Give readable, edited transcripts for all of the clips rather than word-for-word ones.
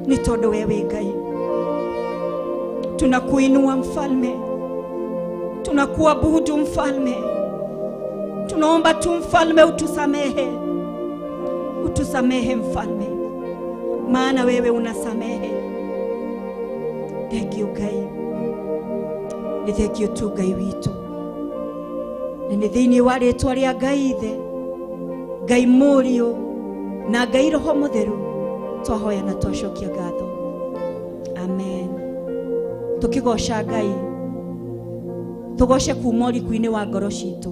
Nĩ tondũ we wĩ Ngai. Tunakuinua mfalme, tunakuabudu mfalme, tunaomba tu mfalme utusamehe, utusamehe mfalme, maana wewe unasamehe. Thank you Ngai, nĩ thank you tu Ngai witũ, na nĩ thĩinĩ wa rĩtwa rĩa Ngai Ithe, Ngai Mũriũ na Ngai Roho Mũtheru twahoya na twacokia ngatho. Amen. Tukigoca Ngai, tugoce kuma ũriku-inĩ wa ngoro citũ,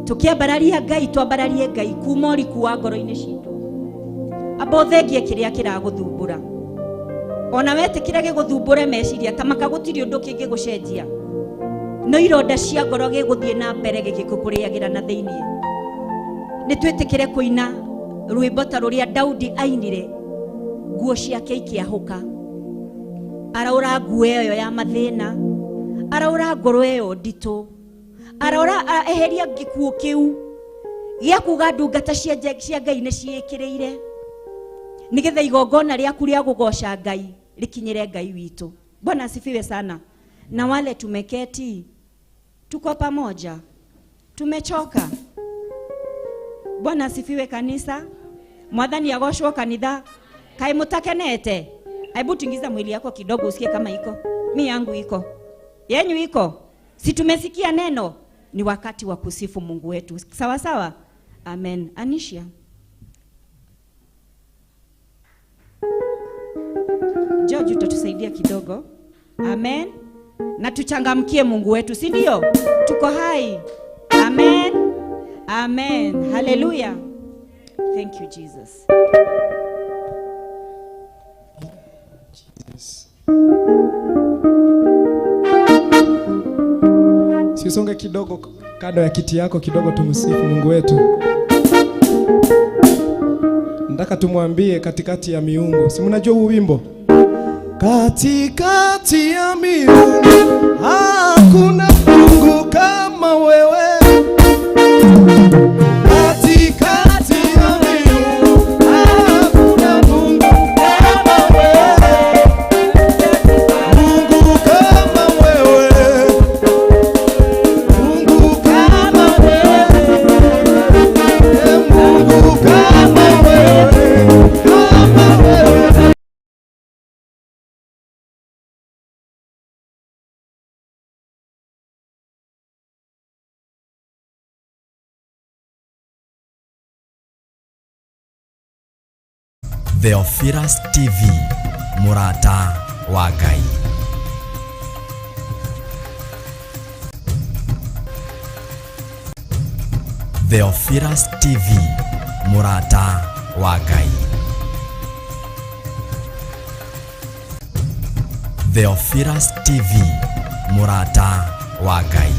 tukiambararia Ngai, twambararie Ngai kuma ũriku wa ngoro-inĩ citũ. Amba ũthengie kĩrĩa kĩragũthumbũra, ona wetĩkĩra gĩgũthumbũre meciria ta maka gũtirĩ ũndũ kĩngĩgũcenjia, no ironda cia ngoro gĩgũthiĩ na mbere gĩgĩkũrĩagĩra na thĩinĩ. Nĩ twĩtĩkĩre kũina rwĩmbo ta rũrĩa Daudi ainire, nguo ciake ikĩahũka, araũra nguo ĩyo ya mathĩna, araũra ngoro ĩyo nditũ, araũra eheria gĩkuũ kĩu gĩa kuga ndungata cia Ngai nĩ ciĩkĩrĩire, nĩgetha igongona rĩaku rĩa gũgoca Ngai rĩkinyĩre Ngai witũ. Bwana asifiwe sana. Na wale tumeketi, tuko pamoja, tumechoka. Bwana asifiwe kanisa. Mwathani agocwo kanitha. Kai mutakenete? Hebu tingiza mwili yako kidogo usikie kama iko. Mi yangu iko, yenyu iko. Si tumesikia neno? Ni wakati wa kusifu Mungu wetu. Sawa sawa? Amen. Anisha, George utatusaidia kidogo. Amen. Na tuchangamkie Mungu wetu, si ndio? Tuko hai. Amen. Amen. Hallelujah. Thank you Jesus. Jesus. Sisonge kidogo kando ya kiti yako kidogo, tumsifu Mungu wetu. Nataka tumwambie katikati ya miungu. Si mnajua huu wimbo? Katikati ya miungu hakuna Mungu kama wewe. Katikati ya miungu hakuna Mungu kama wewe. Mungu kama wewe. Mungu kama wewe. Mungu kama wewe. Kama wewe. Theophilus TV, Murata wa Ngai. Theophilus TV, Murata wa Ngai. Theophilus TV, Murata wa Ngai.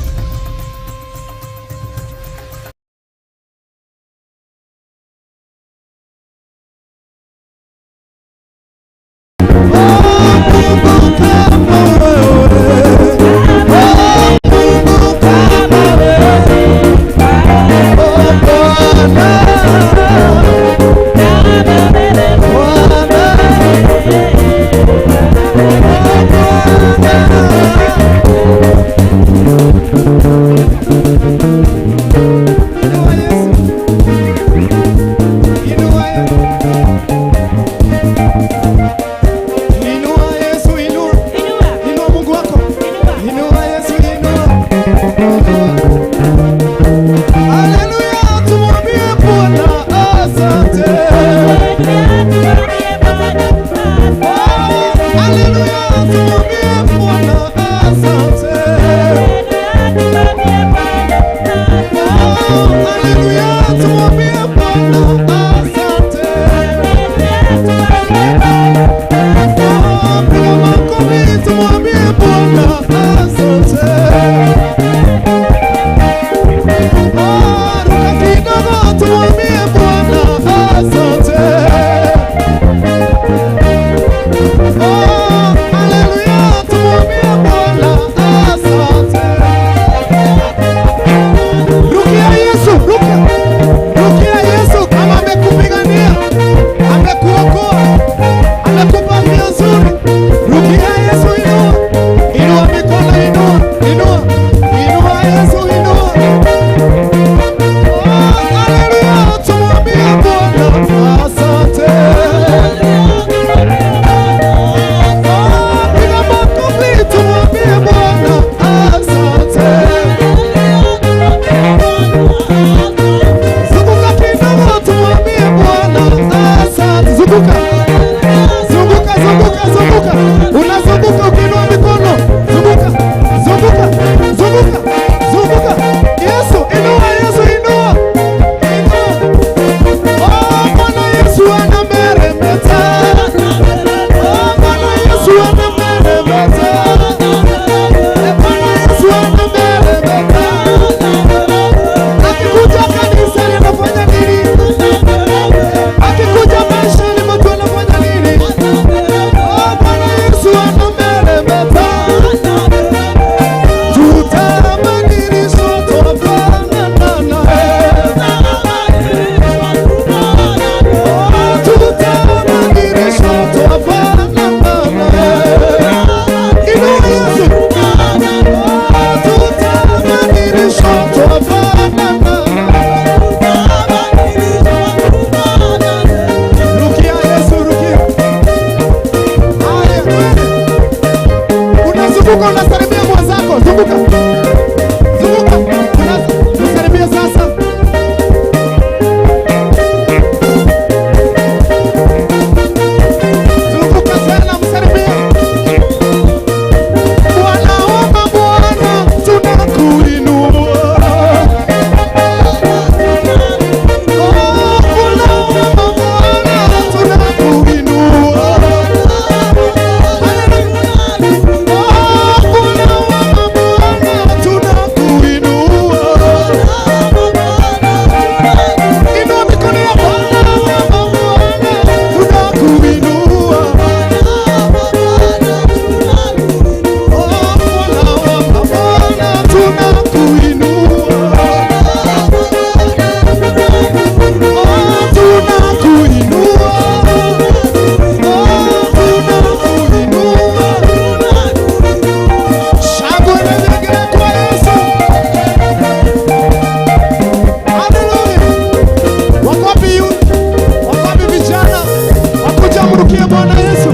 Tumrukie Bwana Yesu.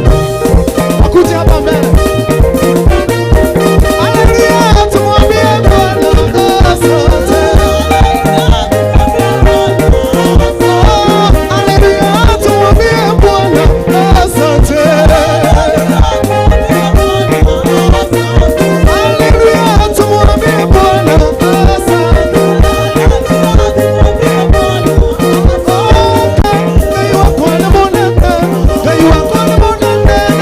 Akuje hapa mbele. Haleluya, tumwambie Bwana asante. Oh, haleluya, tumwambie Bwana asante. Haleluya, tumwambie Bwana asante. Ngai wakwa nĩ mũnene, Ngai wakwa nĩ mũnene.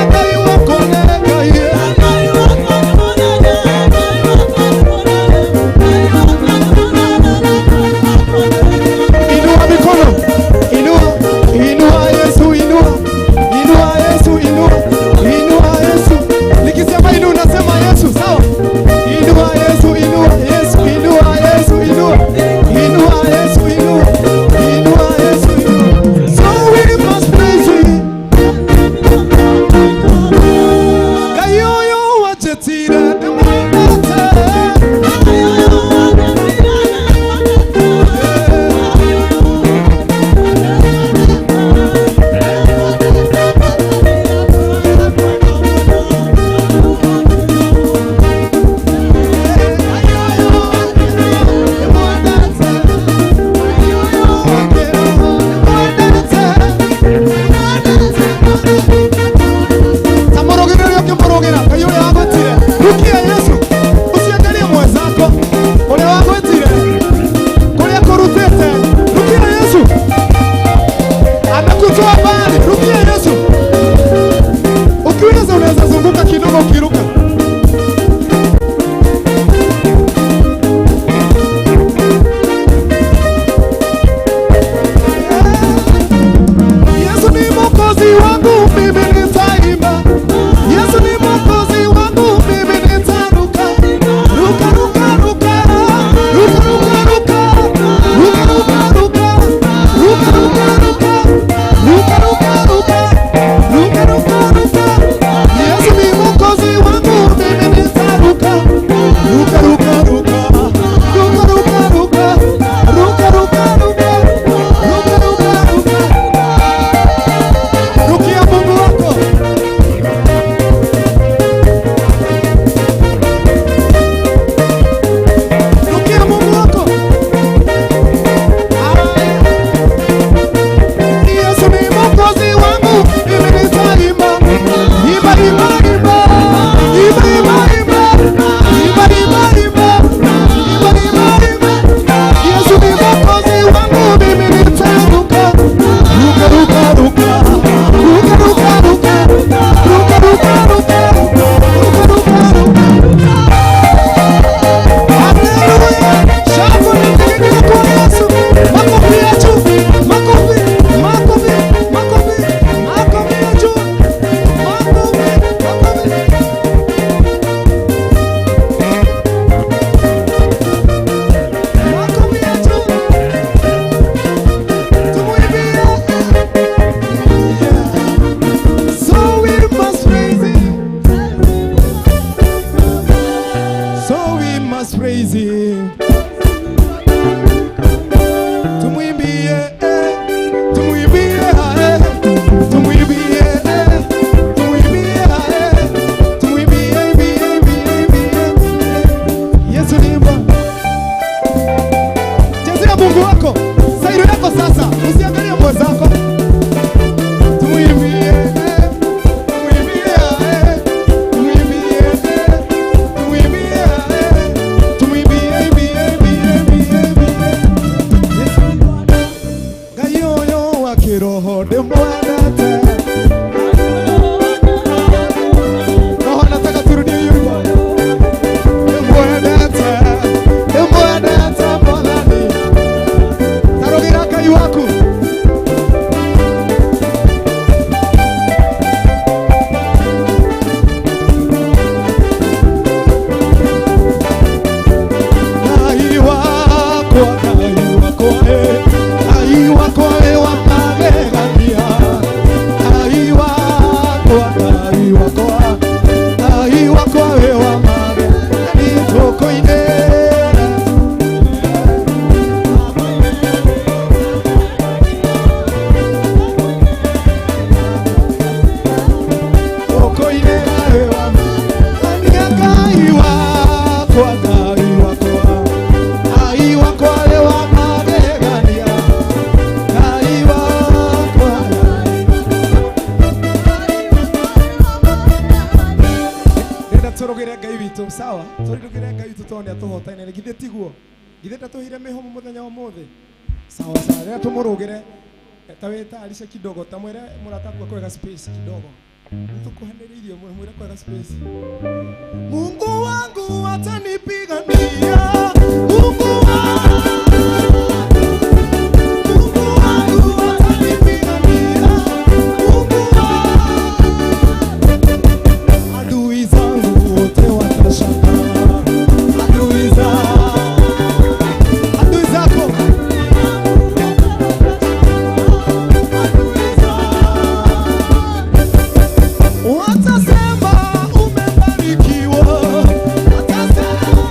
Tũrũgĩre Ngai witũ, sawa? Tũrũgĩre Ngai witũ tondũ nĩatũhotaine. Githĩ tiguo? Githĩ ndatũheire mĩhũmũ mũthenya wa ũmũthĩ? Sawa sawa. Rĩrĩa tũmũrũgĩre, ta wĩtayarishe kidogo, ta mwĩre mũrata waku akwega space kidogo. Nĩtũkuhanĩrĩirie, mwĩre kwega space. Mungu wangu atanipigania. Mungu wangu, Mungu wangu atanipigania. Mungu wangu, adui zangu wote watashangaa. Adui zangu, adui zako, adui zangu watasema umebarikiwa, watasema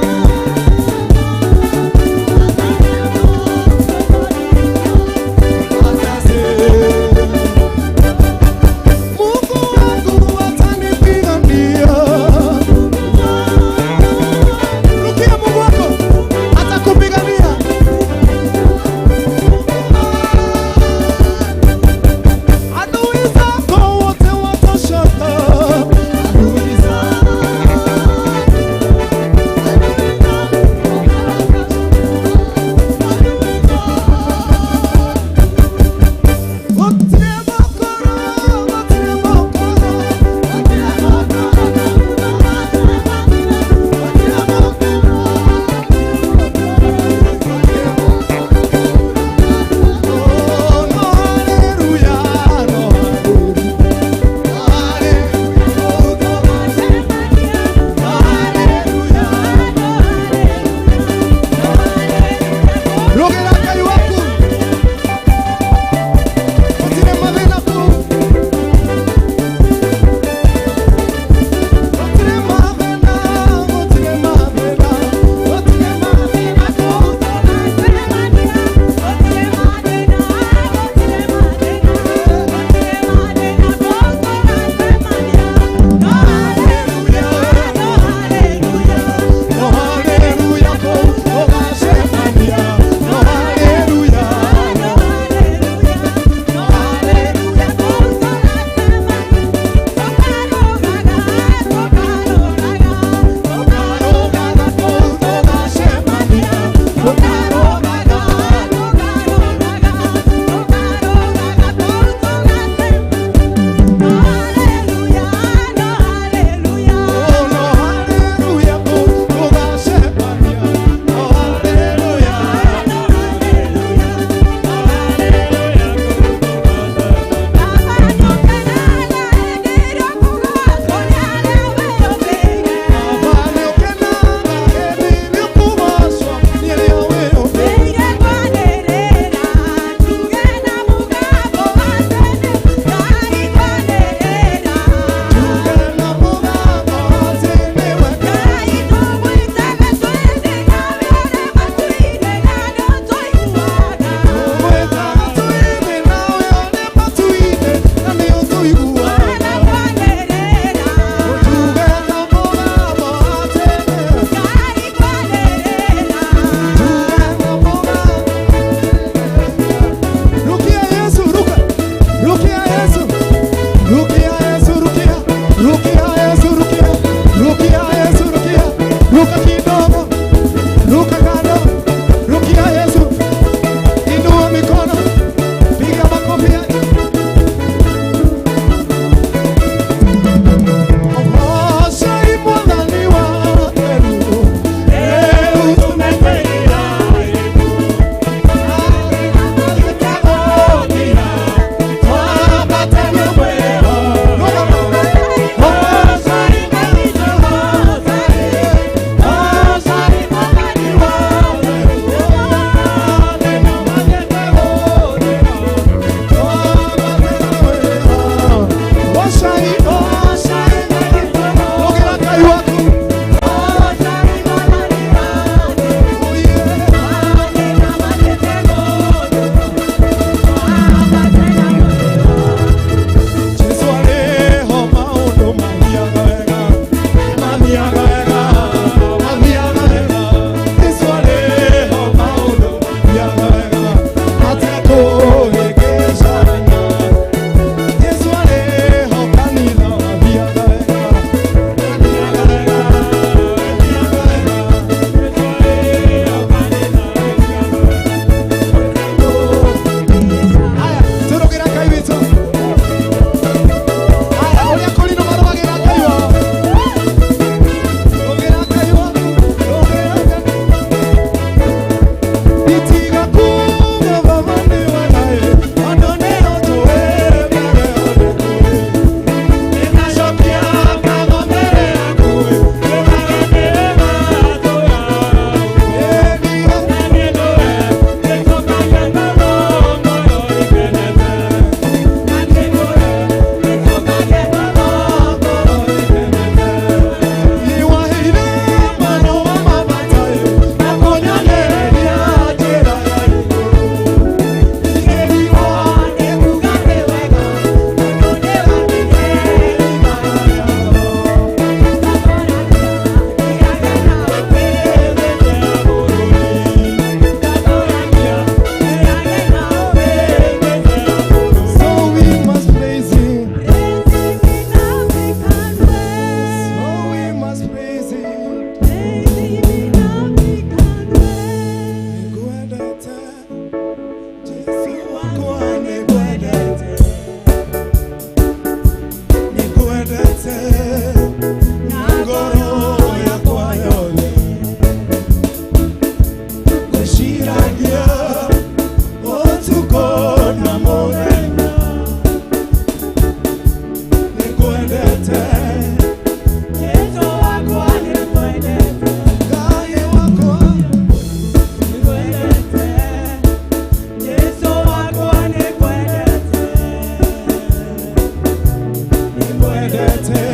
Nĩngwendete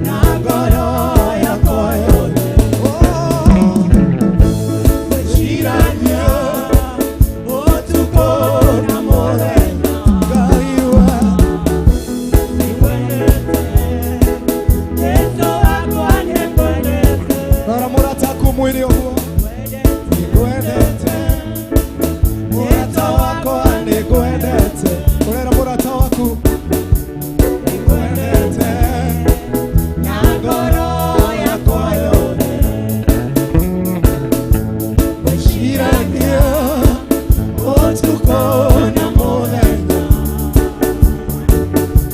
na ngoro yakwa yothe. Oh, ngwĩciragia ũtukũ na mũthenya. Ngai wa rora mũrata aku mwĩre ũguo. Nĩngwendete mũrata wakwa, nĩngwendete. Ũrera mũrata waku. Nĩngwendete na ngoro yakwa yothe. Ngwĩciragia ũtukũ na mũthenya.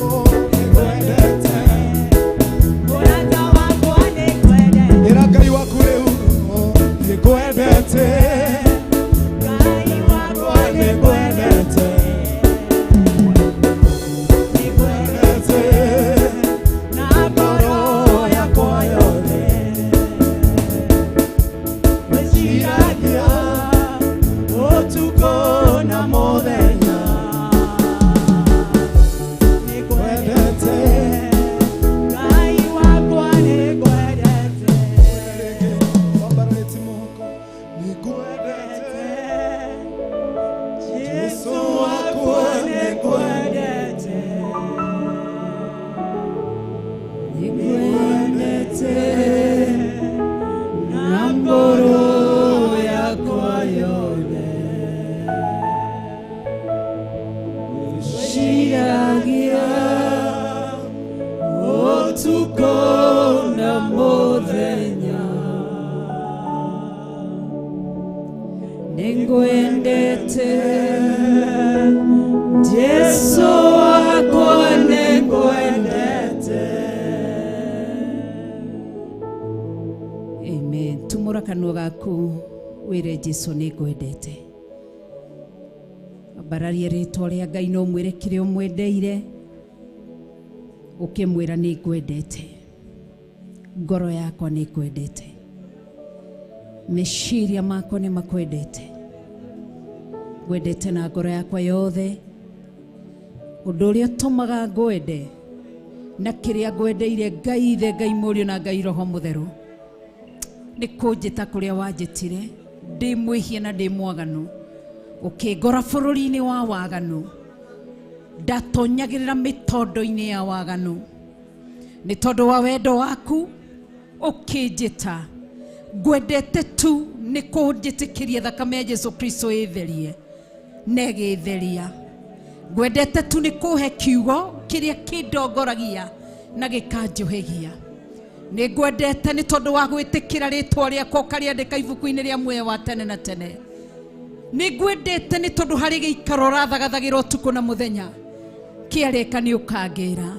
Oh, nĩngwendete. Ĩra Ngai waku rĩu. Oh, nĩngwendete. Nĩngwendete. Nĩngwendete na ngoro yakwa yothe. Ngwĩciragia ũtukũ na mũthenya. Nĩngwendete. Rĩngĩ, wambararĩtie moko. Nĩngwendete. Jesu wakwa, nĩngwendete. Nĩngwendete na ngoro yakwa yothe. Ngwĩciragia ũtukũ na mũthenya. Nĩngwendete Jesu wakwa, nĩngwendete. Amen. Tumũra kanua gaku wĩre Jesu nĩngwendete. Ambararie rĩtwa rĩa Ngai no mwĩre kĩrĩa ũmwendeire, ũkĩmwĩra nĩngwendete. Ngoro yakwa nĩngwendete. Meciria makwa nĩ makwendete. Ngwendete na ngoro yakwa yothe. Ũndũ ũrĩa ũtũmaga ngwende na kĩrĩa ngwendeire Ngai Ithe, Ngai Mũriũ na Ngai Roho Mũtheru nĩ kũnjĩta kũrĩa wanjĩtire ndĩ mwĩhia na ndĩ mwaganu, ũkĩngora bũrũri-inĩ wa waganu, ndatonyagĩrĩra mĩtondo-inĩ ya waganu, nĩ tondũ wa wendo waku ũkĩnjĩta. Ngwendete tu nĩ kũnjĩtĩkĩria thakame ya Jesu Kristo ĩtherie na ĩgĩtheria. Ngwendete tu nĩ kũhe kiugo kĩrĩa kĩndongoragia na gĩkanjũhĩgia. Nĩ ngwendete nĩ tondũ wa gwĩtĩkĩra rĩtwa rĩakwa ũkarĩandĩka ibuku-inĩ rĩa muoyo wa tene na tene. Nĩ ngwendete nĩ tondũ harĩ gĩikaro ũrathagathagĩra ũtukũ na mũthenya, kĩarĩka nĩ ũkangĩra.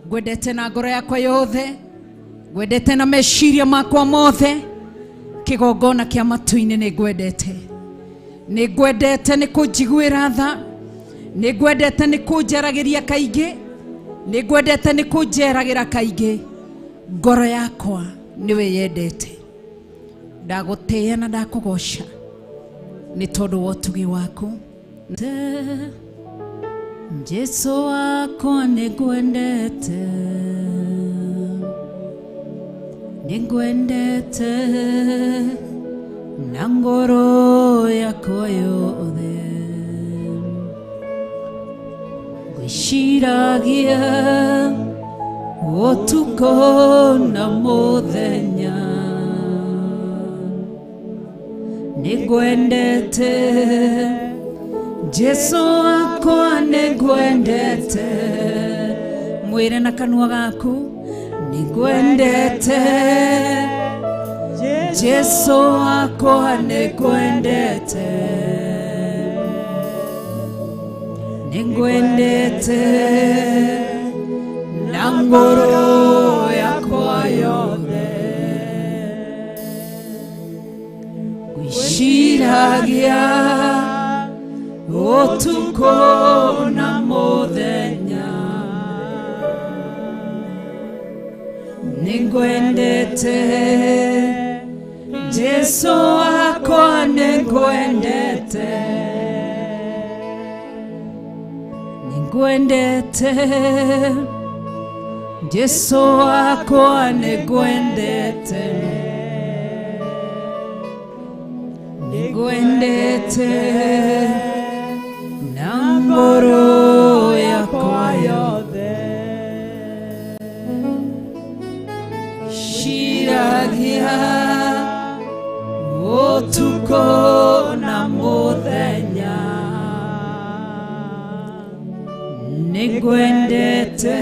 Ngwendete na ngoro yakwa yothe, ngwendete na meciria makwa mothe, kĩgongona kĩa matu-inĩ nĩ ngwendete. Nĩ ngwendete nĩ kũnjiguĩra tha, nĩ ngwendete nĩ kũnjaragĩria kaingĩ, nĩ ngwendete nĩ kũnjeragĩra kaingĩ. Ngoro yakwa nĩwe yendete. Ndagũtĩĩa na ndakũgoca nĩ tondũ wa ũtugi waku. Jesu wakwa nĩngwendete, nĩngwendete na ngoro yakwa yothe. Ngwĩciragia ũtukũ na mũthenya. Nĩngwendete Jesu wakwa, nĩngwendete. Mwĩre na kanua gaku, nĩngwendete Jesu wakwa, nĩngwendete. Nĩngwendete na ngoro yakwa yothe. Ngwĩciragia ũtukũ na mũthenya. Nĩngwendete Jesu wakwa, nĩngwendete. Nĩngwendete. Jesu wakwa nĩngwendete, nĩngwendete na ngoro yakwa yothe. Ciragia ũtukũ na mũthenya, nĩngwendete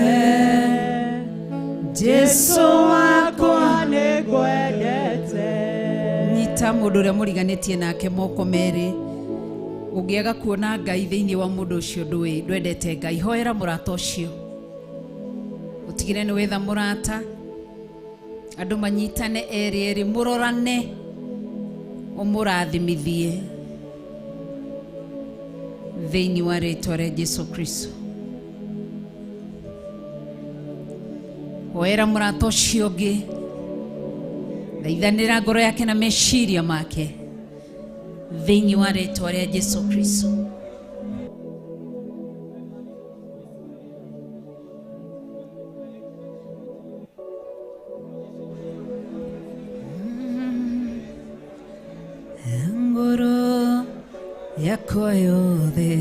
Jesu wakwa nĩngwendete. Nyita mũndũ ũrĩa mũriganĩtie nake moko merĩ. Ũngĩaga kuona Ngai thĩinĩ wa mũndũ ũcio ndũĩ ndwendete Ngai, hoera mũrata ũcio, ũtigĩre nĩ wetha mũrata, andũ manyitane erĩ erĩ, mũrorane, ũmũrathimithie thĩinĩ wa rĩtwa rĩa Jesu Kristo. Hoera mũrata ũcio ũngĩ, thaithanĩra ngoro yake na meciria make thĩinĩ wa rĩtwa rĩa Jesu Kristo. Ngoro yakwa yothe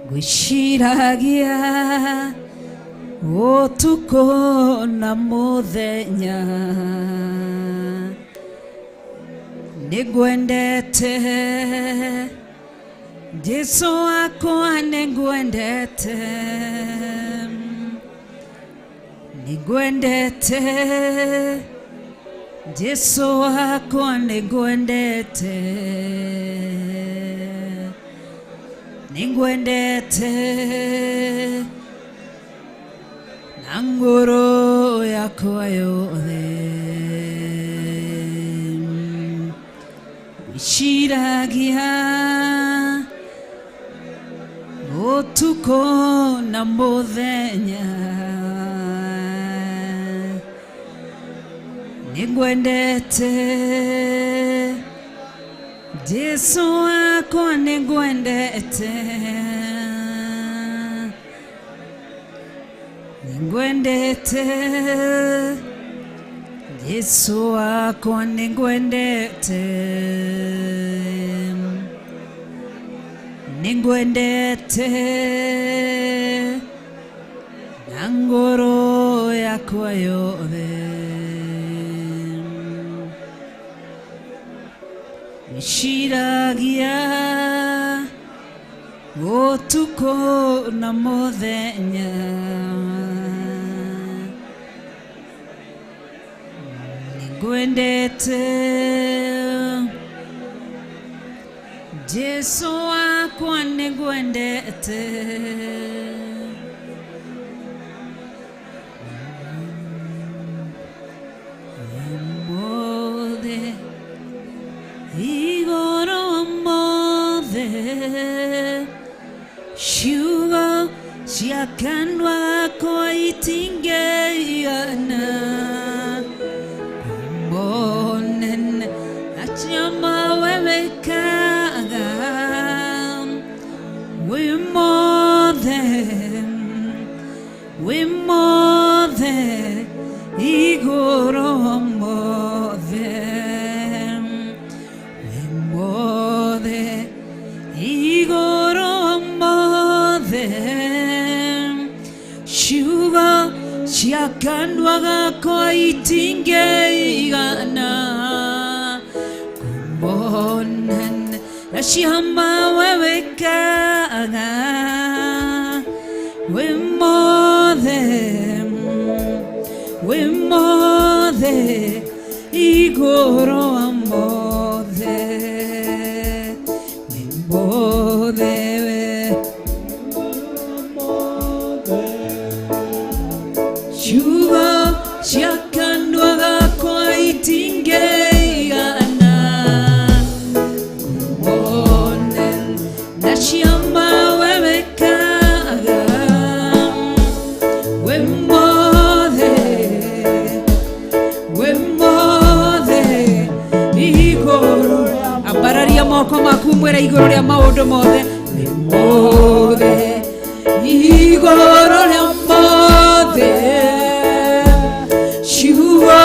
ngwĩciragia ũtukũ na mũthenya, nĩngwendete Jesu wakwa, nĩngwendete, nĩngwendete Jesu wakwa, nĩngwendete, nĩngwendete na ngoro yakwa yothe. Ngwĩciragia ũtukũ na mũthenya, nĩngwendete Jesu wakwa, nĩngwendete, nĩngwendete Jesu wakwa, nĩngwendete, nĩngwendete na ngoro yakwa yothe. Ngwĩciragia ũtukũ na mũthenya, nĩngwendete Jesu wakwa, nĩngwendete. Mothe igũrũ mothe, ciugo cia kanua gakwa itingĩigana monene acio mawe wĩkaga. Wĩ mothe, wĩ mothe igũrũ mothe, wĩ mothe igũrũ mothe, ciugo cia kanua gakwa itingĩigana kumonene na ciama we wĩkaga. Wĩ mothe, wĩ mothe igũrũ mothe, wĩ mothe we ciugo cia kanua gakwa itingĩigana kumonene na ciama we wĩkaga. Wĩ mothe, wĩ mothe igũrũ, ambararia moko maku mwĩre igũrũ rĩa maũndũ mothe. Wĩ mothe. Igũrũ rĩa mothe, ciugo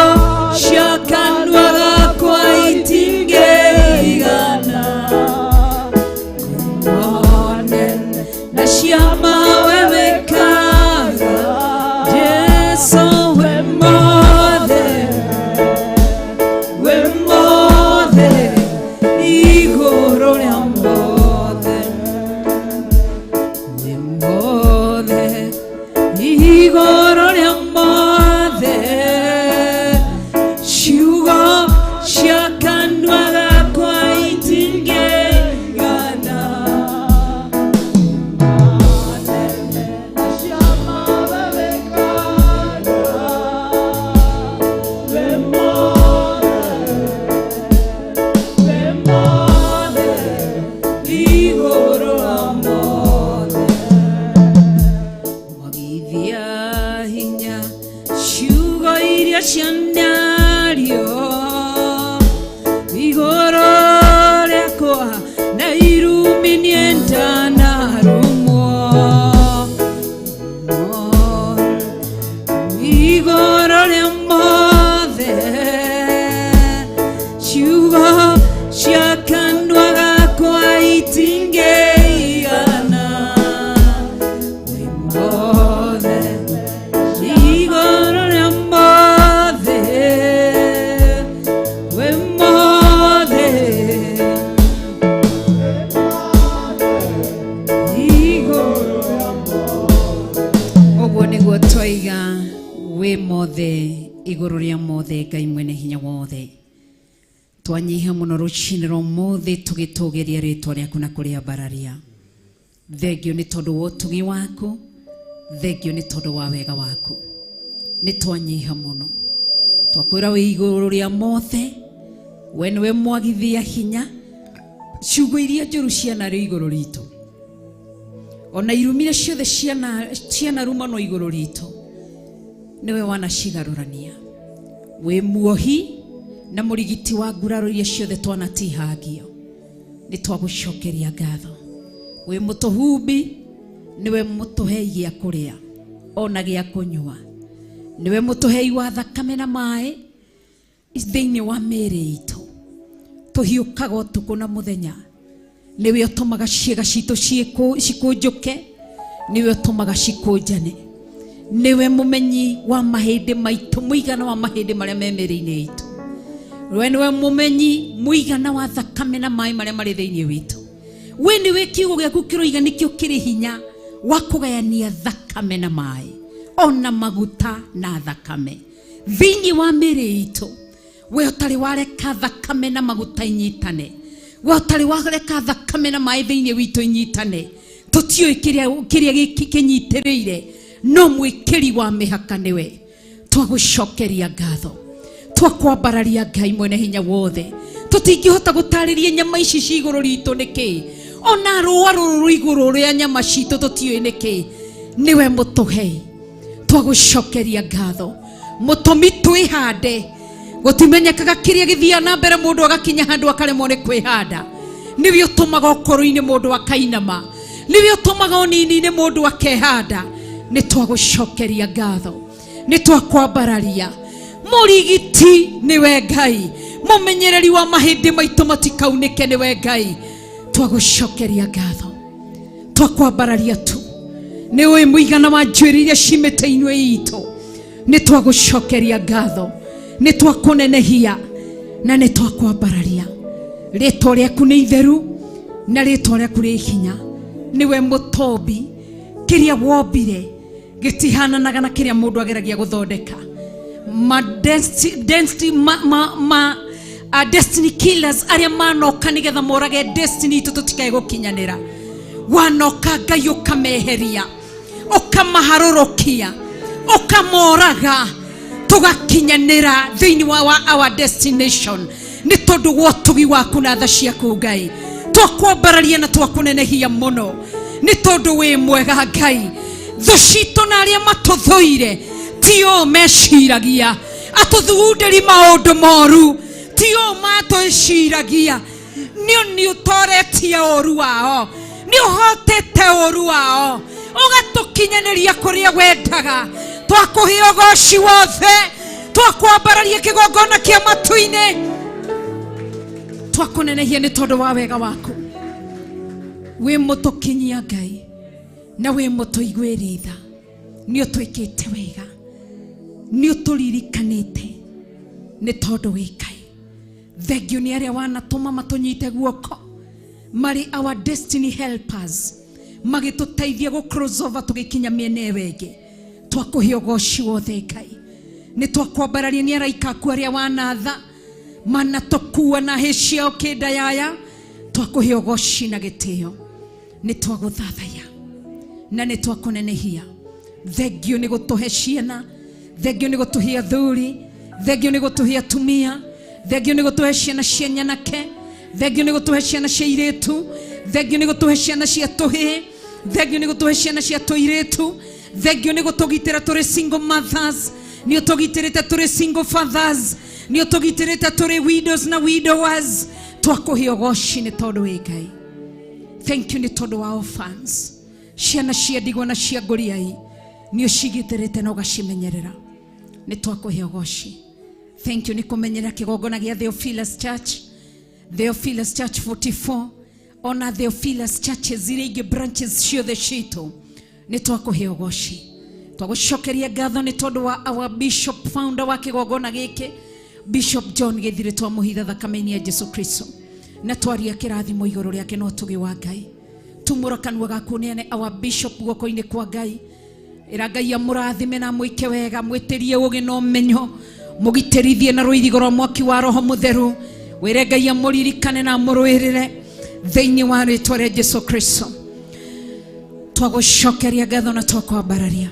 cia kanua gakwa itingĩigana ngumo na ciama we wĩkaga. Jesu, wĩ mothe, wĩ mothe, igũrũ rĩa mothe, wĩ mothe, igũrũ rĩa mothe, ciugo cia kanua gakwa itingĩigana. Igũrũ rĩa mothe, mwagithia hinya ciugo iria cianario igũrũ rĩakwa na irumi niĩ ndanarumwo. Igũrũ rĩa mothe, ciugo cia kanua gakwa itingĩigana. Wĩ mothe, igũrũ rĩa mothe, wĩ mothe, igũrũ. Ũguo nĩguo twaiga, wĩ mothe, igũrũ rĩa mothe, Ngai mwene hinya wothe. Twanyiha mũno rũcinĩ rwa ũmũthĩ tũgĩtũgĩria rĩtwa rĩaku na kũrĩambararia. Thengio nĩ tondũ wa ũtugi waku, thengio nĩ tondũ wa wega waku. Nĩ twanyiha mũno, twakwĩra wĩ igũrũ rĩa mothe, we nĩwe mwagithia hinya ciugo iria njũru cianarĩ igũrũ ritũ, ona irumire ciothe cianarumanwo igũrũ ritũ, nĩwe wanacigarũrania. Wĩ muohi na mũrigiti wa nguraro iria ciothe twanatihangio, nĩ twagũcokeria ngatho. Wĩ mũtũhumbi, nĩwe mũtũhei gĩa kũrĩa ona gĩa kũnyua, nĩwe mũtũhei wa thakame na maĩ thĩinĩ wa mĩĩrĩ itũ. Tũhiũkaga ũtukũ na mũthenya, nĩwe ũtũmaga ciĩga citũ cikũnjũke, nĩwe ũtũmaga cikũnjane, nĩwe mũmenyi wa mahĩndĩ maitũ, mũigana wa mahĩndĩ marĩa me mĩĩrĩ-inĩ itũ. We nĩwe mũmenyi mũigana wa thakame na maĩ marĩa marĩ thĩinĩ witũ. We nĩwe kiugo gĩaku kĩroiga nĩkĩo kĩrĩ hinya wa kũgayania thakame na maĩ ona maguta na thakame thĩinĩ wa mĩĩrĩ itũ. We ũtarĩ wareka thakame na maguta inyitane, we ũtarĩ wareka thakame na maĩ thĩinĩ witũ inyitane, tũtiũĩ kĩrĩa gĩkĩ kĩnyitĩrĩire, no mwĩkĩri wa mĩhaka nĩwe. Twagũcokeria ngatho, twakwambararia Ngai mwene hinya wothe. Tũtingĩhota gũtarĩria nyama ici ci igũrũ ritũ nĩkĩ, ona rũa rũrũ rwĩ igũrũ rĩa nyama citũ tũtiũĩ nĩkĩ, nĩwe mũtũhei. Twagũcokeria ngatho, mũtũmi twĩhande. Gũtimenyekaga kĩrĩa gĩthiaga na mbere, mũndũ agakinya handũ akaremwo nĩ kwĩhanda. Nĩwe ũtũmaga ũkũrũ-inĩ mũndũ akainama, nĩwe ũtũmaga ũnini-inĩ mũndũ akehanda. Nĩ twagũcokeria ngatho, nĩ twakwambararia. Mũrigiti nĩwe Ngai, mũmenyereri wa mahĩndĩ maitũ matikaunĩke nĩwe Ngai. Twagũcokeria ngatho, twakwambararia tu. Nĩ ũĩ mũigana wa njuĩrĩ iria ci mĩtĩ-inĩ itũ. Nĩ twagũcokeria ngatho, nĩ twakũnenehia na nĩ twakwambararia. Rĩtwa rĩaku nĩ itheru na rĩtwa rĩaku rĩ hinya. Nĩwe mũtombi, kĩrĩa wombire gĩtihananaga na kĩrĩa mũndũ ageragia gũthondeka. Ma destiny, ma, ma, ma, destiny killers arĩa manoka nĩgetha morage destiny itũ tũtikae gũkinyanĩra, wanoka Ngai ũkameheria, ũkamaharũrũkia, ũkamoraga, tũgakinyanĩra thĩinĩ wa our destination nĩ tondũ wa ũtugi waku na tha ciaku. Ngai, twakwambararia na twakũnenehia mũno nĩ tondũ wĩ mwega. Ngai, thũ citũ na arĩa matũthũire ti o meciragia, atũthugundĩri maũndũ moru ti o matwĩciragia, nĩ ũtoretie ũru wao, nĩ ũhotete ũru wao, ũgatũkinyia. Twagũkinyanĩria kũrĩa wendaga. Twakũhe ũgoci wothe. Twakwambararia kĩgongona kĩa matu-inĩ. Twakũnenehia nĩ tondũ wa wega waku. Wĩ mũtũkinyia Ngai na wĩ mũtũiguĩri tha. Nĩ ũtwĩkĩte wega, nĩ ũtũririkanĩte nĩ tondũ wĩ Ngai. Thengiũ nĩ arĩa wanatũma matũnyite guoko marĩ our destiny helpers, magĩtũteithia gũ cross over tũgĩkinya mĩena ĩyo ĩngĩ. Twakũhe ũgoci wothe Ngai. Nĩ twakwambararia nĩ araika aku arĩa wanatha manatũkua na hĩ ciao kĩndayaya. Twakũhe ũgoci na gĩtĩo. Nĩ twagũthathaiya na nĩ twakũnenehia. Thengiũ nĩ gũtũhe ciana, thengiũ nĩ gũtũhe athuri, thengiũ nĩ gũtũhe atumia, thengiũ nĩ gũtũhe ciana cia nyanake, thengiũ nĩ gũtũhe ciana cia irĩtu, thengiũ nĩ gũtũhe ciana cia tũhĩĩ, thengiũ nĩ gũtũhe ciana cia tũirĩtu, thengiũ nĩ gũtũgitĩra tũrĩ single mothers, nĩ ũtũgitĩrĩte tũrĩ single fathers, nĩ ũtũgitĩrĩte tũrĩ widows na widowers. Twakũhe ũgoci nĩ tondũ wĩ Ngai. Thank you nĩ tondũ wa orphans, ciana cia ndigwa na cia ngũriai, nĩ ũcigitĩrĩte na ũgacimenyerera. Nĩ twakũhe ũgoci. Thank you nĩ kũmenyerera kĩgongona gĩa Theophilus Church, Theophilus Church 44, ona Theophilus Churches iria ingĩ branches ciothe citũ. Nĩ twakũhe ũgoci. Twagũcokeria ngatho nĩ tondũ wa our bishop founder wa kĩgongona gĩkĩ, Bishop John Gĩthirĩ, twamũhitha thakame-inĩ ya Jesu Kristo na twaria kĩrathimo igũrũ rĩake na ũtugi wa Ngai. Tumũra kanua gaku ũneane our bishop guoko-inĩ kwa Ngai. Ĩra Ngai amũrathime na amwĩke wega, mwĩtĩrie ũũgĩ na ũmenyo, mũgitĩrithie na rũirigo rwa mwaki wa Roho Mũtheru. Wĩre Ngai amũririkane na amũrũĩrĩre thĩinĩ wa rĩtwa rĩa Jesu Kristo. Twagũcokeria ngatho na twakwambararia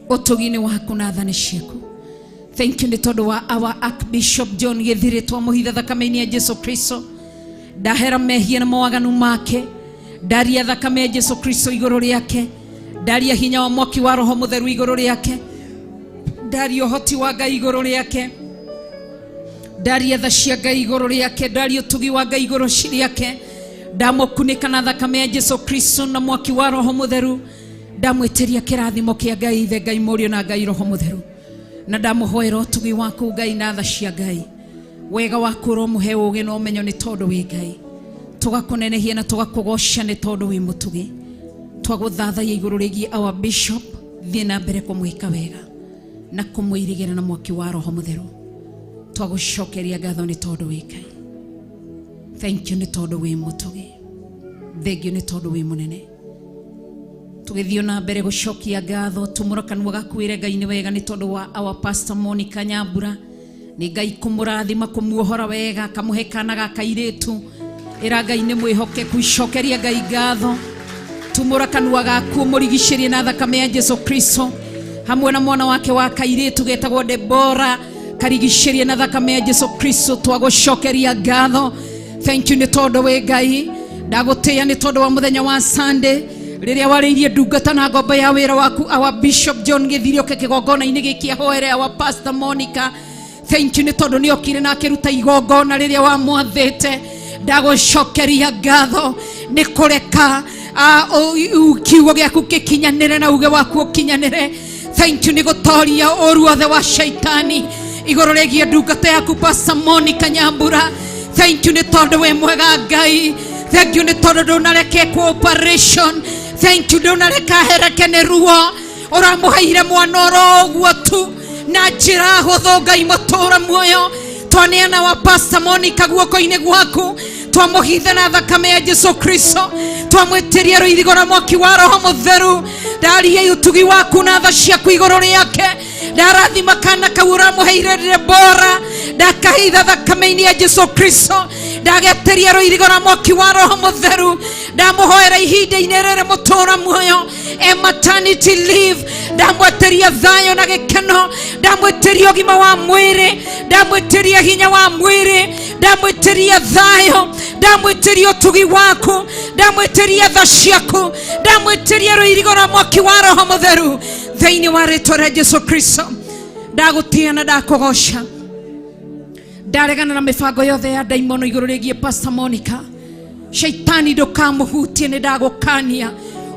ũtugi-inĩ waku na tha ciaku. Thank you nĩ tondũ wa our Archbishop John Gĩthirĩ, twamũhitha thakame-inĩ ya Jesu Kristo. Ndahera mehia na mawaganu make, ndaria thakame ya Jesu Kristo igũrũ rĩake, ndaria hinya wa mwaki wa Roho Mũtheru igũrũ rĩake, ndaria ũhoti wa Ngai igũrũ rĩake, ndaria tha cia Ngai igũrũ rĩake, ndaria ũtugi wa Ngai igũrũ rĩake. Ndamũkunĩka na thakame ya Jesu Kristo na mwaki wa Roho Mũtheru. Ndamwĩtĩria kĩrathimo kĩa Ngai Ithe, Ngai Mũriũ na Ngai Roho Mũtheru, na ndamũhoera ũtugi waku Ngai na tha cia Ngai, wega waku ũromũhe ũũgĩ na ũmenyo nĩ tondũ wĩ Ngai. Tũgakũnenehia na tũgakũgoca nĩ tondũ wĩ mũtugi. Twagũthathaiya igũrũ rĩgiĩ our bishop, thiĩ na mbere kũmwĩka wega na kũmũirigĩra na mwaki wa Roho Mũtheru. Twagũcokeria ngatho nĩ tondũ wĩ Ngai. Thank you nĩ tondũ wĩ mũtugi. Thank you nĩ tondũ wĩ mũnene. Tũgĩthiĩ na mbere gũcokia ngatho, tumũra kanua gaku wĩre Ngai nĩ wega nĩ tondũ wa our pastor Monica Nyambura. Nĩ Ngai kũmũrathima, kũmuohora wega, akamũhe kana ga kairĩtu. Ĩra Ngai nĩ mwĩhokeku, cokeria Ngai ngatho. Tumũra kanua gaku ũmũrigicĩrie na thakame ya Jesu Kristo hamwe na mwana wake wa kairĩtu getagwo Debora, karigicĩrie na thakame ya Jesu Kristo. Twagũcokeria ngatho. Thank you nĩ tondũ wĩ Ngai. Ndagũtĩĩa nĩ tondũ wa mũthenya wa Sunday rĩrĩa warĩirie ndungata na ngombo ya wĩra waku our Bishop John Gĩthiri oke kĩgongona-inĩ gĩkĩ ahoere our Pastor Monica. Thank you nĩ tondũ nĩ okire na akĩruta igongona rĩrĩa wamwathĩte. Ndagũcokeria ngatho nĩ kũreka kiugo gĩaku gĩkinyanĩre na uge waku ũkinyanĩre. Thank you nĩ gũtoria ũru wothe wa shaitani igũrũ rĩgiĩ ndungata yaku Pastor Monica Nyambura. Thank you nĩ tondũ wĩ mwega Ngai. Thank you nĩ tondũ ndũnareke kwa operation. Thank you ndũnareka hereke nĩ ruo. Ũramũheire mwana oro ũguo tu na njĩra hũthũ Ngai mũtũra muoyo. Twaneana wa Pastor Monica guoko-inĩ gwaku, twamũhitha na thakame ya Jesu Kristo, twamwĩtĩria rũirigo na mwaki wa Roho Mũtheru. Ndaria ũtugi waku na tha ciaku igũrũ rĩake. Ndarathima kana kau ũramũheire Debora, ndakahitha thakame-inĩ ya Jesu Kristo. Ndagetĩria rũirigo na mwaki wa Roho Mũtheru. Ndamũhoera ihinda-inĩ rĩrĩ mũtũra muoyo e maternity leave, ndamwĩtĩria thayũ na gĩkeno, ndamwĩtĩria ũgima wa mwĩrĩ, ndamwĩtĩria hinya wa mwĩrĩ, ndamwĩtĩria thayũ, ndamwĩtĩria ũtugi waku, ndamwĩtĩria tha ciaku, ndamwĩtĩria rũirigo rwa mwaki wa Roho Mũtheru thĩinĩ wa rĩtwa rĩa Jesu Kristo. Ndagũtĩĩa na ndakũgoca. Ndaregana na mĩbango yothe ya ndaimono igũrũ rĩgiĩ Pastor Monica. Shaitani ndũkamũhutie, nĩ ndagũkania.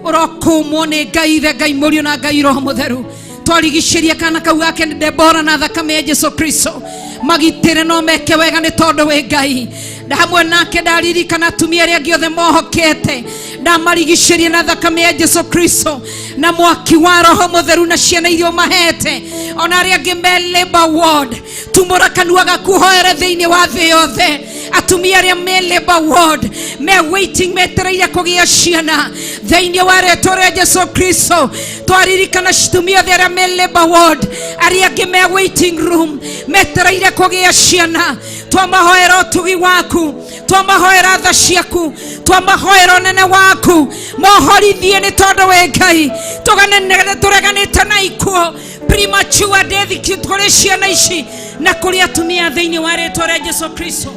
Ũrokũmwo nĩ Ngai Ithe, Ngai Mũriũ na Ngai Roho Mũtheru. Twarigicĩria kana kau gake nĩ Debora na thakame ya Jesu Kristo. Magitĩre no meke wega nĩ tondũ wĩ Ngai. Na hamwe nake ndaririkana atumia arĩa angĩ othe mohokete, ndamarigicĩria na thakame ya Jesu Kristo na mwaki wa Roho Mũtheru na ciana iria ũmahete. Ona arĩa angĩ me labor ward, tumũra kanua gaku ũhoere thĩinĩ wa thĩ yothe. Atumia arĩa me labor ward, me waiting, metereire kũgĩa ciana thĩinĩ wa rĩtwa rĩa Jesu Kristo. Twaririkana atumia othe arĩa me labor ward, arĩa angĩ me waiting room, metereire kũgĩa ciana, twamahoera ũtugi waku, twamahoera tha ciaku, twamahoera ũnene waku, mohorithie nĩ tondũ wĩ Ngai. Tũreganĩte na ikuũ, premature death kũrĩ ciana ici na kũrĩ atumia thĩinĩ wa rĩtwa rĩa Jesu Kristo.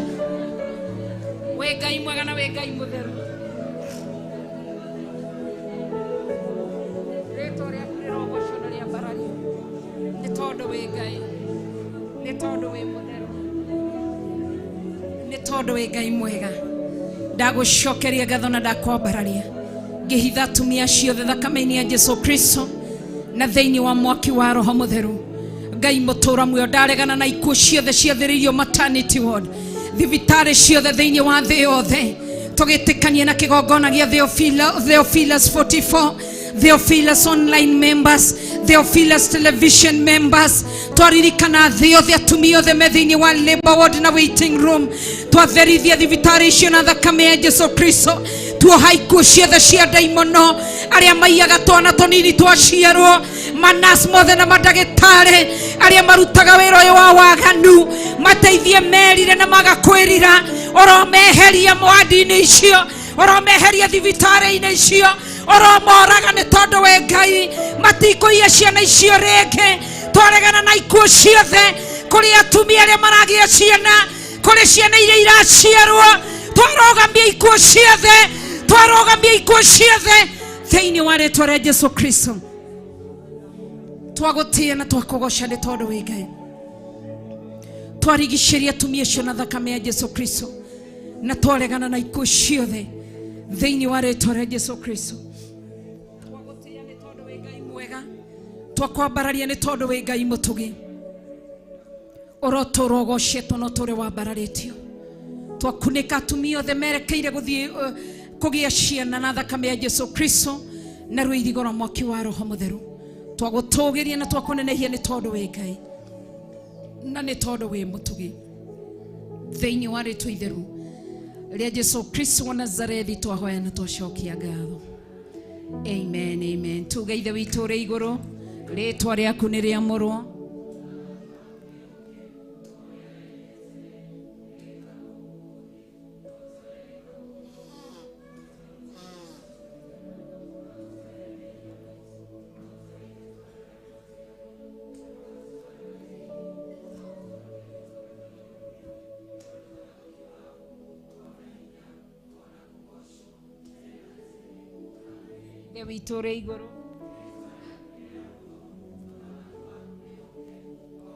Wĩ Ngai mwega na wĩ Ngai mũtheru. Rĩtwa rĩaku rĩrogocwo na rĩambarario nĩ tondũ wĩ Ngai, nĩ tondũ wĩ mũtheru, nĩ tondũ wĩ Ngai mwega. Ndagũcokeria ngatho na ndakwambararia, ngĩhitha atumia ciothe thakame-inĩ ya Jesu Kristo na thĩinĩ wa mwaki wa Roho Mũtheru. Ngai mũtũra muoyo, ndaregana na ikuũ ciothe ciathĩrĩirio maternity ward, thibitarĩ ciothe thĩinĩ wa thĩ yothe. Tũgĩtĩkania na kĩgongona gĩa Theophilus 44, Theophilus online members, Theophilus television members. Twaririkana thĩ yothe atumia othe me thĩinĩ wa labor ward na waiting room, twatherithia thibitarĩ icio na thakame ya Jesu Kristo. Tuoha ikuũ ciothe cia ndaimono, arĩa maiyaga twana tũnini twaciarwo, manas mothe na mandagĩtarĩ arĩa marutaga wĩra ũyũ wa waganu, mateithie merire na magakwĩrira. Oromeheria mwandi-inĩ icio, oromeheria thibitarĩ-inĩ icio, oromoraga nĩ tondũ wĩ Ngai. Matikũiya ciana icio rĩngĩ. Twaregana na ikuũ ciothe kũrĩ atumia arĩa maragĩa ciana, kũrĩ ciana iria iraciarwo. Twarũgamia ikuũ ciothe, twarũgamia ikuũ ciothe thĩinĩ wa rĩtwa rĩa Jesu Kristo. Twagũtĩĩa na twakũgoca nĩ tondũ wĩ Ngai. Twarigicĩria atumia acio na thakame ya Jesu Kristo na twaregana na ikuũ ciothe thĩinĩ wa rĩtwa rĩa Jesu Kristo. Twagũtĩĩa nĩ tondũ wĩ Ngai mwega, twakwambararia nĩ tondũ wĩ Ngai mũtugi. Ũrotũũra ũgocetwo na ũtũũre wambararĩtio. Twakunĩka atumia othe merekeire gũthiĩ kũgĩa ciana na thakame ya Jesu Kristo na rũirigo rwa mwaki wa Roho Mũtheru. Twagũtũũgĩria na twakũnenehia nĩ tondũ wĩ Ngai na nĩ tondũ wĩ mũtugi. Thĩinĩ wa rĩtwa itheru rĩa Jesu Kristo wa Nazarethi twahoya na twacokia ngatho. Amen, amen. Tuge Ithe witũ ũrĩ igũrũ, rĩtwa rĩaku nĩ rĩamũrwo. Ithe witũ ũrĩ igũrũ,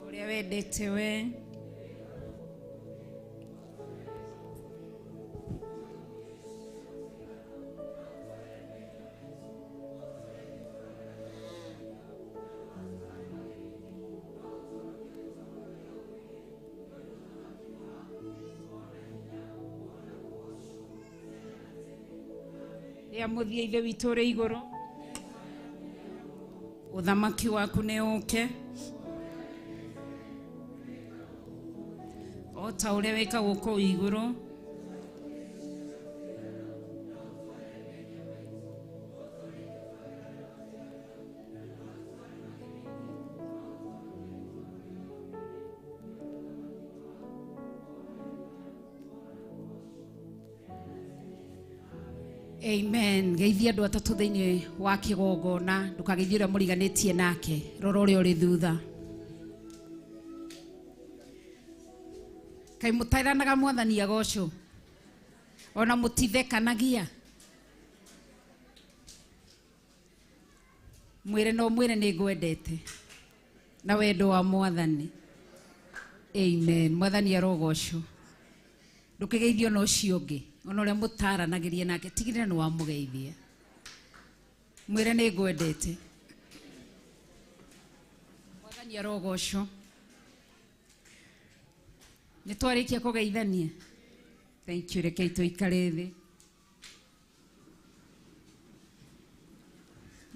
ũrĩa wendete we rĩa mũthia. Ithe witũ ũrĩ igũrũ, ũthamaki waku nĩ ũke o ta ũrĩa wĩkagwo kũu igũrũ. Amen. Geithia andũ atatũ thĩinĩ wa kĩgongona, ndũkageithie ũrĩa mũriganĩtie nake, rora ũrĩa ũrĩ thutha. Kaĩ mũtairanaga mwathani agocwo, ona mũtithekanagia. Mwĩre no mwĩre nĩ ngwendete na wendo wa mwathani. Amen. Mwathani arogocwo. Ndũkĩgeithio na ũcio ũngĩ, ona ũrĩa mũtaranagĩria nake, tigĩrĩra nĩ wamũgeithia. Mwĩre nĩ ngwendete. Mwathani arogocwo. Nĩ twarĩkia kũgeithania. Thank you, rekei tũikare thĩ.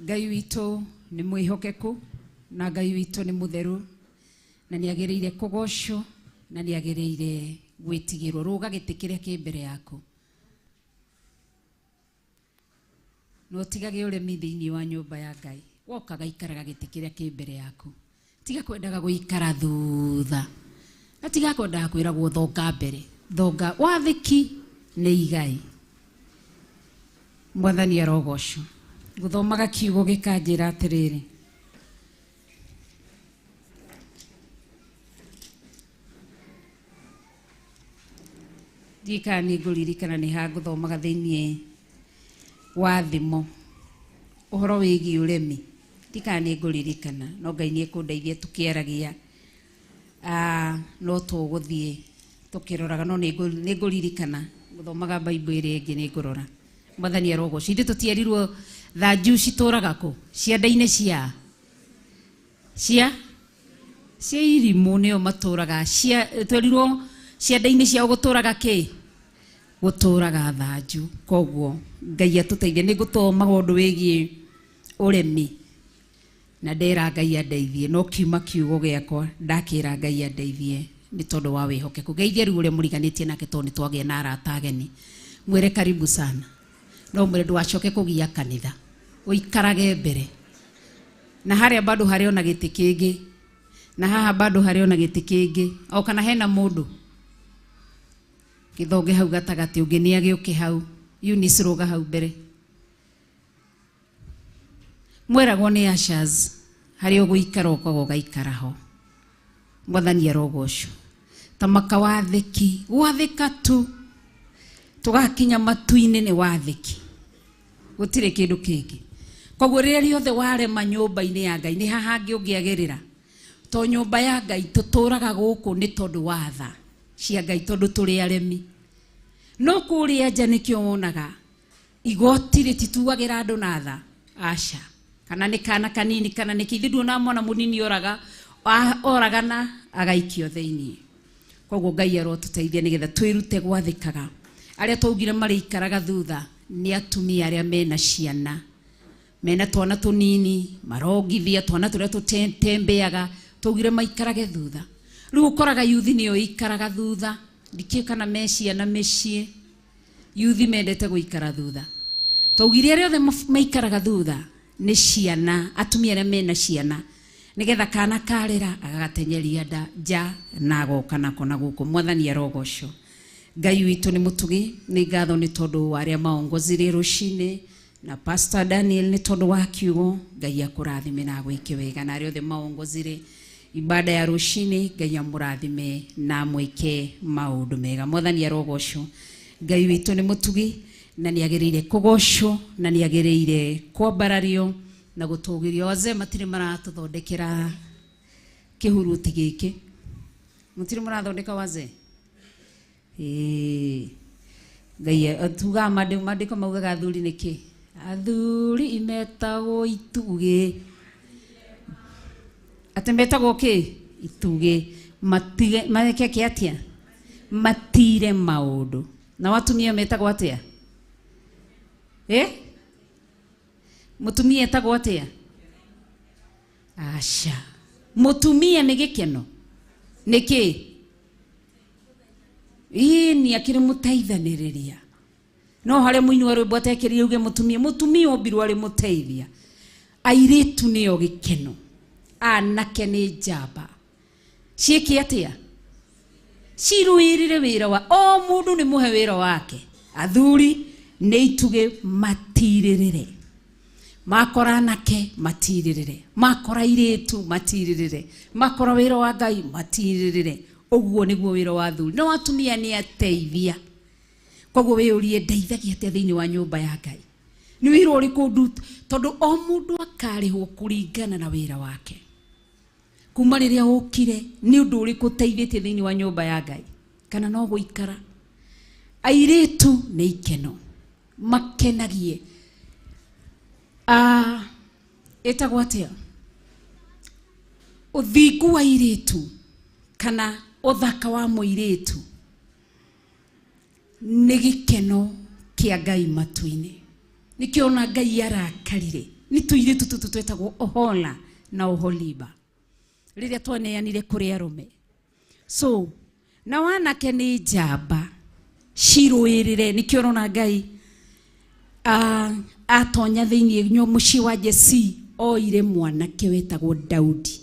Ngai witũ nĩ mwĩhokeku na Ngai witũ nĩ mũtheru na nĩ agĩrĩire kũgocwo na nĩ agĩrĩire gwĩtigĩrwo. Rũga gĩtĩ kĩrĩa kĩ mbere yaku. No tigage ũremi thĩinĩ wa nyũmba ya Ngai. Woka gaikaraga gĩtĩ kĩrĩa kĩ mbere yaku. Tiga kwendaga gũikara thutha. Na tiga kwendaga kwĩragwo thonga mbere. Thonga wathĩki nĩ igai. Mwathani arogocwo. Gũthomaga kiugo gĩkanjĩra atĩrĩrĩ. Ndiũĩ kana nĩ ngũririkana nĩ ha ngũthomaga thĩinĩ wa thimo ũhoro wĩgiĩ ũremi. Ndiũĩ kana nĩ ngũririkana, no Ngai nĩ ekũndeithia tũkĩaragia. No tũgũthiĩ tũkĩroraga, no nĩ ngũririkana. Gũthomaga Bible ĩrĩa ĩngĩ nĩ ngũrora. Mwathani arogocwo. Ithuĩ tũtierirwo thanju citũraga kũ? Cianda-inĩ cia cia cia irimũ nĩo matũraga. Cia twerirwo cianda-inĩ ciao gũtũraga kĩ? Gũtũraga thanju. Koguo Ngai atũteithie. Nĩ ngũthomaga ũndũ wĩgiĩ ũremi na ndera Ngai andeithie, no kiuma kiugo gĩakwa ndakĩra Ngai andeithie nĩ tondũ wa wĩhokeku. Geithia rĩu ũrĩa mũriganĩtie nake tondũ nĩ twagĩa na arata ageni. Mwĩre karibu sana. No mwĩre ndũgacoke kũgia kanitha, ũikarage mbere. Na harĩa bado harĩ ona gĩtĩ kĩngĩ, na haha bado harĩ ona gĩtĩ kĩngĩ, o kana hena mũndũ gĩthonge hau gatagatĩ, ũngĩ nĩ agĩũke hau. Eunice rũga hau mbere. Mweragwo nĩ ushers harĩa ũgũikara ũkaga ũgaikara ho. Mwathani arogocwo. Ta maka wathĩki, gwathĩka tu tũgakinya matu-inĩ nĩ wathĩki, gũtirĩ kĩndũ kĩngĩ. Koguo rĩrĩa rĩothe warema nyũmba-inĩ ya Ngai nĩ haha hangĩ ũngĩagĩrĩra, to nyũmba ya Ngai tũtũraga gũkũ nĩ tondũ wa tha cia Ngai, tondũ tũrĩ aremi. No kũrĩa nja nĩkĩo wonaga igoti rĩtituagĩra andũ na tha, aca. Kana nĩ kana kanini kana nĩ kĩ, ithuĩ nduonaga mwana mũnini oraga oragana agaikio thĩinĩ. Koguo Ngai arotũteithia nĩgetha twĩrute gwathĩkaga. Arĩa twaugire marĩikaraga thutha nĩ atumia arĩa mena ciana, mena twana tũnini, marongithia twana tũrĩa tũtembeaga, twaugire maikarage thutha. Rĩu ũkoraga yuthi nĩyo ĩikaraga thutha, ndikĩũĩ kana me ciana mĩciĩ, yuthi mendete gũikara thutha. Twaugire arĩa othe maikaraga thutha nĩ ciana, atumia arĩa mena ciana, nĩgetha kana karĩra agagatenyeria nda nja na agoka nako na gũkũ. Mwathani arogocwo. Ngai witũ nĩ mũtugi, nĩ ngatho nĩ tondũ wa arĩa maongozire rũcinĩ na Pastor Daniel nĩ tondũ wa kiugo. Ngai akũrathime na agwĩke wega, na arĩa othe maongozire ibada ya rũcinĩ Ngai amũrathime na amwĩke maũndũ mega. Mwathani arogocwo. Ngai witũ nĩ mũtugi na nĩ agĩrĩire kũgocwo na nĩ agĩrĩire kwambarario na gũtũgĩrio. Wazee matirĩ maratũthondekera kĩhuruti gĩkĩ, mũtirĩ mũrathondeka wazee? Ĩĩ, Ngai tugaga maandĩko maugaga athuri nĩ kĩ? Athuri metagwo itugĩ. Atĩ metagwo kĩ? Itugĩ. Matige mareke kĩ atĩa? Matire maũndũ. Na atumia metagwo atĩa? Mũtumia etagwo atĩa? Aca. Mũtumia nĩ gĩkeno. Nĩ kĩ? Ĩĩ nĩ akĩrĩ mũteithanĩrĩria. No harĩa mũini wa rwĩmbo atekĩrire uge mũtumia, mũtumia ombirwo arĩ mũteithia. Airĩtu nĩo gĩkeno. Anake nĩ njamba. Ciĩke atĩa? Cirũĩrĩre wĩra wa o mũndũ nĩ mũhe wĩra wake. Athuri nĩ itugĩ matirĩrĩre. Makora anake matirĩrĩre, makora airĩtu matirĩrĩre, makora wĩra wa Ngai matirĩrĩre. Ũguo nĩguo wĩra wa athuri. No atumia nĩ ateithia. Koguo wĩyũrie ndeithagia atĩa thĩinĩ wa nyũmba ya Ngai? Nĩ wĩra ũrĩkũ nduta? Tondũ o mũndũ akarĩhwo kũringana na wĩra wake. Kuma rĩrĩa ũkire nĩ ũndũ ũrĩkũ ũteithĩtie thĩinĩ wa nyũmba ya Ngai? Kana no gũikara? Airĩtu nĩ ikeno, makenagie. Ĩtagwo atĩa? Ũthingu wa airĩtu kana ũthaka wa mũirĩtu nĩ gĩkeno kĩa Ngai matu-inĩ. Nĩkĩo ona Ngai arakarire nĩ tũirĩtu tũtũ twetagwo Ohola na Oholiba rĩrĩa twaneanire kũrĩ arũme. So na wanake nĩ njamba cirũĩrĩre. Nĩkĩo ũrona Ngai atonya thĩinĩ mũciĩ wa Jesi oire mwanake wetagwo Daudi.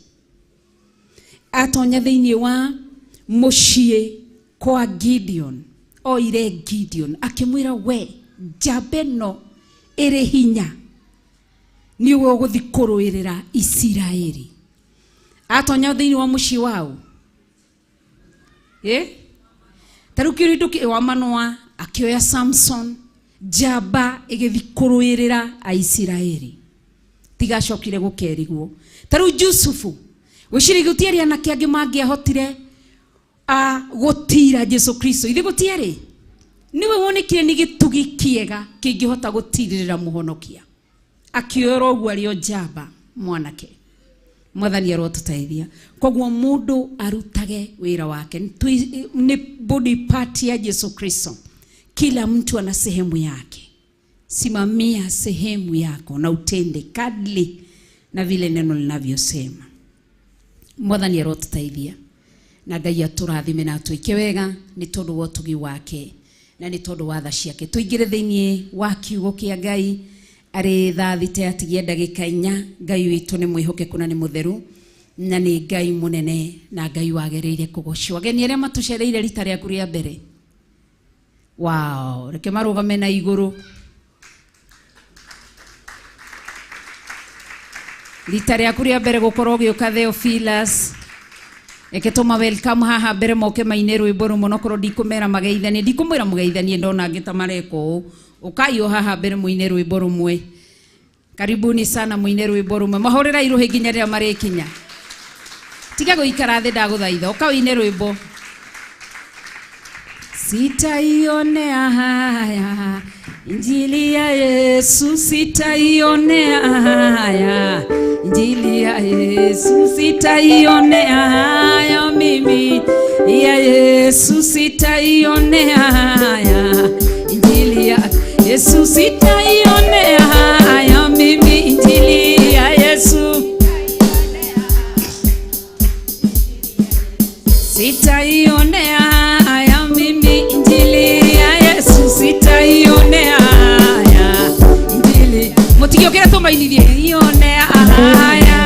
Atonya thĩinĩ wa mũciĩ kwa Gideon oire Gideon akĩmwĩra we njamba ĩno ĩrĩ hinya nĩwe ũgũthiĩ kũrũĩrĩra Isiraeli. Atonya thĩinĩ wa mũciĩ wao ta rĩu kĩrĩndũ wa Manoa akĩoya Samson njamba ĩgĩthiĩ kũrũĩrĩra Aisiraeli tigacokire gũkerigwo. Ta rĩu Jusufu gwĩciria gũtiarĩ anake angĩ mangĩahotire gũtira Jesu Kristo. Ithe gũtiarĩ niwe wonekire nĩ gĩtugi kĩega kĩngĩhota gũtirĩrĩra mũhonokia. Akĩoyora ũguo arĩ o njamba mwanake. Mwathani arotũteithia. Koguo mũndũ arutage wĩra wake. Nĩ body part ya Jesu Kristo. Kila mtu ana sehemu yake. Simamia sehemu yako na utende kadri na vile neno linavyosema. Mwathani arotũteithia na Ngai atũrathime na atwĩke wega nĩ tondũ wa ũtugi wake na nĩ tondũ wa tha ciake. Tũingĩre thĩinĩ wa kiugo kĩa Ngai arĩ thaa thita yatigia ndagĩka inya. Ngai witũ nĩ mwĩhokeku na nĩ mũtheru na nĩ Ngai mũnene na Ngai wagĩrĩire kũgocwo. Ageni arĩa matũcereire rita rĩaku rĩa mbere, wow, reke marũgame na igũrũ. Rita rĩaku rĩa mbere gũkorwo ũgĩũka Theophilus, reke tũma welcome haha mbere moke maine rwĩmbo rũmwe onokorwo ndikũmera mageithanie, ndikũmwĩra mũgeithanie ndona angĩ ta mareka ũũ. Ũkai o haha mbere mũine rwĩmbo rũmwe. Karibuni sana mũine rwĩmbo rũmwe. Mahũrĩrai rũhĩ nginya rĩrĩa marĩkinya. Tiga gũikara thĩ ndagũthaitha, ũka ũine rwĩmbo. Sitaionea haya Injili ya Yesu, sitaionea haya Injili ya Yesu, sitaionea haya mimi ya Yesu, sitaionea haya Injili ya Yesu, sitaionea haya mimi Injili ya Yesu, sitaionea haya mimi Injili ya Yesu, sitaionea haya Injili. Mũtigĩũkĩre tũmainithie ionea haya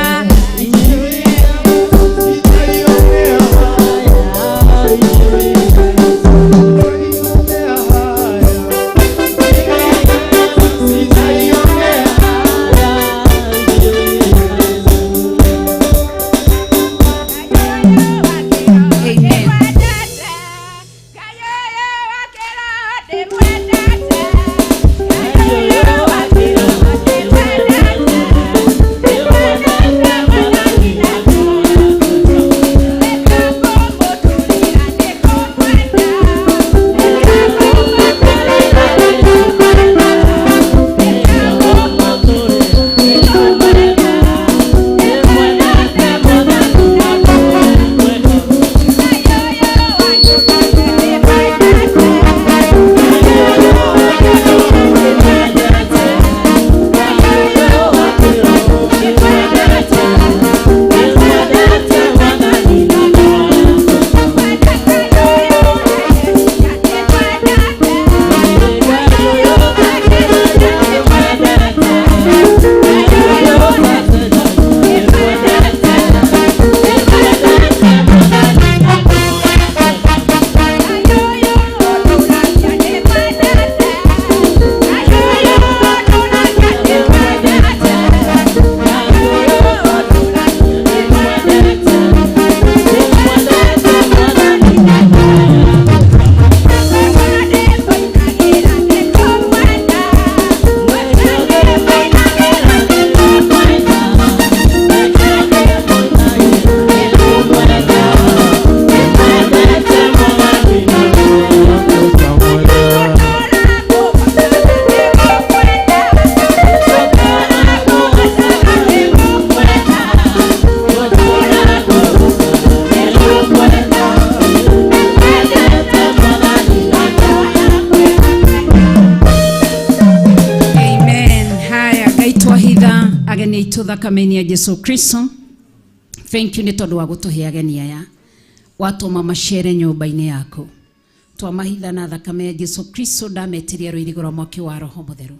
Twahitha ageni aitũ thakame-inĩ ya Jesu Kristo. Thank you nĩ tondũ wa gũtũhe ageni aya watũma macere nyũmba-inĩ yaku. Twamahitha na thakame ya Jesu Kristo, ndametiria rũirigo rwa mwaki wa Roho Mũtheru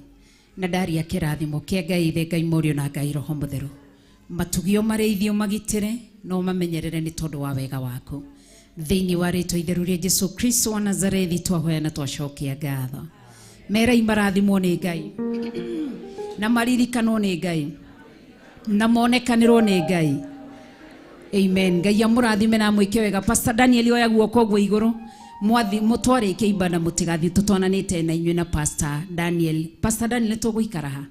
na ndaria kĩrathimo kĩa Ngai Ithe, Ngai Mũriũ na Ngai Roho Mũtheru. Matugio marĩithio magitĩre no mamenyerere nĩ tondũ wa wega waku. Thĩinĩ wa rĩtwa itheru rĩa Jesu Kristo wa Nazarethi twahoya na twacokia ngatho. Merai marathimwo nĩ Ngai na maririkanwo nĩ Ngai na monekanĩrwo nĩ Ngai. Amen. Ngai amũrathime na amwĩke wega. Pastor Daniel oya guoko ũguo igũrũ mwathi mũtwarĩkie ibada mũtigathiĩ tũtwananĩte na inyuĩ na Pastor Daniel. Pastor Daniel nĩtũgũikara ha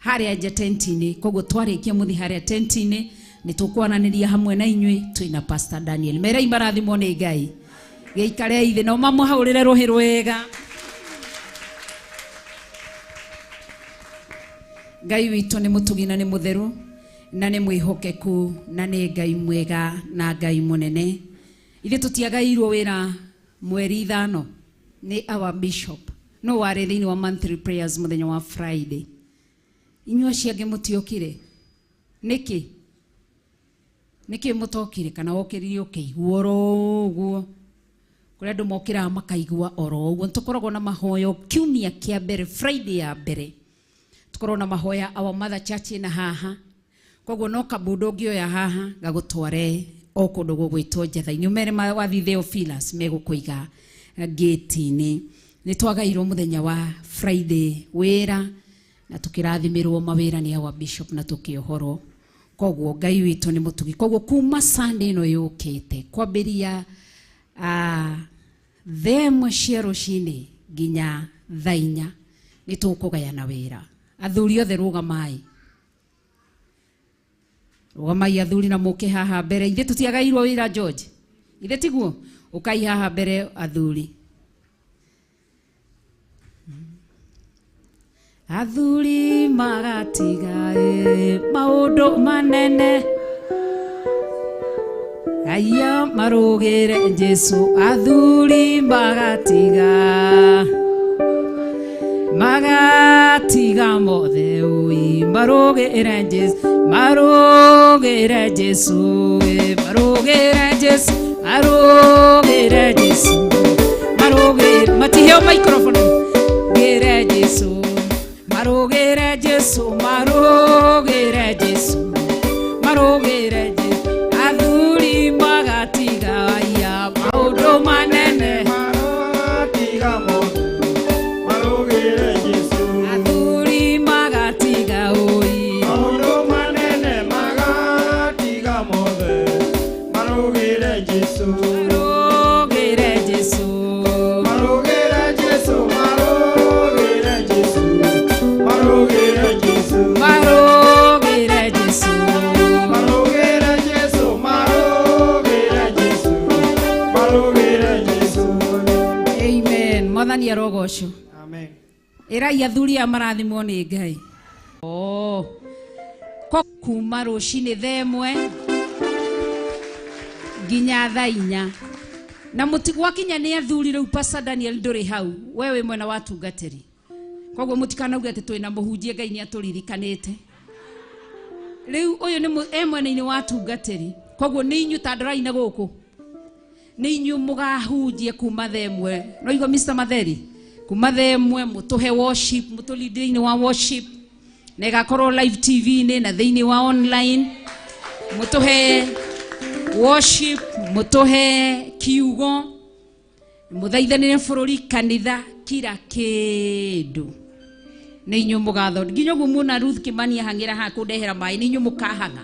harĩa nja tenti-inĩ, koguo twarĩkia mũthi harĩa tenti-inĩ nĩtũkwaranĩria hamwe na inyuĩ twĩna Pastor Daniel. Merai marathimwo nĩ Ngai. Gĩikarei thĩ na ũmamũhaũrĩre rũhĩ rwega. Ngai witũ nĩ mũtugi na nĩ mũtheru na nĩ mwĩhokeku na nĩ Ngai mwega na Ngai mũnene. Ithuĩ tũtiagairwo wĩra mweri 5 nĩ our bishop no warĩ thĩinĩ wa monthly prayers mũthenya wa Friday. Inyuĩ acio angĩ mũtiokire nĩkĩ? Nĩkĩ mũtokire? Kana wokĩrire ũkĩigua oro ũguo? Kũrĩ andũ mokĩraga makaigua oro ũguo. Nĩtũkoragwo na mahoyo kiumia kĩa mbere, Friday ya mbere tũkorwo na mahoya our mother church na haha. Koguo no kabundu ũngĩoya haha gagũtware o kũndũ gũgwĩtwo Njatha-inĩ, ũmere wathi Theophilus megũkũiga gate-inĩ. Nĩ twagairwo mũthenya wa Friday wĩra na tũkĩrathimĩrwo mawĩra nĩ our bishop na tũkĩohorwo. Koguo Ngai witũ nĩ mũtugi. Koguo kuma Sunday ĩno yũkĩte kwambĩria thaa ĩmwe cia rũcinĩ nginya thaa inya nĩ tũkũgayana wĩra. Athuri othe rũgamai. Rũgamai athuri na mũke haha mbere. Ithuĩ tũtiagairwo wĩra George. Ithuĩ tiguo? Ũkai haha mbere athuri. Athuri magatiga maũndũ manene aya marũgĩre Jesu. Athuri magatiga magatiga mothe ui marũgĩre Jesu, marũgĩre Jesu, marũgĩre Jesu, marũgĩre Jesu, marũgĩre matiheo microphone gĩre Jesu, marũgĩre Jesu, marũgĩre Jesu, marũgĩre Jesu. Athuri magatiga aya maũndũ manene Magatiga mothe marũgĩre Jesu. Athuri magatiga ui Maũndũ manene magatiga mothe marũgĩre Jesu. Marũgĩre Jesu. Marũgĩre Jesu, marũgĩre Jesu, marũgĩre Jesu. Marũgĩre Jesu. Marũgĩre Jesu, marũgĩre Jesu, marũgĩre Jesu. Amen. Mwathani arogocwo. Amen. Ĩrai athuri aya marathimwo nĩ Ngai. Oh. Ko kuma rũcinĩ thaa ĩmwe nginya thaa inya. Na mũtigwakinya nĩ athuri rĩu Pastor Daniel ndũrĩ hau, we wĩ mwena wa atungatĩri. Koguo mũtikanauge atĩ twĩna mũhunjia Ngai nĩ atũririkanĩte. Rĩu ũyũ nĩ e mwena-inĩ wa atungatĩri. Koguo nĩ inyuĩ ta ndorai na gũkũ. Nĩ inyuĩ mũgahunjie kuma thaa ĩmwe. No igua Mr. Matheri? Kuma thaa ĩmwe mũtũhe worship, mũtũlead thĩinĩ wa worship. Na ĩgakorwo live TV-inĩ na thĩinĩ wa online. Mũtũhe worship, mũtũhe kiugo, mũthaithanĩre bũrũri, kanitha, kila kĩndũ. Nĩ inyuĩ mũgathondeka. Nginya ũguo muona Ruth Kimani ahang'ĩra haha kũndehera maĩ, nĩ inyuĩ mũkahang'a.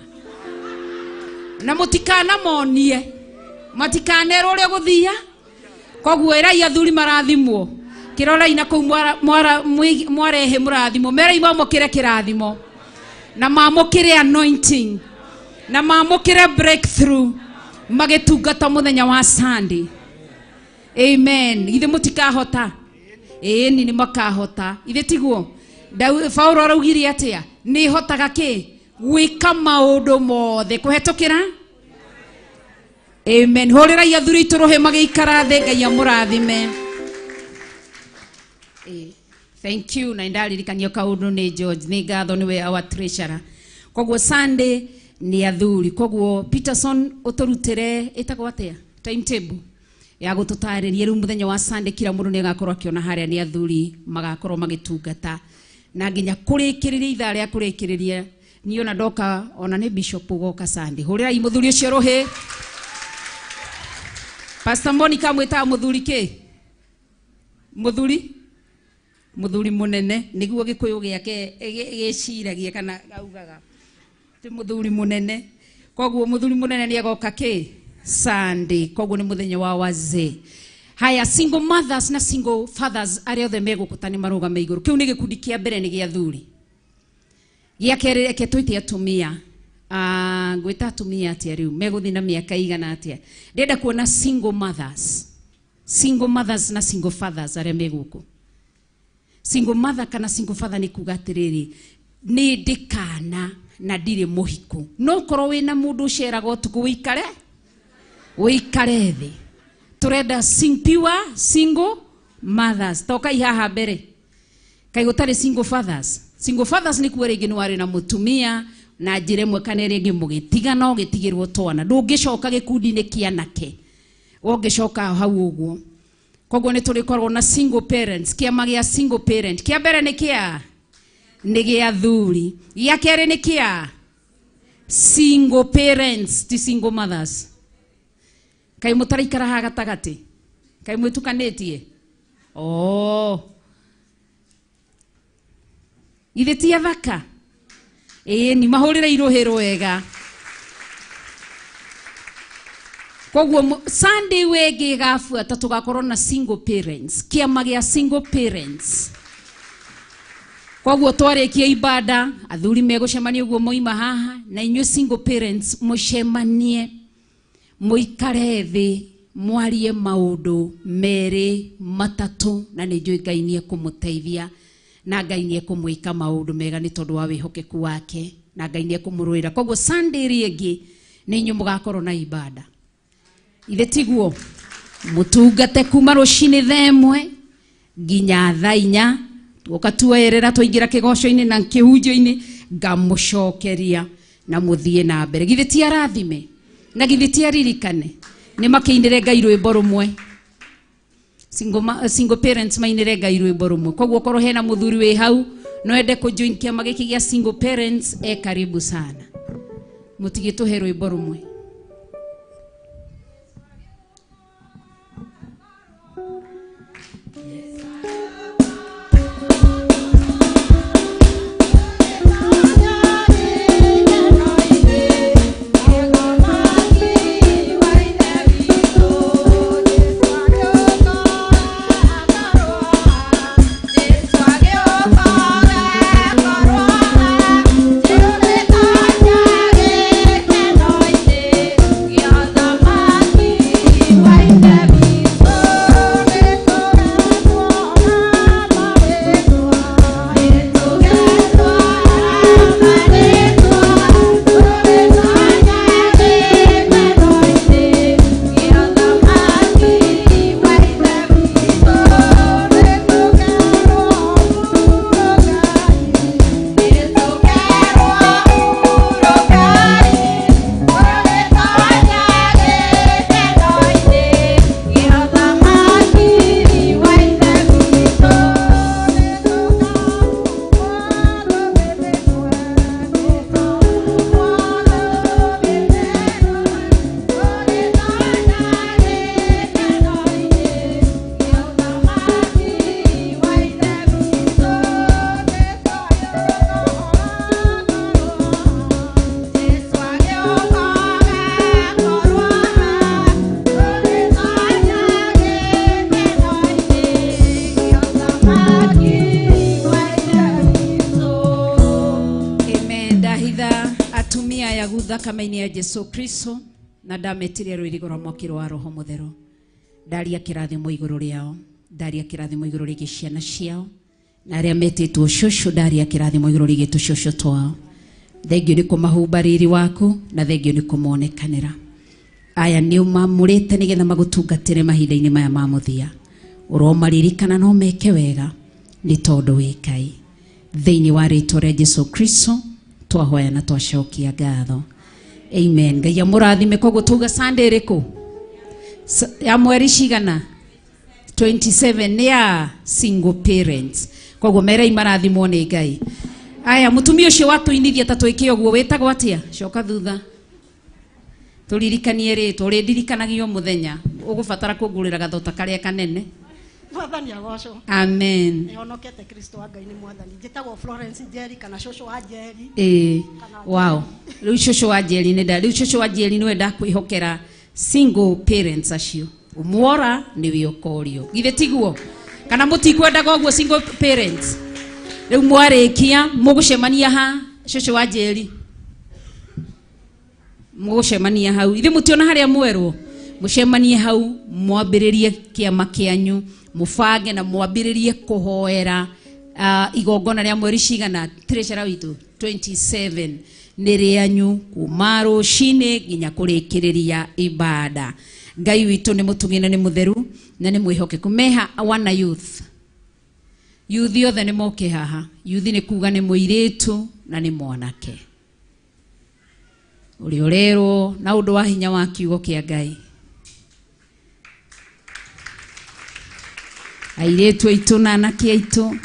Na mũtikanamonie, matikanerwo ũrĩa gũthia. Koguo ĩrai athuri marathimwo. Kĩrorai na kũu mwarehe mũrathimo. Merai mamũkĩre kĩrathimo. Na mamũkĩre anointing. Na mamũkĩre breakthrough. Magĩtungata mũthenya wa Sunday. Amen. Ithe mũtikahota. Ĩni nĩ makahota. Ithe tiguo? Paulo araugire atĩa? Nĩ hotaga kĩ? Gwĩka maũndũ mothe kũhetũkĩra. Amen. Hũrĩrai athuri aitũ rũhĩ magĩikara thĩ, Ngai amũrathime. Thank you. Na ndaririkanio kaundu ni George, ni ngatho niwe our treasurer. Koguo Sunday ni athuri. Koguo Peterson uturutire itagwo atia timetable ya gututariria riu muthenya wa Sunday kila mundu ni agakorwo akiona haria ni athuri magakorwo magitungata na nginya kurikiriria ithaa ria kurikiriria ni ona ndoka ona ni bishop ugoka Sunday. Hurirai muthuri ucio ruhi. Pastor Monica mwitaga muthuri ki? Muthuri muthuri munene niguo gikuyu giake giciragia kana gaugaga ti muthuri munene. Koguo muthuri munene ni agoka ki Sunday. Koguo ni muthenya wa wazee. Haya, single mothers na single fathers aria othe megũkũta nĩ marũgame igũrũ. Kĩu nĩ gĩkundi kĩa mbere nĩ gĩa athuri. Gĩa kerĩ reke twĩte atumia. Ngwĩta atumia atĩa rĩu megũthiĩ na mĩaka igana atĩa? Ndĩrenda kuona single mothers. Single mothers na single fathers arĩa megũkũ. Single mother kana single father nĩ kuga atĩrĩrĩ, nĩ ndĩ kana na ndirĩ mũhiku. No korwo wĩna mũndũ ũceraga ũtukũ wĩikare wĩikare thĩ. Turenda pure single mothers. Tokai haha mbere. Kai gũtarĩ single fathers. Single fathers nĩ kuga rĩngĩ nĩ warĩ na mũtumia na njĩra ĩmwe kana ĩrĩa ĩngĩ mũgĩtigana ũgĩtigĩrwo twana. Ndũngĩcoka gĩkundi-inĩ kĩa anake. Ũngĩcoka hau ũguo. Koguo nĩ tũrĩkoragwo na single parents, kĩama gĩa single parent. Kĩa mbere nĩ kĩa nĩ gĩa athuri. Gĩa kerĩ nĩ kĩa single parents, ti single mothers. Kai mũtaraikara haha gatagatĩ? Kai mwĩtukanĩtie? Oh. Ithe ti athaka? Ĩĩ ni mahũrĩre irũhĩ rwega. Koguo Sunday wĩngĩ ĩgabuata tũgakorwo na single parents, kĩama gĩa single parents. Koguo twarĩkia ibada, athuri megũcemania ũguo moima haha, na inyuĩ single parents mũcemanie mũikare thĩ mwarie maũndũ merĩ matatũ, na nĩ njũĩ Ngai nĩ ekũmũteithia na Ngai nĩ ekũmwĩka maũndũ mega nĩ tondũ wa wĩhokeku wake, na Ngai nĩ ekũmũrũĩra. Koguo Sunday ĩrĩa ĩngĩ nĩ inyuĩ mũgakorwo na ibada. Ithe tiguo mũtungate kuma rũcinĩ thaa ĩmwe nginya thaa inya, tuoka tuoerera twaingĩra kĩgoco-inĩ na kĩhunjio-inĩ, ngamũcokeria na mũthiĩ na mbere. Githĩ ti arathime? Na githĩ ti aririkane? Nĩ makĩinĩre Ngai rwĩmbo rũmwe. Single parents mainĩre Ngai rwĩmbo rũmwe. Koguo korwo hena mũthuri wĩ hau no ende kũjoin kĩama gĩkĩ gĩa single parents, e karibu sana. Mũtigĩtũhe rwĩmbo rũmwe. Thakame-inĩ ya Jesu Kristo na ndametirie rũirigo rwa mwaki rwa Roho Mũtheru. Ndaria kĩrathimo igũrũ rĩao, ndaria kĩrathimo igũrũ rĩgiĩ ciana ciao, na arĩa metĩtwo cũcũ, ndaria kĩrathimo igũrũ rĩgiĩ tũcũcũ twao. Thengio nĩ kũmahumba riri waku na thengio nĩ kũmonekanĩra. Aya nĩ ũmamũrĩte nĩgetha magũtungatĩre mahinda-inĩ maya ma mũthia. Ũromaririkana no meke wega Nĩ tondũ wĩ Ngai. Thĩinĩ wa rĩtwa rĩa Jesu Kristo twahoya na twacokia ngatho. Amen. Ngai amũrathime. Koguo tuga Sunday ĩrĩkũ? Ya mweri cigana? 27 nĩ ya single parents. Koguo merei marathimwo nĩ Ngai. Aya, mũtumia ũcio watũinithia ta twĩke ũguo, wĩtagwo atĩa? Coka thutha tũririkanie rĩtwa. Ũrĩndirikanagia o mũthenya, ũgũbatara kũngũrĩra gathota karĩa kanene. Mwathani agocwo. Amen. Nĩhonokete Kristo wa Ngai nĩ mwathani. Njĩtagwo Florence Njeri kana cũcũ wa Njeri. Ĩĩ, wow, rĩu cũcũ wa Njeri nĩ nda rĩu cũcũ wa Njeri nĩwe ndakwĩhokera single parents acio. Mwora nĩwe ũkorio, githĩ tiguo? Kana mũtikwendaga ũguo single parents? Rĩu mwarĩkia mũgũcemania ha, cũcũ wa Njeri? Mũgũcemania hau, ithuĩ mũtiona harĩa mwerwo mũcemanie hau, mwambĩrĩrie kĩama kĩanyu, mũbange na mwambĩrĩrie kũhoera igongona rĩa mweri cigana? Treasurer witũ, 27 nĩ rĩanyu kuma rũcinĩ nginya kũrĩkĩrĩria ibada. Ngai witũ nĩ mũtugi na nĩ mũtheru na nĩ mwĩhokeku. Meha wana youth, youth othe nĩ moke haha. Youth nĩ kuga nĩ mũirĩtu na nĩ mwanake ũrĩa ũrerwo na ũndũ wa hinya wa kiugo kĩa Ngai. Airĩtu aitũ na anake aitũ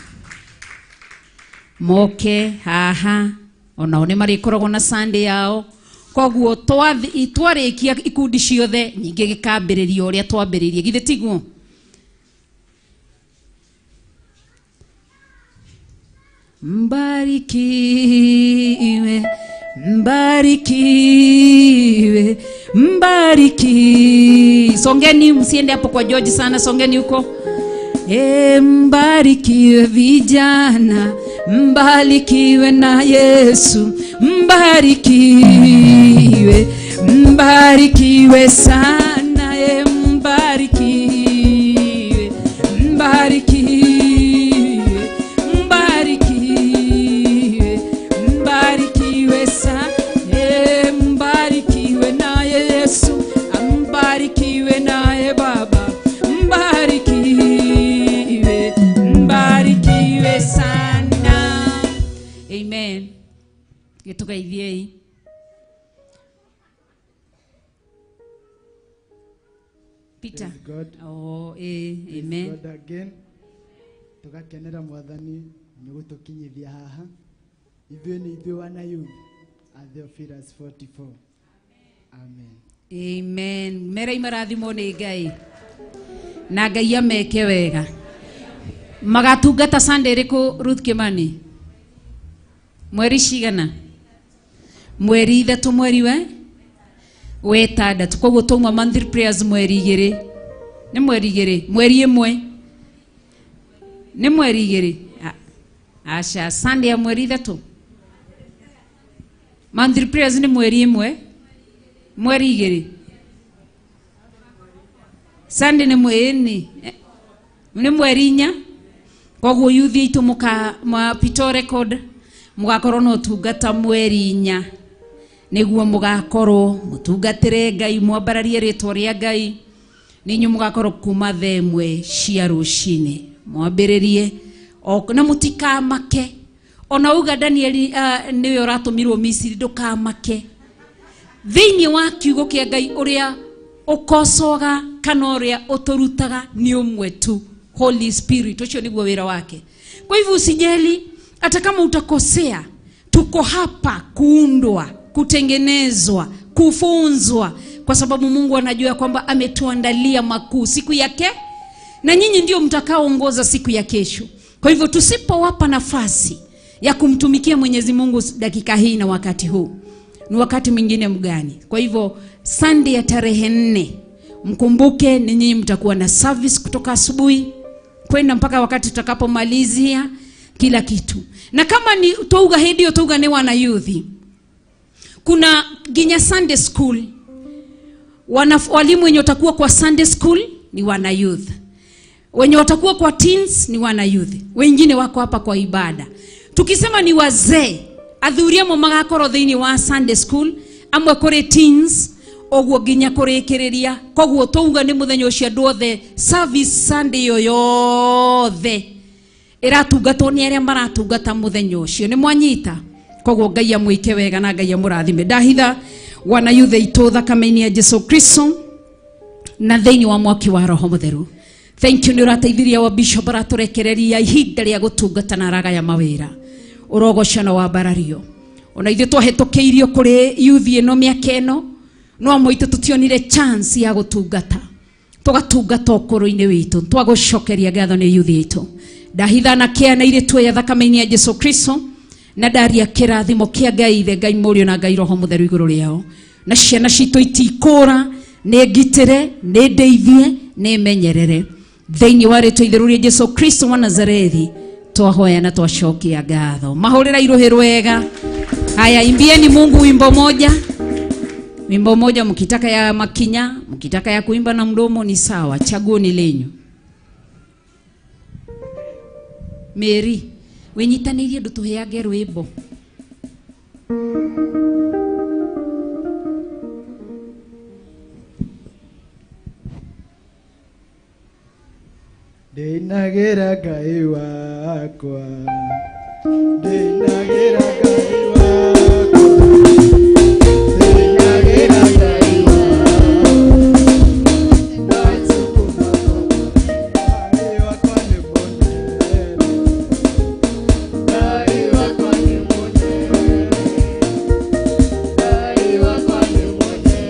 moke haha, onao nĩ marĩkoragwo na Sunday yao. Koguo twarĩkia ikundi ciothe, ningĩ gĩkambĩrĩria ũrĩa twambĩrĩirie, githĩ tiguo? Mbarikiwe, mbarikiwe, mbariki. Songeni, msiende hapo kwa George sana, songeni huko. E, mbarikiwe vijana, mbarikiwe na Yesu, mbarikiwe, mbarikiwe sana, e, mbarikiwe, mbarikiwe, mbarikiwe, mbarikiwe sana, e, mbarikiwe na Yesu, mbarikiwe naye Baba, mbarikiwe, mbarikiwe sana. Amen. Gĩtũgeithiei. Peter. Praise God. Oh, eh, Praise amen. God again. Tugakenera mwathani nĩ gũtũkinyithia haha. Ithuĩ nĩ ithuĩ wana youth a Theophilus 44. Amen. Amen. Merei marathimwo nĩ Ngai na Ngai ameke wega. Magatungata Sunday ĩrĩkũ, Ruth Kimani? Mweri cigana? Mweri 3, mweri we wetandatũ. Koguo twauma monthly prayers mweri 2, nĩ mweri 2, mweri 1, nĩ mweri 2. Aca, Sunday ya mweri 3 monthly prayers nĩ mweri 1, mweri 2. Sunday nĩ mweri nĩ mweri 4. Koguo youth aitũ mũka mapito record mũgakorwo na ũtungata mweri 4, nĩguo mũgakorwo mũtungatĩre Ngai, mwambararie rĩtwa rĩa Ngai. Ninyu mũgakorwo kuma thaa 1 cia rũcinĩ mwambĩrĩrie na mũtikamake. Ona uga Danieli nĩwe ũratũmirwo Misiri, ndũkamake. Thĩinĩ wa kiugo kĩa Ngai ũrĩa ũkocoga kana ũrĩa ũtũrutaga nĩ ũmwe tu, Holy Spirit. Ũcio nĩguo wĩra wake. Kwa hivyo usijali hata kama utakosea, tuko hapa kuundwa, kutengenezwa, kufunzwa, kwa sababu Mungu anajua kwamba ametuandalia makuu siku yake, na nyinyi ndio mtakaoongoza siku ya kesho. Kwa hivyo tusipowapa nafasi ya kumtumikia Mwenyezi Mungu dakika hii na wakati huu, ni wakati mwingine mgani? Kwa hivyo Sunday ya tarehe 4, mkumbuke ni nyinyi mtakuwa na service kutoka asubuhi kwenda mpaka wakati tutakapomalizia kila kitu. Na kama ni twauga hĩndĩ ĩyo twauga nĩ wana youth, kuna nginya Sunday school. Walimu wenye watakuwa kwa Sunday school ni wana youth, wenye watakuwa kwa teens ni wana youth, wengine wako hapa kwa ibada. Tukisema ni wazee, athuri amwe magakorwo thĩinĩ wa Sunday school, amwe kũrĩ teens, ũguo nginya kũrĩkĩrĩria. Koguo twauga nĩ mũthenya ũcio andũ othe service Sunday ĩyo yothe Ĩratungatwo nĩ arĩa maratungata mũthenya ũcio. Nĩ mwanyita? Koguo Ngai amwĩke wega na Ngai amũrathime. Ndahitha wana yuthe itũ thakame-inĩ ya Jesu Kristo na thĩinĩ wa mwaki wa Roho Mũtheru. Thank you nĩ ũrateithirie wa bishop aratũrekereria ihinda rĩa gũtungata na aragaya mawĩra. Ũrogoco na wambarario. Ona ithuĩ twahĩtũkĩirio kũrĩ youth ĩno mĩaka ĩno, no amwe aitũ tũtionire chance ya gũtungata. Tũgatungata ũkũrũ-inĩ witũ. Twagũcokeria ngatho nĩ youth itũ. Ndahitha na kĩa na irĩtu ya thakame-inĩ ya Jesu Kristo na ndaria kĩrathimo kĩa Ngai Ithe, Ngai Mũriũ na Ngai Roho Mũtheru igũrũ rĩao. Na ciana citũ itikũra, nĩ ngitĩre, nĩ ndeithie, nĩ menyerere. Thĩinĩ wa rĩtwa itheru rĩa Jesu Kristo wa Nazarethi twahoya na twacokia ngatho. Mahũrĩra irũhĩ rwega. Haya, imbieni Mungu wimbo moja. Wimbo moja, mkitaka ya makinya, mkitaka ya kuimba na mdomo ni sawa, chaguo ni lenyu. Mary, winyitanĩirie ndũtũheange rwĩmbo. Ndĩinagĩra Ngai wakwa, ndĩinagĩra Ngai wakwa, ndĩinagĩra Ngai wakwa. Ngai wakwa nĩ mũnene, Ngai wakwa nĩ mũnene, Ngai wakwa nĩ mũnene.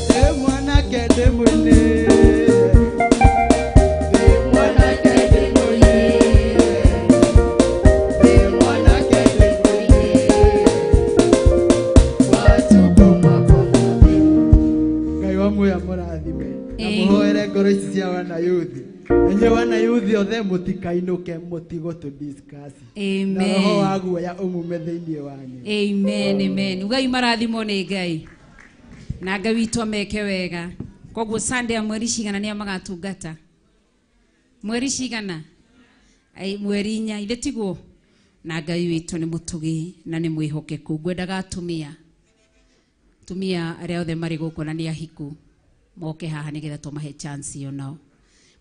Ndĩ mwanake ndĩ mũini, ndĩ mwanake ndĩ mũini, ndĩ mwanake ndĩ mũini. Ngai wa muoyo amũrathime na mũhoere ngoro ici cia wana youth. Inyuĩ wana youth othe mũtikainũke mũtigũtũ discuss. Na roho wa guoya ũmume thĩinĩ wanyu. Amen, amen. Ugai marathimo nĩ Ngai. Na Ngai witũ ameke wega. Koguo Sunday ya mweri cigana nĩa magatungata? Mweri cigana? Ai, mweri inya, ithe tiguo? Na Ngai witũ nĩ mũtugi na nĩ mwĩhokeku. Ngwendaga atumia. Atumia arĩa othe marĩ gũkũ na nĩ ahiku moke haha nĩgetha tũmahe chance ĩyo nao.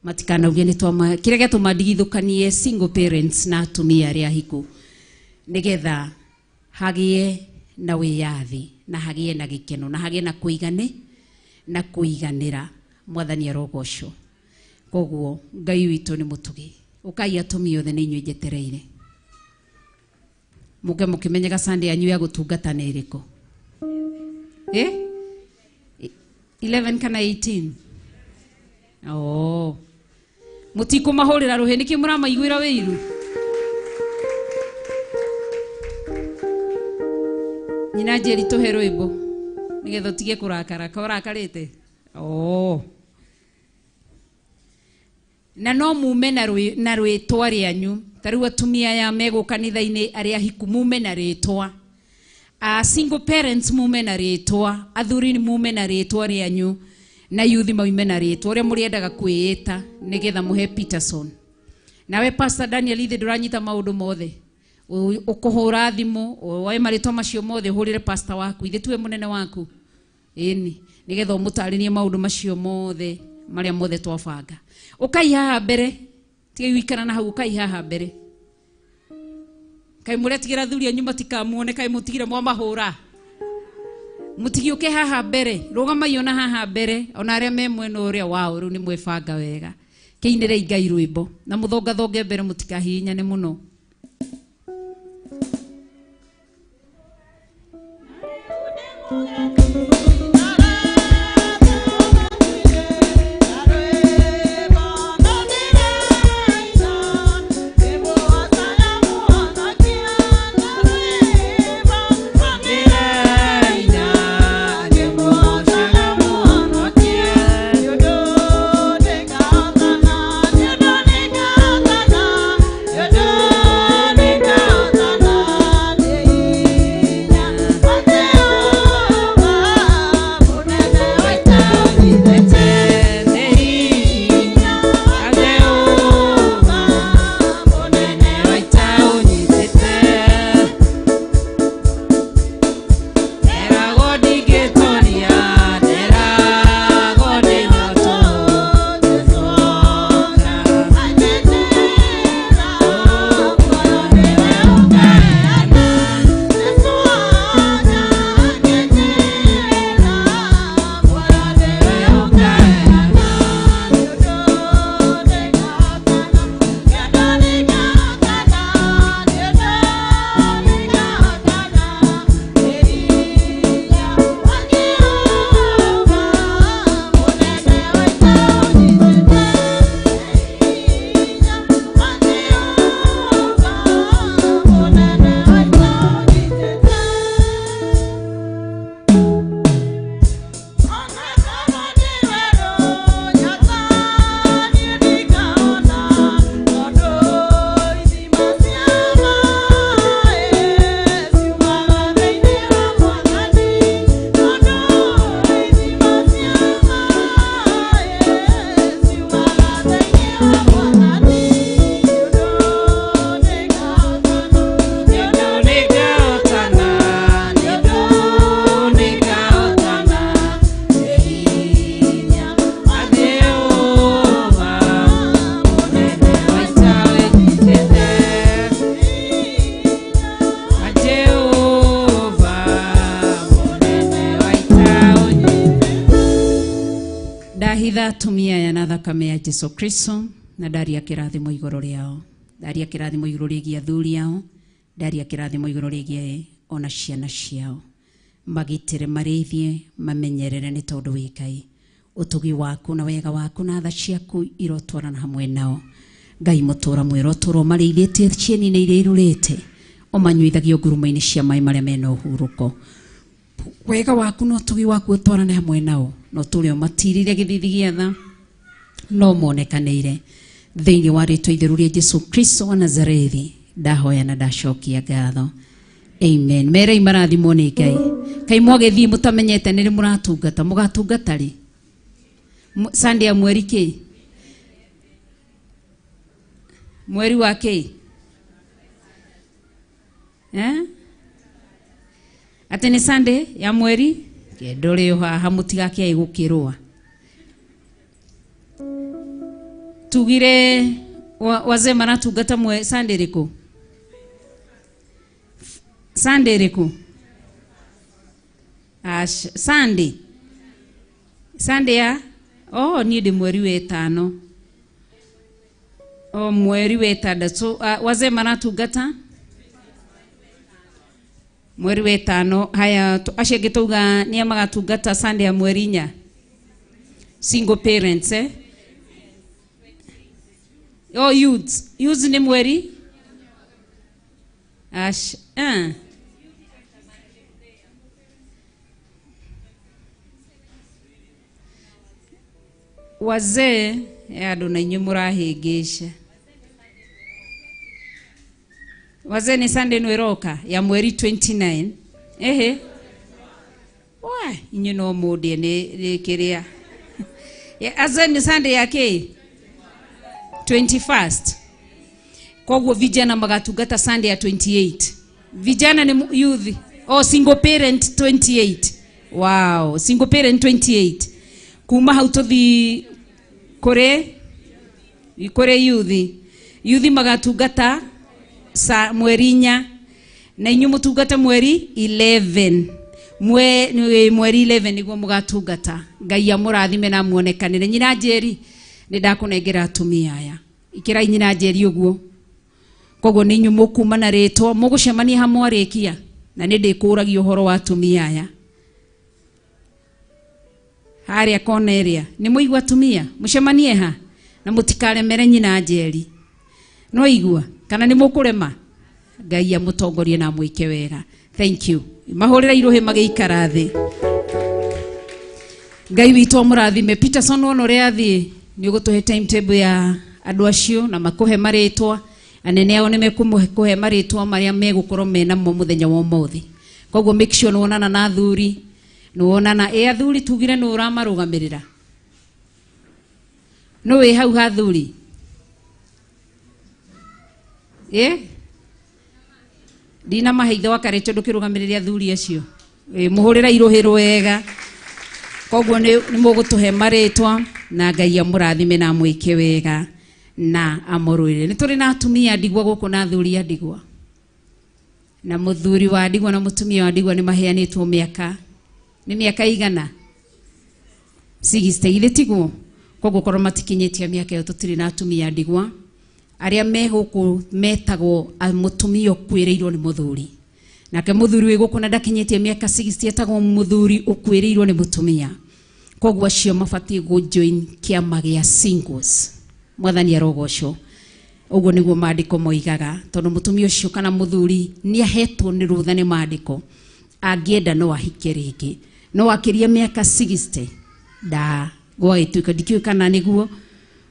Matikanauge nĩ twama kĩrĩa gĩatũma ndigithũkanie single parents na atumia arĩa ahiku nĩgetha hagĩe na wĩyathi na hagĩe na gĩkeno na hagĩe na kũigane na kũiganĩra. Mwathani arogocwo. Koguo Ngai witũ nĩ mũtugi. Ũkai atumia othe nĩ inyuĩ njetereire. Mũke mũkĩmenyaga Sunday yanyu ya gũtungata nĩ ĩrĩkũ? Eh? 11 kana 18? Oh. Mũtikũmahũrĩra rũhĩ nĩkĩ mũramaiguĩra wĩiru? Nyina Njeri tũhe rwĩmbo nĩgetha ũtige kũrakara. Ka ũrakarĩte? Oh. Na no mume na rwĩtwa rĩanyu. Ta rĩu atumia aya megũ kanitha-inĩ arĩa ahiku mume na rĩtwa. Single parents mume na rĩtwa, athuri mume na rĩtwa rĩanyu, na youth maume na rĩtwa ũrĩa mũrĩendaga kwĩĩta nĩgetha mũhe Peterson. Nawe Pastor Daniel ithe ndũranyita maũndũ mothe. Ũkũhũra thimũ, woe marĩtwa macio mothe ũhũrĩre pastor waku, ithe tuwe mũnene waku. Ĩni, nĩgetha ũmũtarĩrie maũndũ macio mothe marĩa mothe twabanga. Ũkai haha mbere, tiga gũikara na hau, ũkai haha mbere. Kaĩ mũretigĩra athuri anyu matikamuone, kaĩ mũtigire mwamahũra. Mũtigĩũke haha mbere, rũgamai ona haha mbere, ona arĩa me mwena ũrĩa wao rĩu nĩ mwebanga wega. Kĩinĩrei Ngai rwĩmbo na mũthongathonge mbere mũtikahihinyane mũno. Yeah. Ndahitha atumia aya na thakame ya Jesu Kristo, na ndaria kĩrathimo igũrũ rĩao, ndaria kĩrathimo igũrũ rĩgiĩ athuri ao, ndaria kĩrathimo igũrũ rĩgiĩ ona ciana ciao. Magitĩre, marĩithie, mamenyerere nĩ tondũ wĩ Ngai. Ũtugi waku na wega waku na tha ciaku irotwarana hamwe nao. Ngai mũtũra mwĩra ũtũra ũmarĩithĩtie cieni-inĩ iria irũrĩte, ũmanyuithagie ngurumo-inĩ cia maĩ marĩa mena ũhurũko. Wega waku na ũtugi waku ũtwarane hamwe nao, na ũtũre ũmatirĩire gĩthithi gĩa tha, no monekanĩire thĩinĩ wa rĩtwa itheru rĩa Jesu Kristo wa Nazarethi. Ndahoya na ndacokia ngatho. Amen. Merei marathimwo nĩ Ngai. Kai mwagĩthiĩ mũtamenyete nĩ rĩ mũratungata, mũgatungata rĩ? Sunday ya mweri kĩ? Mweri wa kĩ? Eh? Atĩ nĩ Sunday ya mweri? Ndũrĩ o haha mũtigakĩae gũkĩrũa. Tugire wazee maratungata Sunday rĩkũ? Sunday rĩkũ? Sunday. Sunday ya? Oh, niĩ ndĩ mweri wa ĩtano. Oh, mweri wa ĩtandatũ. Wazee maratungata? Mweri wa ĩtano. Haya, acio angĩ tauga nĩa magatungata Sunday ya mweri inya? Single parents, eh? Oh, youths. Youths nĩ mweri? Ash, Wazee, andũ na inyuĩ mũrahĩngĩca. Wazee nĩ Sunday ĩno ĩroka ya mweri 29. Ehe. Wa, inyuĩ no mũndĩe nĩ kĩrĩa. Wazee nĩ Sunday ya kĩ? 21st. Koguo vijana magatungata Sunday ya 28. Vijana ni youth. Oh, single parent 28. Wow, single parent 28. Kuma hau tũthi kũrĩ youth. Youth magatungata sa mweri inya, na inyuĩ mũtungate mweri 11. Mweri 11 nĩguo mũgatungata. Ngai amũrathime na amuonekanĩre. Nyina Njeri, nĩ ndakũnengera atumia aya. Ikĩrai nyina Njeri ũguo. Koguo nĩ inyuĩ mũkuma na rĩtwa, mũgũcemania hamwe arĩkia, na nĩ ndĩkũragia ũhoro wa atumia aya. Harĩa kona ĩrĩa, nĩ mũigua atumia, mũcemanie ha, na mũtikaremere nyina Njeri. No igua, kana nĩ mũkũrema? Ngai amũtongorie na amwĩke wega. Thank you. Mahũrĩre irũhĩ magĩikara thĩ. Ngai witũ amũrathime. Peterson wona ũrĩa athiĩ, nĩ ũgũtũhe timetable ya andũ acio na makũhe marĩtwa. Anene ao nĩ mekũhe marĩtwa marĩa megũkorwo menamo mũthenya wa ũmũthĩ. Koguo make sure nĩ wonana na athuri, nĩ wonana, ĩ athuri tugire nĩ ũramarũgamĩrĩra. Nũ wĩ hau ha athuri? Ĩ? Ndinamahe ithe wa Karĩtũ ndũkĩrũgamĩrĩre athuri acio. Ĩ, mũhũrĩre irũhĩ rwega. Koguo nĩ mũgũtũhe marĩtwa na Ngai amũrathime na amwĩke wega na amũrũĩrĩre. Nĩ tũrĩ na atumia ndigwa gũkũ na athuri a ndigwa. Na mũthuri wa ndigwa na mũtumia wa ndigwa nĩ maheanĩtwo mĩaka. Nĩ mĩaka igana? 60, githĩ tiguo? Koguo korwo matikinyĩtie mĩaka ĩyo tũtirĩ na atumia a ndigwa. Arĩa me gũkũ metagwo mũtumia ũkuĩrĩirwo nĩ mũthuri. Nake mũthuri wĩ gũkũ na ndakinyĩtie mĩaka 60 etagwo mũthuri ũkuĩrĩirwo nĩ mũtumia. Koguo acio mabatiĩ gũ-join kĩama gĩa singles. Mwathani arogocwo. Ũguo nĩguo maandĩko moigaga, tondũ mũtumia ũcio kana mũthuri nĩ ahetwo nĩ rũtha nĩ maandĩko. Angĩenda no ahike rĩngĩ. No akĩria mĩaka 60 nda gwagĩtuĩka ndikĩũĩ kana nĩguo,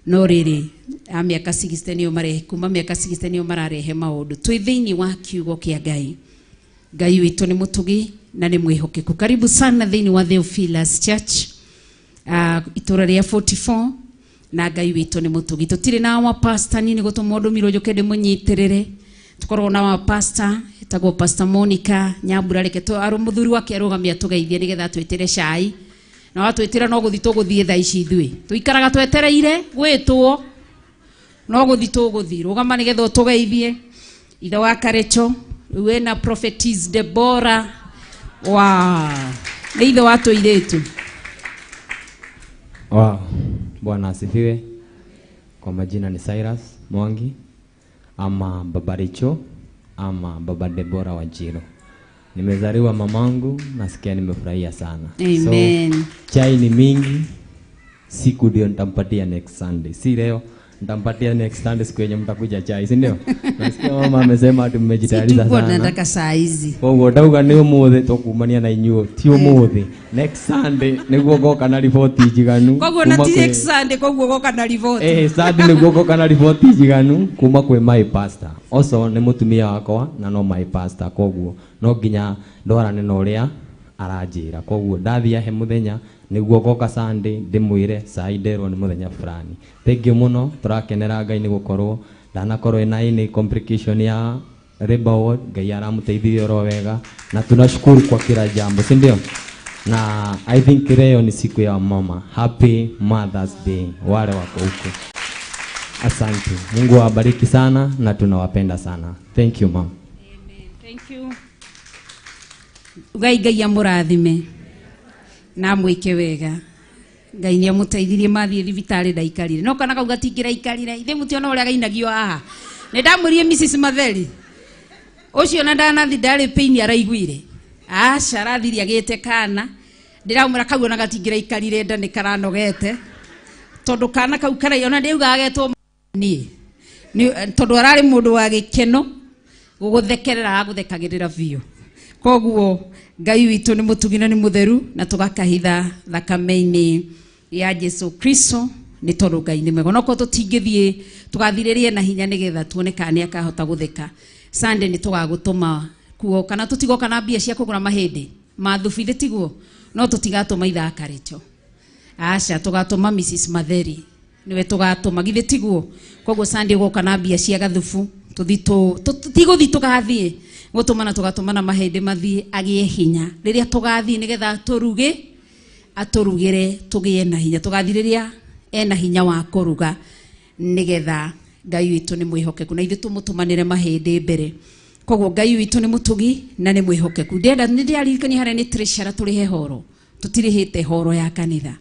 no rĩrĩ a mĩaka 60 nĩo marehe, kuma mĩaka 60 nĩo mararehe maũndũ. Twĩ thĩinĩ wa kiugo kĩa Ngai. Ngai witũ nĩ mũtugi na nĩ mwĩhokeku. Karibu sana thĩinĩ wa Theophilus Church, itũra rĩa 44, na Ngai witũ nĩ mũtugi. Tũtirĩ na wa pastor, niĩ nĩ gũtũma ndũmirwo njũke ndĩmũnyitĩrĩre. Tũkoragwo na wa pastor, etagwo Pastor Monica Nyambura. Reke mũthuri wake arũgamie atũgeithie nĩgetha atwĩtĩre cai. Na watwĩtĩra no gũthiĩ tũgũthiĩ thaa ici ithuĩ. Tũikaraga twetereire gwĩtwo, no gũthiĩ tũgũthiĩ. Rũgama nĩgetha ũtũgeithie. Ithe wa Karecho, rĩu ena Prophetess Deborah. Wow. Nĩ ithe wa tũirĩtu. Wow. Bwana asifiwe. Kwa majina ni Cyrus Mwangi ama Baba Richo ama Baba Debora Wanjiru. Nimezaliwa mamangu, nasikia nimefurahia sana. Amen. So, chai ni mingi, siku ndio nitampatia next Sunday. Si leo, nitampatia next Sunday siku yenye mtakuja chai, si ndio? Nasikia mama amesema ati mmejitayarisha Situkuwa sana. tunataka saa hizi. Koguo ndauga nĩ ũmũthĩ tũkumania na inyuĩ ti ũmũthĩ next Sunday nĩguo ngoka na riboti njiganu Koguo na kuma ti kwĩ- next Sunday koguo goka na riboti. Sunday nĩguo ngoka na riboti njiganu kuma kwĩ my pastor. Also nĩ mũtumia wakwa na no my pastor, koguo no nginya ndwarane na ũrĩa aranjĩra. Koguo ndathiĩ ahe mũthenya nĩguo ngoka Sunday ndĩmwĩre cai nderwo nĩ mũthenya fulani. Thank you mũno, tũrakenera Ngai nĩ gũkorwo ndanakorwo ĩna any complication ya labor ward. Ngai aramũteithirie oro wega na tunashukuru kwa kila jambo, si ndio? Na I think leo ni siku ya mama. Happy Mother's Day wale wako huko. Asante. Mungu awabariki sana na tunawapenda sana. Thank you ma'am. Thank you. Ngai Ngai amũrathime na amwĩke wega. Ngai nĩ amũteithirie mathiĩ thibitarĩ ndaikarire. No kana kau gatingĩraikarire. Ithe mũtiona ũrĩa gainagio haha. Nĩ ndamwĩrire Mrs. Matheri. Ũcio na ndanathi ndarĩ pain araiguire. Aca arathire agĩte kana. Ndĩramwĩra kau ona gatingĩraikarire nda nĩ karanogete. Tondũ kana kau karai ona ndĩugaga getwo niĩ. Tondũ ararĩ mũndũ wa gĩkeno gũgũthekerera agũthekagĩrĩra biũ. Koguo Ngai witũ nĩ mũtugi na nĩ mũtheru na tũgakahitha thakame-inĩ ya Jesu Kristo nĩ tondũ Ngai nĩ mwega. Onokorwo tũtingĩthiĩ tũgathirĩrie na hinya nĩgetha tuone kana nĩ akahota gũtheka. Sunday nĩ tũgagũtũma kuo kana tũtigoka na mbia cia kũgũra mahĩndĩ ma thubu ithe tiguo, no tũtigatũma ithaka rĩcho. Aca tũgatũma Mrs. Matheri niwe tũgatũma githĩ tiguo. Koguo Sunday ũgoka na mbia cia gathubu tũthi tũtigũthi tũgathiĩ gũtũmana tũgatũmana mahĩndĩ mathiĩ agĩe hinya rĩrĩa tũgathiĩ nĩgetha tũruge atũrugĩre tũgĩe na hinya tũgathiĩ rĩrĩa ena hinya wa kũruga nĩgetha Ngai witũ nĩ mwĩhokeku na ithuĩ tũmũtũmanĩre mahĩndĩ mbere. Koguo Ngai witũ nĩ mũtugi na nĩ mwĩhokeku. Ndĩrenda nĩ ndĩraririkania harĩa nĩ treasurer tũrĩhe horo, tũtirĩhĩte horo ya kanitha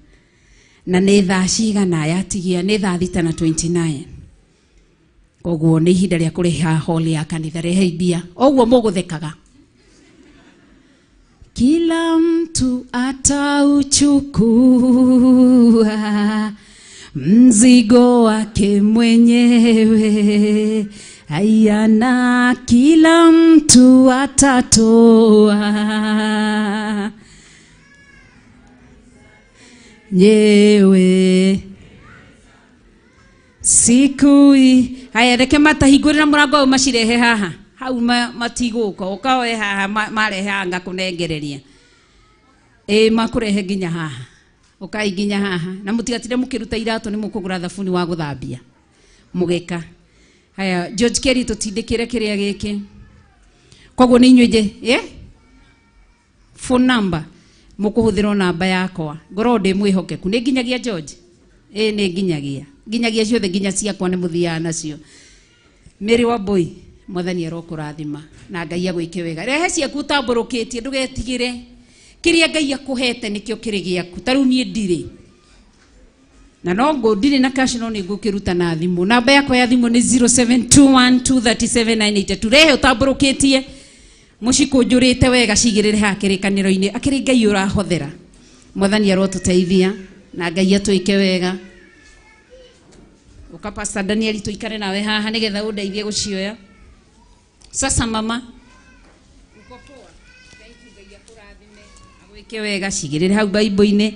na nĩ thaa cigana yatigia nĩ thaa 6:29. Koguo nĩ ihinda rĩa kũrĩha hall ya kanitha, rehei mbia oguo mũgũthekaga. Kila mtu atauchukua mzigo wake mwenyewe, haya na kila mtu atatoa nyewe siku haya reke matahingũrĩra mũrango ũyũ macirehe haha hau matigũka ũkaoe haha marehe haha ngakũnengereria ĩ makũrehe nginya haha ũkai nginya haha na mũtigatinde mũkĩruta iratũ nĩ mũkũgũra thabuni wa gũthambia mũgeka. Haya George Kerry tũtindĩkĩre kĩrĩa gĩkĩ. Koguo nĩ inyuĩ nje phone number mũkũhũthĩrwo namba yakwa ngorwo ndĩ mwĩhokeku nĩ nginyagia George ĩ nĩ nginyagia nginyagia ciothe nginya ciakwa nĩ mũthiaga nacio. Mary wa Boy mwathani arokũrathima na Ngai agwĩke wega. Rehe ciaku ũtambũrũkĩtie ndũgetigĩre kĩrĩa Ngai akũhete nĩkĩo kĩrĩ gĩaku. Ta rĩu niĩ ndirĩ na no ngũ ndirĩ na cash no nĩ ngũkĩruta na thimũ. Namba yakwa ya thimũ nĩ 0721237982. Rehe ũtambũrũkĩtie mũcikũnjũrĩte wega cigĩrĩre haha kĩrĩkanĩro-inĩ akĩrĩ Ngai ũrahothera. Mwathani arotũteithia na Ngai atwĩke wega. Ũka Pastor Daniel tũikare nawe haha nĩgetha ũndeithie gũcioya. Sasa mama uko poa? Thank you, Ngai akũrathime agwĩke wega cigĩrĩre hau Bible-inĩ.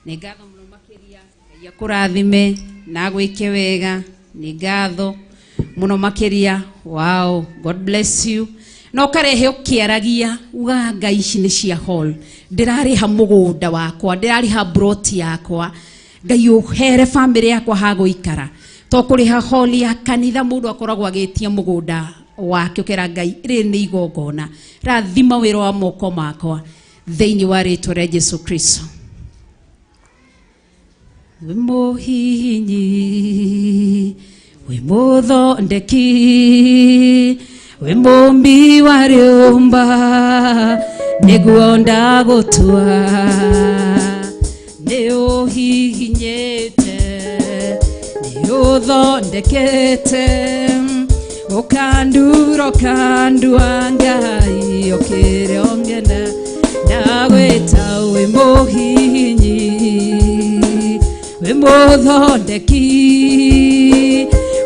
Nĩ ngatho mũno makĩria Ngai akũrathime na agwĩke wega. Nĩ ngatho mũno makĩria. Wow, God bless you. Na ũkarehe ũkĩaragia ugaga Ngai ici nĩ cia hall, ndĩrarĩha mũgũnda wakwa, ndĩrarĩha broti yakwa, Ngai ũhere famĩlĩ yakwa ha gũikara. To kũrĩha hall ya kanitha mũndũ akoragwo agĩtia mũgũnda wake ũkera Ngai rĩrĩ nĩ igongona, rathima wĩra wa moko makwa thĩinĩ wa rĩtwa rĩa Jesu Kristo. Wĩ mũhihinyi wĩ mũthondeki wĩ mũmbi wa rĩũmba nĩguo ndagũtua nĩ ũhihinyĩte ũthondekete ũkandura ũkandua Ngai ũkĩrĩ ongena ndagwĩta wĩ mũhihinyi wĩ mũthondeki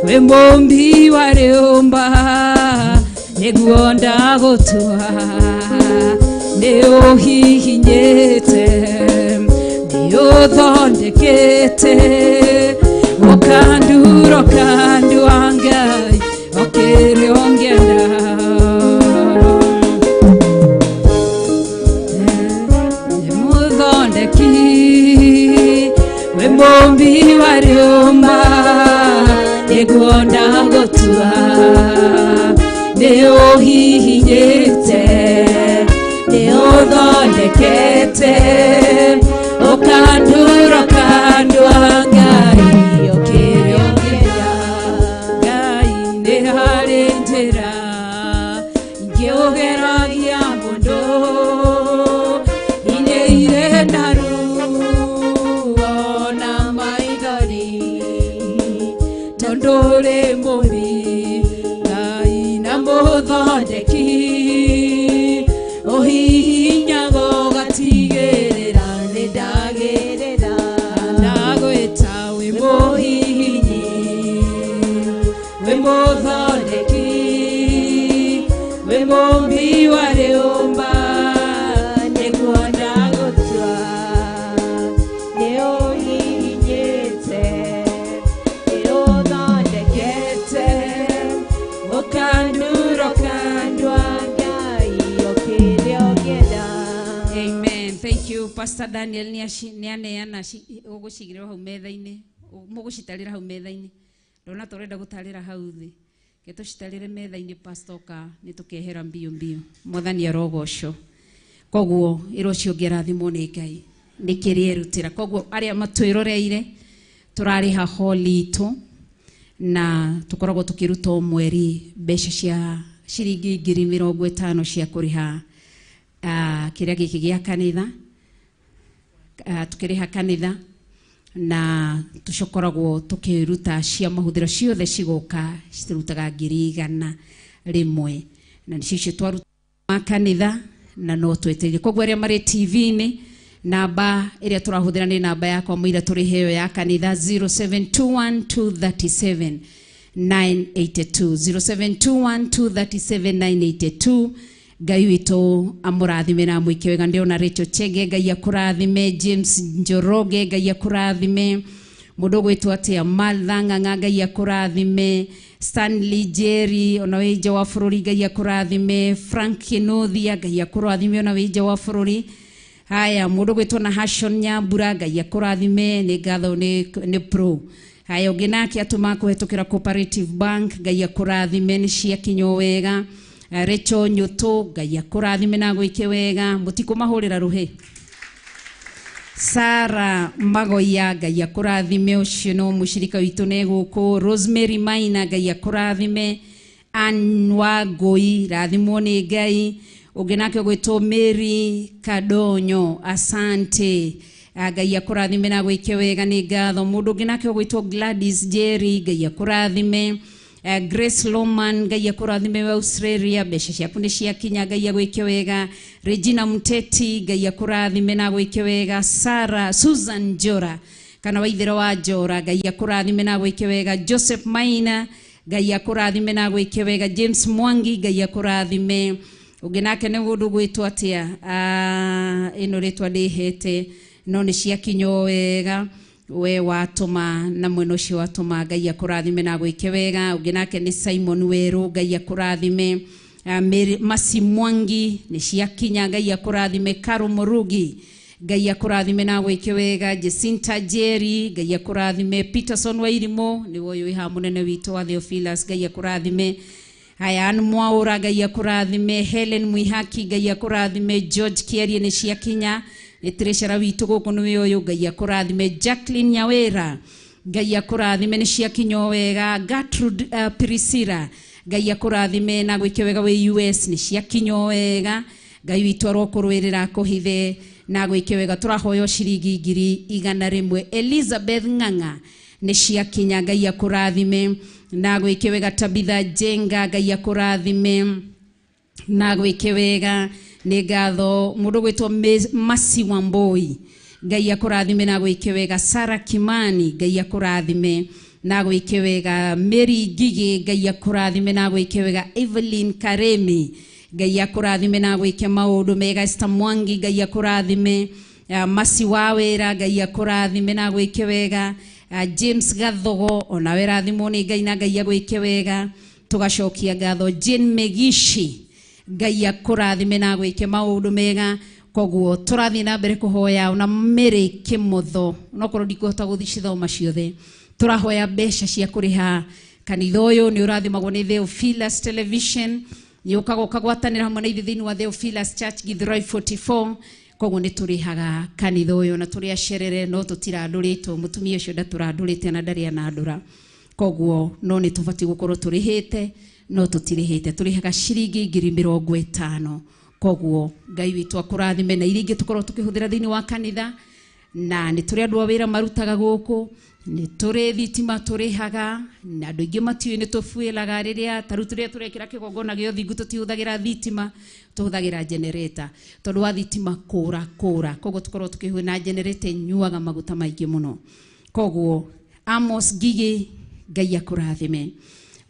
wĩ mũmbi wa rĩũmba nĩguo ndagũtua nĩ ũhihinyĩte nĩ ũthondekete ũkandura ũkandua Ngai ũkĩrĩ ongena nĩ mũthondeki wĩ mũmbi wa rĩũmba nĩguo ndagũtua nĩ ũhihinyĩte nĩ ũthondekete ũkandura ũkandua Ngai ũkĩrĩ ongena Ngai nĩ harĩ njĩra ingĩũgeragia mũndũ inĩire na ruo na maithori tondũ ũrĩ mũmbi Ngai na mũthondeki ũhihinyaga ũgatigĩrĩra nĩ ndagĩrĩra ndagwĩta wĩ mũhihinyi wĩ mũthondeki wĩ mũmbi wa rĩũmba nĩguo ndagũtua nĩ ũhihinyĩte nĩ ũthondekete ũkandura ũkandua Ngai ũkĩrĩ ongena. Amen. Thank you Pastor Daniel nĩ aneana ũgũcigĩrĩra hau metha-inĩ mũgũcitarĩra hau metha-inĩ ndona tũrenda gũtarĩra hau thĩ ke tũcitarĩre metha-inĩ pastor ka nĩ tũkehera mbio mbio mwathani arogocwo koguo ĩro ũcio ũngĩ arathimwo nĩ Ngai nĩ kĩrĩa erutĩra koguo arĩa matwĩroreire tũrarĩha hall itũ na tũkoragwo tũkĩruta o mweri mbeca cia ciringi 50,000 cia kũrĩha kĩrĩa gĩkĩ gĩa kanitha tukĩrĩha kanitha na tũcokoragwo tũkĩruta cia mahũthĩro ciothe cigoka cirutaga 100,000 na nĩcio icio twaruta ma kanitha na no twetereire koguo arĩa marĩ TV-inĩ namba ĩrĩa tũrahũthĩra nĩ namba yakwa mũira tũrĩheo ya kanitha 0721237982 0721237982 Ngai witũ amũrathime na amwĩke wega ndĩrona Rachel Chege Ngai akũrathime James Njoroge Ngai akũrathime mũndũ ũgwĩtwo atĩa Martha Ng'ang'a Ngai akũrathime Stanley Jerry ona wĩ nja wa bũrũri Ngai akũrathime Frank Kinothia Ngai akũrathime ona wĩ nja wa bũrũri haya mũndũ ũgwĩtwo na Hashon Nyambura Ngai akũrathime nĩ ngatho nĩ pro haya ũngĩ nake atũma kũhetũkĩra Cooperative Bank Ngai akũrathime nĩ ciakinywo wega Rachel Nyũtũ Ngai akũrathime na gwĩke wega mũtikũmahũrĩra rũhĩ Sara Magoya Ngai akũrathime ũcio no mũcirika witũ nĩ gũkũ Rosemary Maina Ngai akũrathime Ann Wangũi rathimwo nĩ Ngai ũngĩ nake ũgwĩtwo Mary Kadonyo asante Ngai akũrathime na gwĩke wega nĩ ngatho mũndũ ũngĩ nake ũgwĩtwo Gladys Jerry Ngai akũrathime Grace Loman Ngai akũrathime wa Australia mbeca ciaku nĩ ciakinya Ngai agwĩke wega Regina Muteti Ngai akũrathime na gwĩke wega Sarah Susan Njora kana waithĩro wa Njora Ngai akũrathime na gwĩke wega Joseph Maina Ngai akũrathime na gwĩke wega James Mwangi Ngai akũrathime ũngĩ nake nĩ mũndũ gwĩtwo atĩa ĩno rĩtwa ndĩhete no nĩ ciakinywo wega we watũma na mwena ũcio watũma Ngai akũrathime na gwĩke wega ũngĩ nake nĩ Simon Werũ Ngai akũrathime Mary Masi Mwangi nĩ ciakinya Ngai akũrathime Karo Murugi Ngai akũrathime na gwĩke wega Jacinta Jerry Ngai akũrathime Peterson Wairimo nĩwe ũyũ wĩ haha mũnene witũ wa Theophilus Ngai akũrathime haya Ann Mwaũra Ngai akũrathime Helen Mwihaki Ngai akũrathime George Kiarie nĩ ciakinya nĩ treasurer witũ gũkũ nĩwe ũyũ Ngai akũrathime Jacqueline Nyawĩra Ngai akũrathime nĩ ciakinywo wega Gertrude Priscilla Ngai akũrathime na gwĩke wega wĩ US nĩ ciakinywo wega Ngai witũ arokũrũĩrĩra akũhithe na gwĩke wega tũrahoywo ciringi 100,000 Elizabeth Ng'ang'a Nĩ ciakinya Ngai akũrathime na gwĩke wega. Tabitha Jenga Ngai akũrathime na gwĩke wega. Nĩ ngatho mũndũ gwĩtwo Masi Wamboi Ngai akũrathime na gwĩke wega. Sara Kimani Ngai akũrathime na gwĩke wega. Mary Ngigĩ Ngai akũrathime na gwĩke wega. Evelyn Karemi Ngai akũrathime na gwĩke maũndũ mega. Esther Mwangi Ngai akũrathime. Masi wa wĩra Ngai akũrathime na gwĩke wega. James Gathogo onawe rathimwo nĩ Ngai na Ngai agwĩke wega. Tũgacokia ngatho Jane Megishi Ngai akũrathime na gwĩke maũndũ mega. Koguo tũrathiĩ na mbere kũhoya ona Mary Kĩmotho onokorwo ndikũhota gũcithoma ciothe. Tũrahoya mbeca cia kũrĩha kanitha ũyũ. Nĩ ũrathimagwo nĩ Theophilus Television, nĩ ũkaga ũkagwatanĩra hamwe na ithuĩ thĩinĩ wa Theophilus Church Githurai 44. Koguo nĩ tũrĩhaga kanitha ũyũ na tũrĩ acerere no tũtirandũrĩtwo. Mũtumia ũcio ndatũrandũrĩte na ndarĩ anandũra. Koguo no nĩ tũbatiĩ gũkorwo tũrĩhĩte no tũtirĩhĩte. Tũrĩhaga ciringi 50,000. Koguo Ngai witũ akũrathime na iria ingĩ tũkorwo tũkĩhũthĩra thĩinĩ wa kanitha. Na nĩ tũrĩ andũ a wĩra marutaga gũkũ, nĩ tũrĩ thitima tũrĩhaga, na andũ aingĩ matiũĩ nĩ tũbuĩraga rĩrĩa ta rĩu tũrĩa tũrekĩra kĩgongona gĩa ũthingu tũtihũthagĩra thitima, tũhũthagĩra generator tondũ wa thitima kũra kũra. Koguo tũkorwo tũkĩhũthĩra na generator ĩnyuaga maguta maingĩ mũno. Koguo Amos Ngigĩ Ngai akũrathime.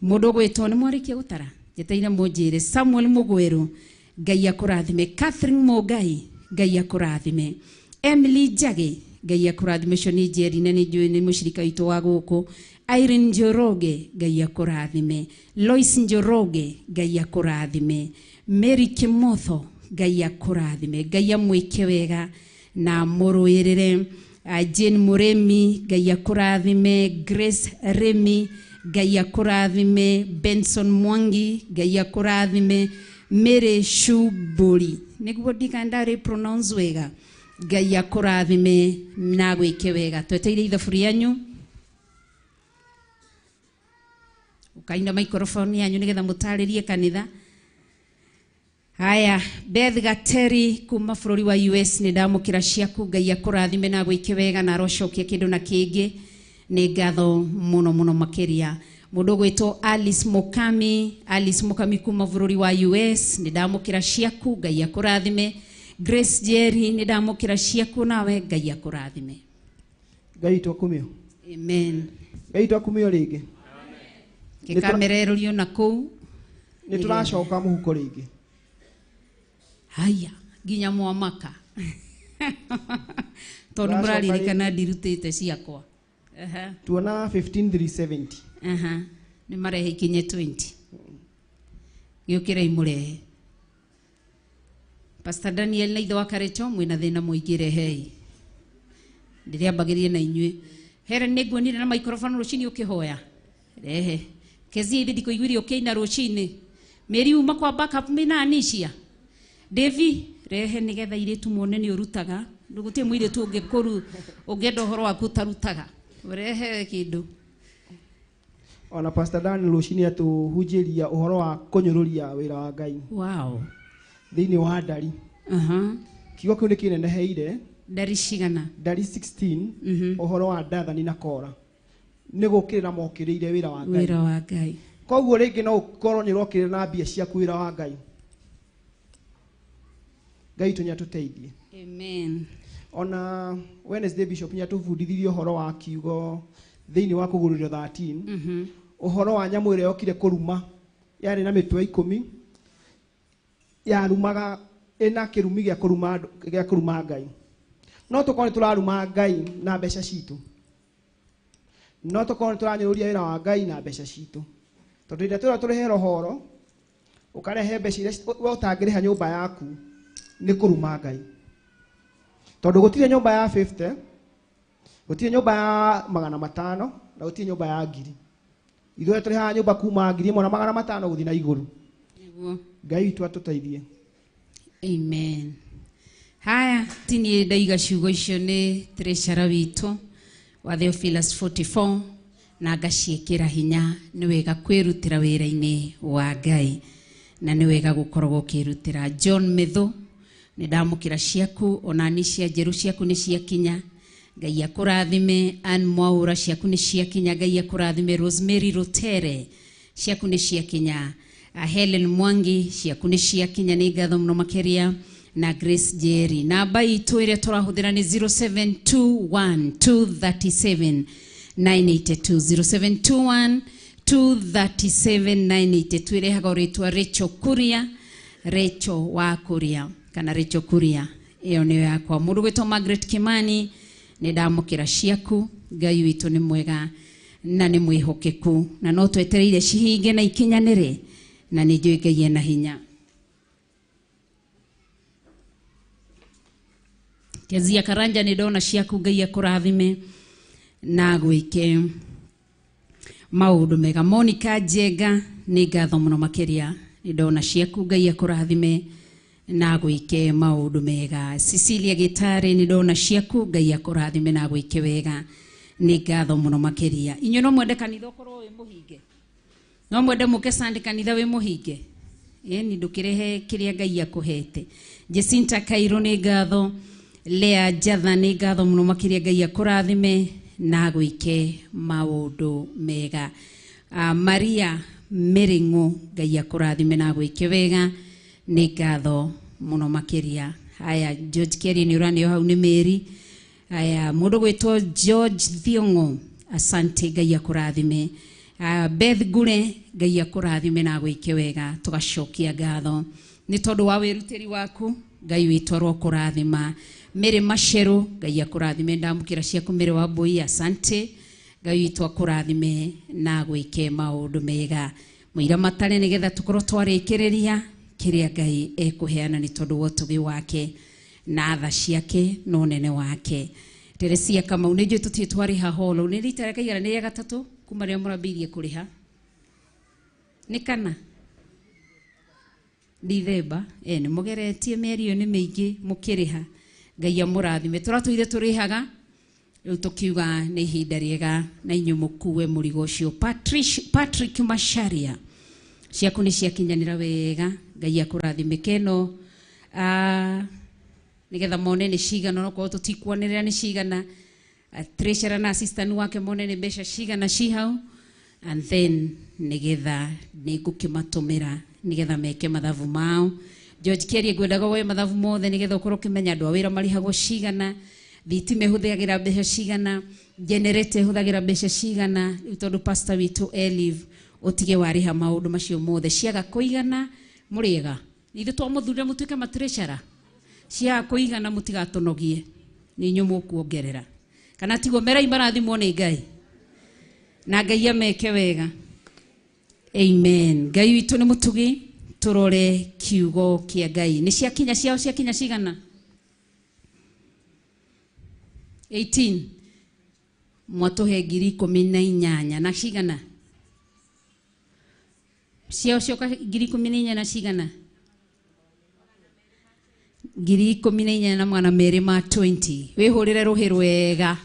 Mũndũ ũgwĩtwo nĩ mwarĩkia gũtara njeteire mũnjĩre. Samuel Mũgweru Ngai akũrathime. Catherine Mũngai Ngai akũrathime. Emily Njagi Ngai akũrathime. Ũcio nĩ Njeri na nĩ njũĩ nĩ mũcirika witũ wa gũkũ. Irene Njoroge Ngai akũrathime. Lois Njoroge Ngai akũrathime. Mary Kĩmotho Ngai akũrathime. Ngai amwĩke wega na mũrũĩrĩre. Jane Mũrĩmi Ngai akũrathime. Grace Remi Ngai akũrathime. Benson Mwangi Ngai akũrathime. Mary Shuburi nĩguo ndikandari pronounce wega Ngai akũrathime na gwĩke wega. Tweteire ithabu rĩanyu ukaina microphone yanyu nigetha mũtarĩrie kanitha. Haya, Beth Gateri kuma bũrũri wa US nĩ ndamũkĩra ciaku. Ngai akũrathime na gwĩke wega na arocokia kĩndũ na kĩngĩ. Nĩ ngatho mũno mũno makĩria. Mũndũ ũgwĩtwo Alice Mukami, Alice Mukami kuma bũrũri wa US nĩ ndamũkĩra ciaku. Ngai akũrathime. Grace Jerry nĩ ndamũkĩra ciaku nawe Ngai akũrathime. Ngai witũ akumio. Amen. Ngai witũ akumio rĩngĩ. Gĩkamererũrio na kũu. Nĩ tũracoka mũhuko rĩngĩ. Haya, nginya mwamaka. Tondũ mũraririkana ndirutĩte ciakwa. Tuona 15370. Nĩ marehe ikinye 20. Gĩũkĩrei mũrehe. Pastor Daniel na ithe wa Karecho mwĩna thĩna mũingĩ rehei. Ndĩrĩambagĩrie na inyuĩ. Helen nĩ nguonire na microphone rũcinĩ ũkĩhoya. Rehe. Kezia ithe ndikũiguire ũkĩina rũcinĩ. Mary uma kwa backup mina Anisha. Devi rehe nĩgetha irĩtu mone nĩ ũrutaga. Ndũgũtirĩ mũirĩtu ũngĩkũru ũngĩenda ũhoro waku ũtarutaga. Rehe kĩndũ. Ona Pastor Daniel rũcinĩ atũhunjĩria ũhoro wa kũnyũrũria wĩra wa Ngai. Wow. Thĩinĩ wa ndari. Kiugo kĩu nĩ kĩneneheire. Ndari cigana? Ndari 16. Ũhoro wa Dathani na Kora. Nĩ gũkĩrĩra mokĩrĩire wĩra wa Ngai. Wĩra wa Ngai. Koguo rĩngĩ no ũkorwo nĩ ũrokĩrĩra na mbia ciaku wĩra wa Ngai. Ngai witũ nĩatũteithie. Amen. Ona Wednesday Bishop nĩatũbundithirie ũhoro wa kiugo thĩinĩ wa kũgũrĩrio 13. Ũhoro wa nyamũ ĩrĩa yokire kũruma yarĩ na mĩtwe 10 yarumaga ĩna kĩrumi gĩa kũruma gĩa kũruma Ngai. No tũkorwo nĩ tũraruma Ngai na mbeca citũ. No tũkorwo nĩ tũranyũrũria wĩra wa Ngai na mbeca citũ. Tondũ rĩrĩa tũrĩa tũrehe rohoro ũkarehe mbeca iria we ũtangĩrĩha nyũmba yaku nĩ kũruma Ngai. Tondũ gũtirĩ nyũmba ya 50, gũtirĩ nyũmba ya 500 na gũtirĩ nyũmba ya 1000. Ithuĩ tũrĩhaga nyũmba kuma 1500 gũthiĩ na igũrũ. Ngai witũ atũteithie. Amen. Haya, ti niĩ ndaiga ciugo icio nĩ treasurer witũ wa Theophilus 44 na ngaciĩkĩra hinya. Nĩ wega kwĩrutĩra wĩra-inĩ wa Ngai na nĩ wega gũkorwo ũkĩrutĩra. John Metho nĩ ndamũkĩra ciaku, ona ni cia njerũ ciaku nĩ ciakinya. Ngai akũrathime. Ann Mwaura, ciaku nĩ ciakinya, Ngai akũrathime. Rosemary Rutere, ciaku nĩ ciakinya. Helen Mwangi, ciaku nĩ ciakinya, nĩ ngatho mũno makĩria. Na Grace Jerry, namba itũ ĩrĩa tũrahũthĩra nĩ 0721 237 982, 0721 237 982. Ĩrehaga rĩtwa Rachel Kuria, Rachel wa Kuria kana Rachel Kuria, ĩyo nĩyo yakwa. Mũndũ gwĩtwo Margaret Kimani, nĩ ndamũkĩra ciaku. Ngai witũ nĩ mwega na nĩ mwĩhokeku, na no twetereire cihinge na ikinyanĩre, na nĩ njũĩ Ngai ena hinya. Kezia Karanja, nĩ ndona ciaku, Ngai akũrathime na gwĩke maũndũ mega. Monica Njenga, nĩ ngatho mũno makĩria, nĩ ndona ciaku, Ngai akũrathime na gwĩke maũndũ mega. Cecilia Gĩtarĩ, nĩ ndona ciaku, Ngai akũrathime na gwĩke wega, nĩ ngatho mũno makĩria. Inyuĩ no mwende kanitha ũkorwo wĩ mũhinge? No mwende mũke Sunday kanitha wĩ mũhinge? Ĩni ndũkĩrehe kĩrĩa Ngai akũhete. Jacinta Kairũ, nĩ ngatho. Lea Jatha, nĩ ngatho mũno makĩria, Ngai akũrathime na gwĩke maũndũ mega. Maria Mĩrĩng'ũ, Ngai akũrathime na gwĩke wega, nĩ ngatho mũno makĩria. Haya, George Kerry nĩ ũraneo hau nĩ Mary. Haya, mũndũ gwĩtwo George Thiong'o, asante, Ngai akũrathime. Beth Ngure, Ngai akũrathime na gwĩke wega. Tũgacokia ngatho nĩ tondũ wa wĩrutĩri waku, Ngai witũ arokũrathima. Mary Maceru, Ngai akũrathime, ndamũkĩra ciaku. Mary wa Mbui, asante, Ngai witũ akũrathime na gwĩke maũndũ mega. Mũira matare nĩgetha tũkorwo twarĩkĩrĩria kĩrĩa Ngai ekũheana nĩ tondũ wa ũtugi wake na tha ciake na ũnene wake. Teresia Kamau, nĩ njũĩ tũtirĩ twarĩha holo, nĩ rita rĩa kaigana? Nĩ rĩa gatatũ kuma rĩrĩa mũrambĩrĩirie kũrĩha, nĩ kana Dithemba? Nĩ mũgeretie mĩeri ĩyo nĩ mĩingĩ mũkĩrĩha. Ngai amũrathime. Tũratũire tũrĩhaga, rĩu tũkiuga nĩ ihinda rĩega na inyuĩ mũkue mũrigo ũcio. Patrick Macharia, ciaku nĩ ciakinyanĩra wega, Ngai akũrathime. Keno, nĩgetha mone nĩ cigana, onokorwo tũtikuonerera nĩ cigana, treasurer na assistant wake mone nĩ mbeca cigana ci hau, and then nĩgetha nĩ ngũkĩmatũmĩra nĩgetha meke mathabu mao. George Kerie, ngwendaga woe mathabu mothe nĩgetha ũkorwo ũkĩmenya andũ a wĩra marĩhagwo cigana, thitima ĩhũthagĩra mbeca cigana, generator ĩhũthagĩra mbeca cigana. Rĩu tondũ pastor witũ Elive, ũtige warĩha maũndũ macio mothe, ciaga kũigana mũrĩega, ithuĩ twamũthurire mũtuĩke matreasurer, ciaga kũigana mũtigatũnogie, nĩ inyuĩ mũkuongerera kana tiguo? Merai marathimwo nĩ Ngai na Ngai ameke wega. Amen. Ngai witũ nĩ mũtugi. Tũrore kiugo kĩa Ngai. Nĩ ciakinya ciao, ciakinya cigana? 18. Mwatũhe 18,000 na cigana? Ciao cioka 18,000 na cigana? 18,220. Wĩhũrĩre rũhĩ rwega,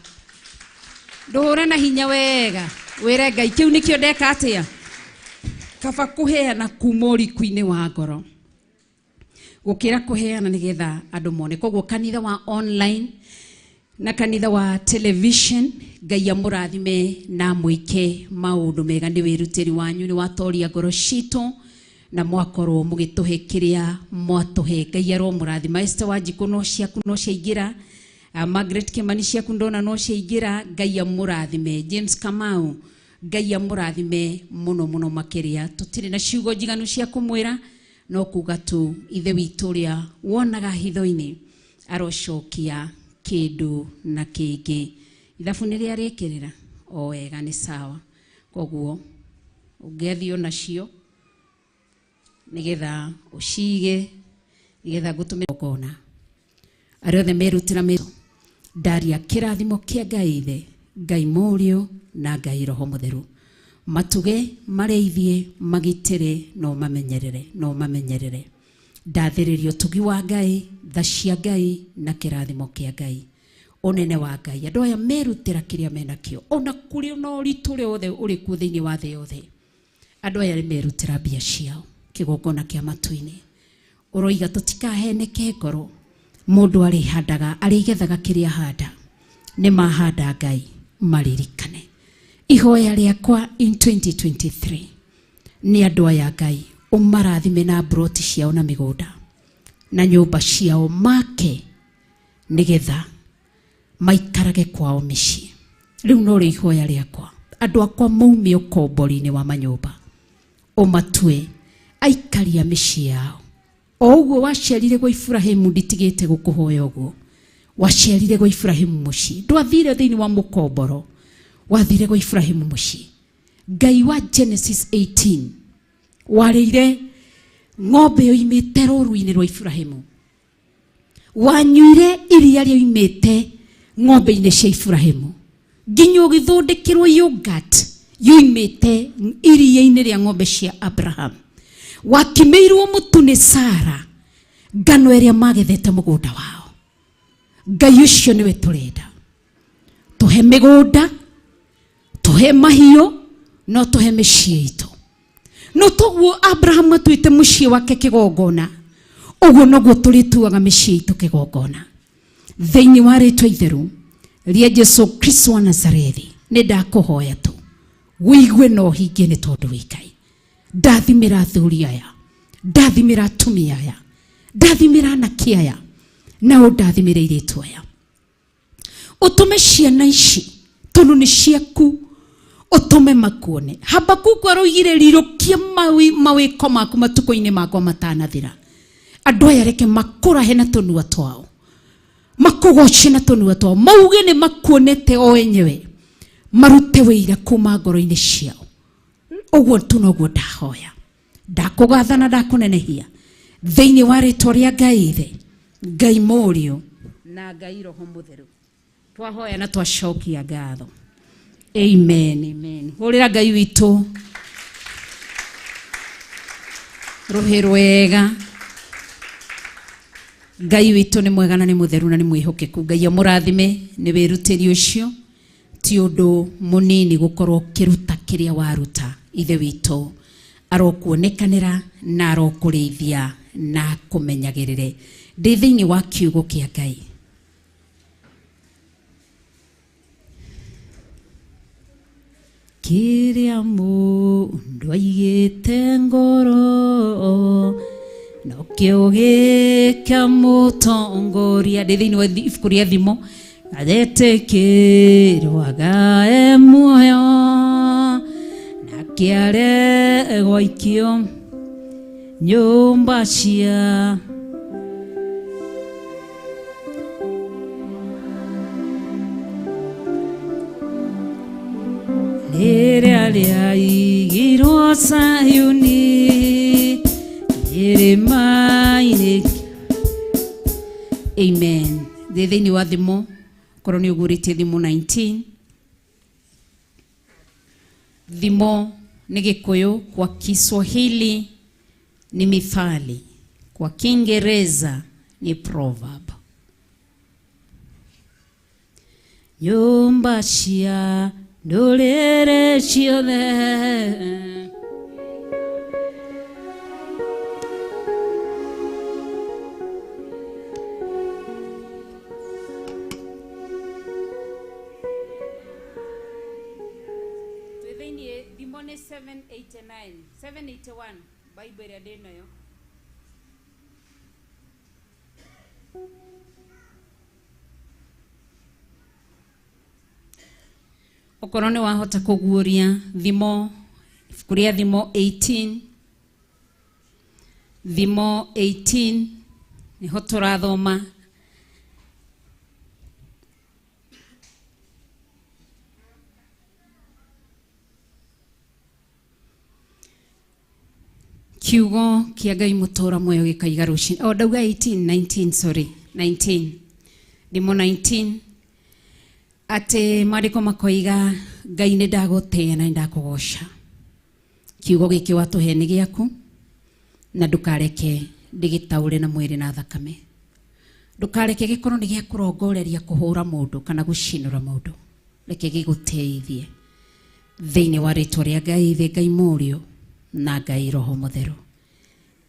ndũhũre na hinya wega, wĩre Ngai kĩu nĩkĩo ndeka atĩa. Kaba kũheana kuma ũriku-inĩ wa ngoro gũkĩra kũheana nĩgetha andũ mone. Koguo kanitha wa online na kanitha wa television, Ngai amũrathime na mwĩke maũndũ mega nĩ wĩrutĩri wanyu, nĩ watoria ngoro citũ na mwakorwo mũgĩtũhe kĩrĩa mwatũhe. Ngai aromũrathima. Esther Wanjikũ, no ciaku no ciaingĩra. Margaret Kimani, ciaku ndona no ciaingĩra, Ngai amũrathime. James Kamau, Ngai amũrathime mũno mũno makĩria. Tũtirĩ na ciugo njiganu cia kũmwĩra, no kuga tu Ithe witũ ũrĩa wonaga hitho-inĩ arocokia kĩndũ na kĩngĩ. Ithabu nĩ rĩarĩkĩrĩra o wega, nĩ sawa. Koguo ũngĩathiĩ nacio nĩgetha ũcige nĩgetha ngũtũmĩre ngona arĩa othe merutĩra ndaria kĩrathimo kĩa Ngai Ithe, Ngai Mũriũ na Ngai Roho Mũtheru, matuge, marĩithie, magitĩre no mamenyerere, no mamenyerere. Ndathĩrĩria ũtugi wa Ngai, tha cia Ngai na kĩrathimo kĩa Ngai, ũnene wa Ngai. Andũ aya merutĩra kĩrĩa menakĩo, ona kũrĩ na ũritũ ũrĩa wothe ũrĩ kuo thĩinĩ wa thĩ yothe, andũ aya nĩ merutĩra mbia ciao kĩgongona kĩa matu-inĩ. Ũroiga tũtikaheneke ngoro, mũndũ arĩhandaga, arĩgethaga kĩrĩa ahanda. Nĩ mahanda Ngai maririkane. Ihoya rĩakwa in 2023 nĩ andũ aya Ngai ũmarathime na mburoti ciao na mĩgũnda na nyũmba ciao make nĩgetha maikarage kwao mĩciĩ. Rĩu no rĩo ihoya rĩakwa, andũ akwa maume ũkombori-inĩ wa manyũmba, ũmatue aikari a mĩciĩ yao. O ũguo waciarire gwa Iburahĩmu, nditigĩte gũkũhoya ũguo. Waciarire gwa Iburahĩmu mũciĩ, ndwathire thĩinĩ wa mũkomboro, wathire gwa Iburahĩmu mũciĩ. Ngai wa Genesis 18 warĩire ng'ombe yoimĩte rũru-inĩ rwa Iburahĩmu, wanyuire iria rĩoimĩte ng'ombe-inĩ cia Iburahĩmu, nginya ũgĩthondekirwo yogurt yoimĩte iria-inĩ rĩa ng'ombe cia Abraham. Wakimĩirwo mũtu nĩ Sara, ngano ĩrĩa magethete mũgũnda wao. Ngai ũcio nĩwe tũrenda. Tũhe mĩgũnda, tũhe mahiũ, no tũhe mĩciĩ itũ. No toguo Abraham atuĩte mũciĩ wake kĩgongona, ũguo noguo tũrĩtuaga mĩciĩ itũ kĩgongona. Thĩinĩ wa rĩtwa itheru rĩa Jesu Kristo wa Nazarethi, nĩ ndakũhoya tu wĩigue na ũhingie nĩ tondũ wĩ Ngai. Ndathimĩra athuri aya, ndathimĩra atumia aya, ndathimĩra anake aya, na ũndathimĩre airĩtu aya. Ũtũme ciana ici tondũ nĩ ciaku, ũtũme makuone. Habakuku aroigire rirũkia mawĩko maku matukũ-inĩ makwa matanathira. Andũ aya reke makũrahe na tũnua twao, makũgoce na tũnua twao, mauge nĩ makuonete o enyewe, marute wĩira kuma ngoro-inĩ ciao. Ũguo tu noguo ndahoya, ndakũgatha na ndakũnenehia thĩinĩ wa rĩtwa rĩa Ngai Ithe, Ngai Mũriũ na Ngai Roho Mũtheru. Twahoya na twacokia ngatho. Amen, amen. Hũrĩra Ngai witũ rũhĩ rwega. Ngai witũ nĩ mwega na nĩ mũtheru na nĩ mwĩhokeku. Ngai amũrathime nĩ wĩrutĩri ũcio. Ti ũndũ mũnini gũkorwo ũkĩruta kĩrĩa waruta. Ithe witũ arokuonekanĩra na arokũrĩithia na akũmenyagĩrĩre. Ndĩ thĩinĩ wa kiugo kĩa Ngai. Kĩrĩa mũndũ aigĩte ngoro nokĩo gĩkamũtongoria. Ndĩ thĩinĩ wa ibuku rĩa Thimo, agetĩkĩrwo agae muoyo nake aregwo aikio nyũmba cia rĩrĩa rĩaigirwo Sayuni kĩrĩma-inĩ. Amen. Ndĩ thĩinĩ wa Thimo, korwo nĩ ũgũrĩtie Thimo 19. Thimo nĩ Gĩkũyũ, kwa Kiswahili ni mithali, kwa Kiingereza ni proverb. Nyũmba cia ndũrĩrĩ ciothe twĩ thĩinĩ. Thimo nĩ 789, 781 Bible ĩrĩa ndĩ nayo. Okorwo nĩ wahota kũguũria Thimo, ibuku rĩa Thimo 18, Thimo 18 nĩho tũrathoma. Kiugo kĩa Ngai mũtũra muoyo gĩkaiga rũcinĩ. Oh, ndauga 18, 19, sorry, 19. Thimo 19 atĩ maandĩko makoiga Ngai nĩ ndagũtĩĩa na nĩ ndakũgoca. Kiugo gĩkĩ watũhe nĩ gĩaku na ndũkareke ndĩgĩtaũre na mwĩrĩ na thakame. Ndũkareke gĩkorwo nĩ gĩa kũrongoreria kũhũra mũndũ kana gũcinũra mũndũ. Reke gĩgũteithie thĩinĩ wa rĩtwa rĩa Ngai Ithe, Ngai Mũriũ na Ngai Roho Mũtheru.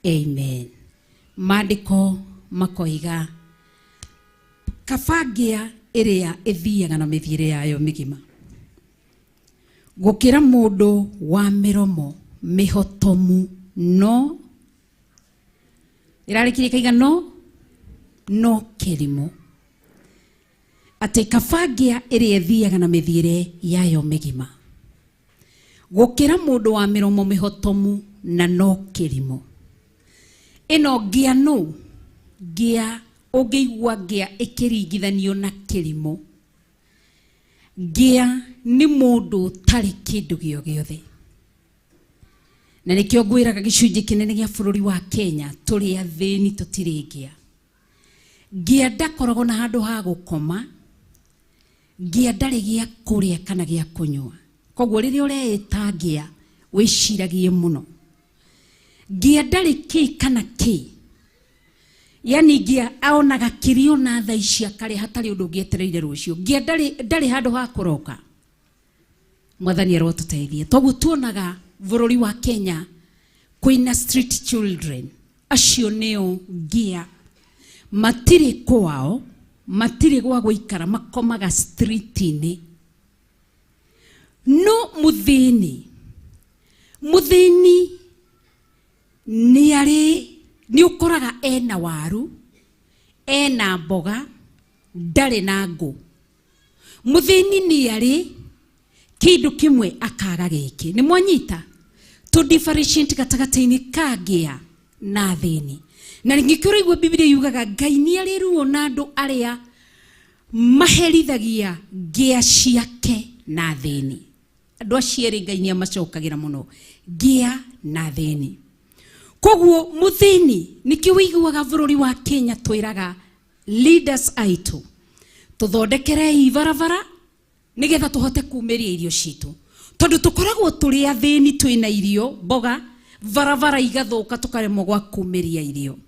Amen. Maandĩko makoiga kaba ngĩa Ĩrĩa ĩthiaga na mĩthiĩre yayo mĩgima gũkĩra mũndũ wa mĩromo mĩhotomu no ĩrarĩkirie kaiga no no kĩrimũ. Atĩ kaba ngĩa ĩrĩa ĩthiaga na mĩthiĩre yayo mĩgima gũkĩra mũndũ wa mĩromo mĩhotomu na no kĩrimũ. Ĩno ngĩa nũ? Ngĩa ũngĩigua ngĩa ĩkĩringithanio na kĩrimũ. Ngĩa nĩ mũndũ ũtarĩ kĩndũ gĩo gĩothe. Na nĩkĩo ngwĩraga gĩcunjĩ kĩnene gĩa bũrũri wa Kenya tũrĩ athĩni tũtirĩ ngĩa. Ngĩa ndakoragwo na handũ ha gũkoma, ngĩa ndarĩ gĩa kũrĩa kana gĩa kũnyua. Koguo rĩrĩa ũreĩta ngĩa wĩciragie mũno. Ngĩa ndarĩ kĩ kana kĩ. Yani ngĩa aonaga kĩrĩa ona thaa ici akarĩa hatarĩ ũndũ ũngĩ etereire rũciũ. Ngĩa ndarĩ handũ ha kũroka. Mwathani arotũteithie. Toguo tuonaga bũrũri wa Kenya kwĩna street children. Acio nĩo ngĩa. Matirĩ kwao, matirĩ gwa gũikara, makomaga street-inĩ. No mũthĩni, mũthĩni nĩ arĩ, nĩ ũkoraga ena waru, ena mboga, ndarĩ na ngũ. Mũthĩni nĩ arĩ kĩndũ kĩmwe akaga gĩkĩ. Nĩ mwanyita? To differentiate gatagatĩ-inĩ ka ngĩa na thĩni. Na ningĩ ũraigua Biblia yugaga Ngai nĩ arĩ ruo na andũ arĩa maherithagia ngĩa ciake na thĩni. Andũ acio erĩ Ngai nĩ amacokagĩra mũno, ngĩa na thĩni. Koguo mũthĩni nĩkĩo ũiguaga bũrũri wa Kenya twĩraga leaders aitũ tũthondekerei barabara nĩgetha tũhote kumĩria irio citũ, tondũ tũkoragwo tũrĩ athĩni twĩna irio mboga, barabara igathũka tũkaremwo gwa kumĩria irio.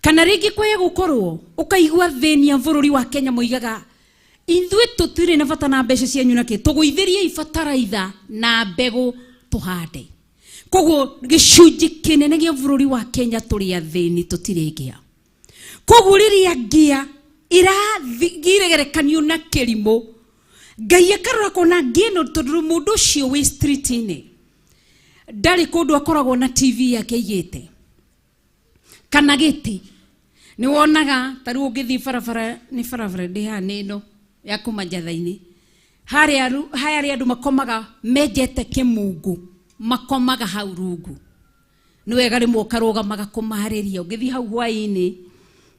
Kana rĩngĩ kwaya gũkorwo ũkaigua thĩni ya bũrũri wa Kenya moigaga ithuĩ tũtirĩ na bata na mbeca cianyu nakĩ, tũgũithĩriei bataraitha na mbegũ tũhande. Koguo gĩcunjĩ kĩnene gĩa bũrũri wa Kenya tũrĩ athĩni tũtirĩ ngĩa. Koguo rĩrĩa ngĩa ĩrathigerekanio na kĩrimũ, Ngai akarora kona ngĩa ĩno, tondũ mũndũ ũcio wĩ street-inĩ ndarĩ kũndũ akoragwo na TV yake aigĩte kana gĩtĩ. Nĩ wonaga ta rĩu ũngĩthiĩ barabara, nĩ barabara ndĩ haha nĩ ĩno ya kuma Njatha-inĩ, harĩa harĩa andũ makomaga menjete kĩmungu, makomaga hau rungu. Nĩ wega rĩmwe ũkarũgamaga kũmarĩria, ũngĩthiĩ hau hwaĩ-inĩ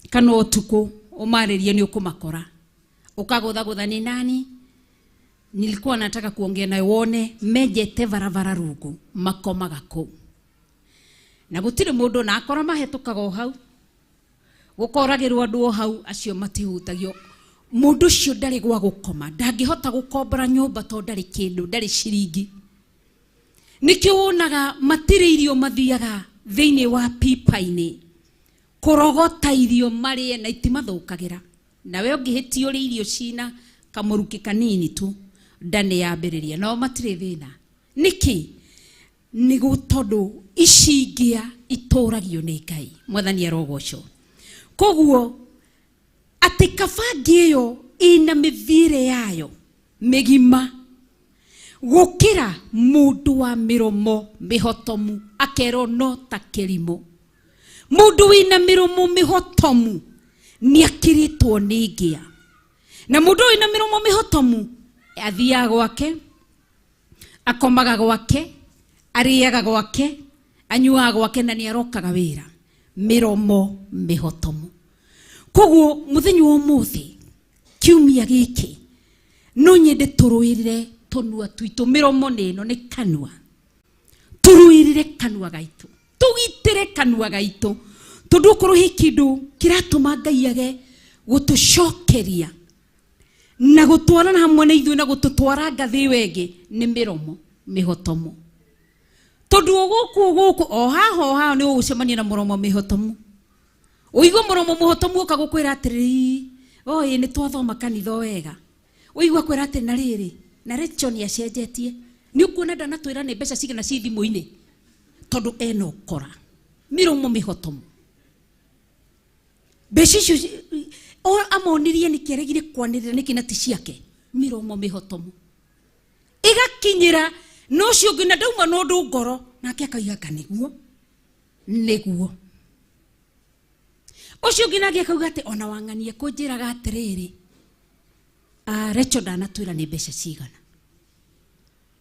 kana ũtukũ ũmarĩrie nĩ ũkũmakora. Ũkagũthagũtha nĩ nani? Nilikuwa nataka kuongea nawe wone menjete barabara rungu, makomaga kũu. Na gũtirĩ mũndũ na akora mahĩtũkaga o hau, gũkoragĩrwo andũ o hau, acio matihutagio. Mũndũ ũcio ndarĩ gwa gũkoma, ndangĩhota gũkombora nyũmba tondũ ndarĩ kĩndũ, ndarĩ ciringi. Nĩkĩo wonaga matirĩ irio mathiaga thĩinĩ wa pipa-inĩ kũrogota irio marĩe na itimathũkagĩra. Nawe ũngĩhĩtia ũrĩe irio cina kamũrukĩ kanini tu, nda nĩ yambĩrĩria, nao matirĩ thĩna. Nĩkĩ? Nĩ tondũ ici ngĩa itũragio nĩ Ngai. Mwathani arogocwo. Koguo atĩ kaba ngĩa ĩyo ĩna mĩthiĩre yayo mĩgima gũkĩra mũndũ wa mĩromo mĩhotomu akerwo no ta kĩrimũ. Mũndũ wĩna mĩromo mĩhotomu nĩ akĩrĩtwo nĩ ngĩa. Na mũndũ wĩna mĩromo mĩhotomu athiaga gwake, akomaga gwake, arĩaga gwake, anyuaga gwake na nĩ arokaga wĩra. Mĩromo mĩhotomu. Koguo mũthenya wa ũmũthĩ kiumia gĩkĩ no nyende tũrũĩrĩre tũnua twitũ. Mĩromo nĩ ĩno, nĩ kanua. Tũrũĩrĩre kanua gaitũ, tũgitĩre kanua gaitũ, tondũ okorwo he kĩndũ kĩratũma Ngai age gũtũcokeria na gũtwarana hamwe na ithuĩ na gũtũtwara ngathĩ ĩyo ĩngĩ nĩ mĩromo mĩhotomu. Tondũ o gũkũ o gũkũ o haha o haha nĩ ũgũcemania na mũromo mĩhotomu. Ũigue mũromo mũhotomu ũka gũkwĩra atĩrĩrĩ, o ĩ nĩ twathoma kanitha o wega. Ũigue akwĩra atĩ na rĩrĩ, na Rachel nĩ acenjetie. Nĩ ũkuona ndanatwĩra nĩ mbeca cigana ci thimũ-inĩ, tondũ ena ũkora. Mĩromo mĩhotomu. Mbeca icio O amonirie nĩkĩ aregire kwanĩrĩra nĩkĩ na ti ciake mĩromo mĩhotomu ĩgakinyĩra na ũcio ũngĩ na ndauma na ũndũ ngoro nake akauga anga nĩguo nĩguo ũcio ũngĩ nake akauga atĩ ona wang'ania kũnjĩraga atĩrĩrĩ Rachel ndanatwĩra nĩ mbeca cigana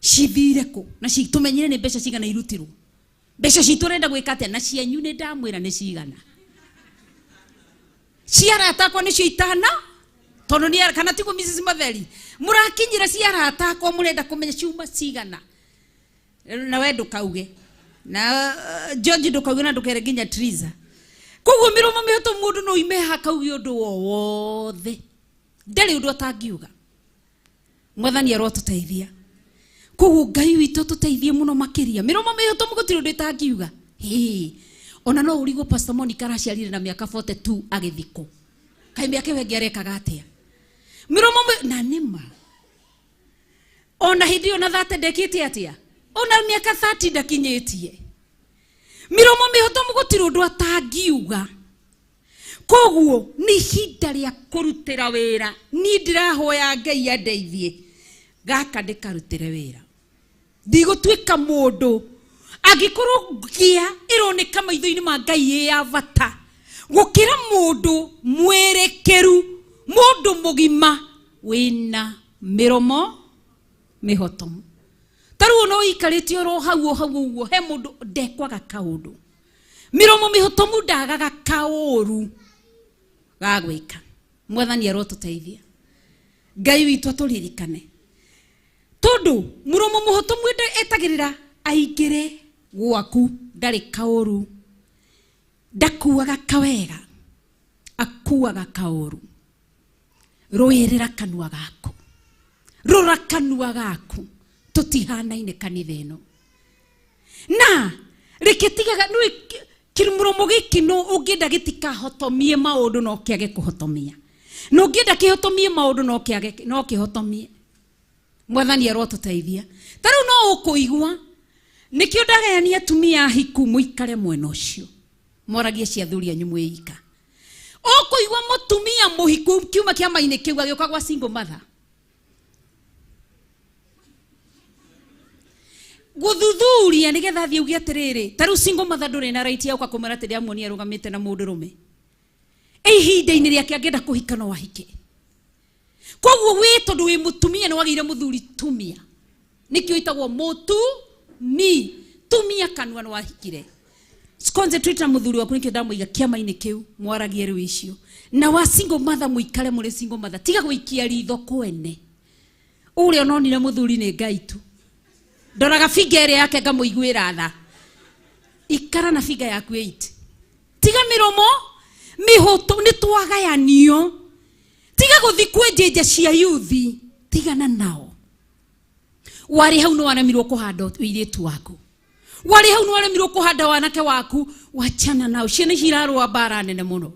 cithire kũ na tũmenyire nĩ mbeca cigana irutirwo mbeca citũ ũrenda gwĩka atĩa na cianyu nĩ ndamwĩra nĩ cigana cia arata akwa nĩcio itana tondũ nĩ kana tiguo Mrs. Matheri mũrakinyĩra cia arata akwa mũrenda kũmenya ciuma cigana na we ndũkauge na George ndũkauge na ndũkere nginya Triza koguo mĩromo mĩhoto mũndũ no ime hakauge ũndũ o wothe ndarĩ ũndũ atangiuga mwathani arotũteithia koguo Ngai witũ tũteithie mũno makĩria mĩromo mĩhoto gũtirĩ ũndũ ĩtangiuga hĩ ona no ũrigwo Pastor Monica araciarire na mĩaka 42 agĩthikwo kaĩ mĩaka ĩyo ĩngĩ arekaga atĩa mĩromo na nĩma ona hĩndĩ ĩyo na 30 ndekĩte atĩa ona mĩaka 30 ndakinyĩtie mĩromo mĩhotomu gũtirĩ ũndũ atangiuga koguo nĩ ihinda rĩa kũrutĩra wĩra niĩ ndĩrahoya Ngai andeithie gaka ndĩkarutĩre wĩra ndigũtuĩka mũndũ angĩkorwo ngĩa ĩroneka maitho-inĩ ma Ngai ĩ ya bata gũkĩra mũndũ mwĩrĩkĩru mũndũ mũgima wĩna mĩromo mĩhotomu ta rĩu no ũikarĩte oro hau o hau ũguo he mũndũ ndekwaga kaũndũ mĩromo mĩhotomu ndagaga kaũru ga gwĩka mwathani arotũteithia Ngai witũ atũririkane tondũ mũromo mũhotomu etagĩrĩra aingĩre gwaku ndarĩ kaũru ndakuaga kawega akuaga kaũru rũĩrĩra kanua gaku rora kanua gaku tũtihanaine kanitha ĩno na rĩkĩtigaga nĩ kĩmũromo gĩkĩ no ũngĩenda gĩtikahotomie maũndũ no kĩage kũhotomia na ũngĩenda kĩhotomie maũndũ no kĩage no kĩhotomie mwathani arotũteithia ta rĩu no ũkũigua nĩkĩo ndagayania atumia ahiku mũikare mwena ũcio mwaragie cia athuri anyu mwĩika ũkũigua mũtumia mũhiku kiuma kĩama-inĩ kĩu agĩũka gwa single mother guthuthuria nigetha thiĩ uge atĩrĩrĩ ta rĩu single mother ndũrĩ na right ya gũka kũmwĩra atĩ ndĩramuonia arũgamĩte na mũndũrũme ihinda-inĩ rĩake angĩenda kũhika no ahike koguo wĩ tondũ wĩ mũtumia nĩ wagĩire mũthuri tumia nĩkĩo ĩtagwo mũtumi tumia kanua nĩ wahikire concentrate na mũthuri waku nĩkĩo ndamũiga kĩama-inĩ kĩu mwaragie rĩu icio na wa single mother mũikare mũrĩ single mother tiga gũikia ritho kwene ũrĩa ononire mũthuri nĩ Ngai tu ndoraga figa ĩrĩa yake ngamũiguĩra tha ikara na figa yaku 8 tiga mĩromo mĩhũtũ nĩ twagayanio tiga gũthi kwĩ njenja cia yuthi tigana nao warĩ hau nĩ waremirwo kũhanda ũirĩtu waku warĩ hau nĩ waremirwo kũhanda wanake waku wachana nao ciana ici irarũa mbara nene mũno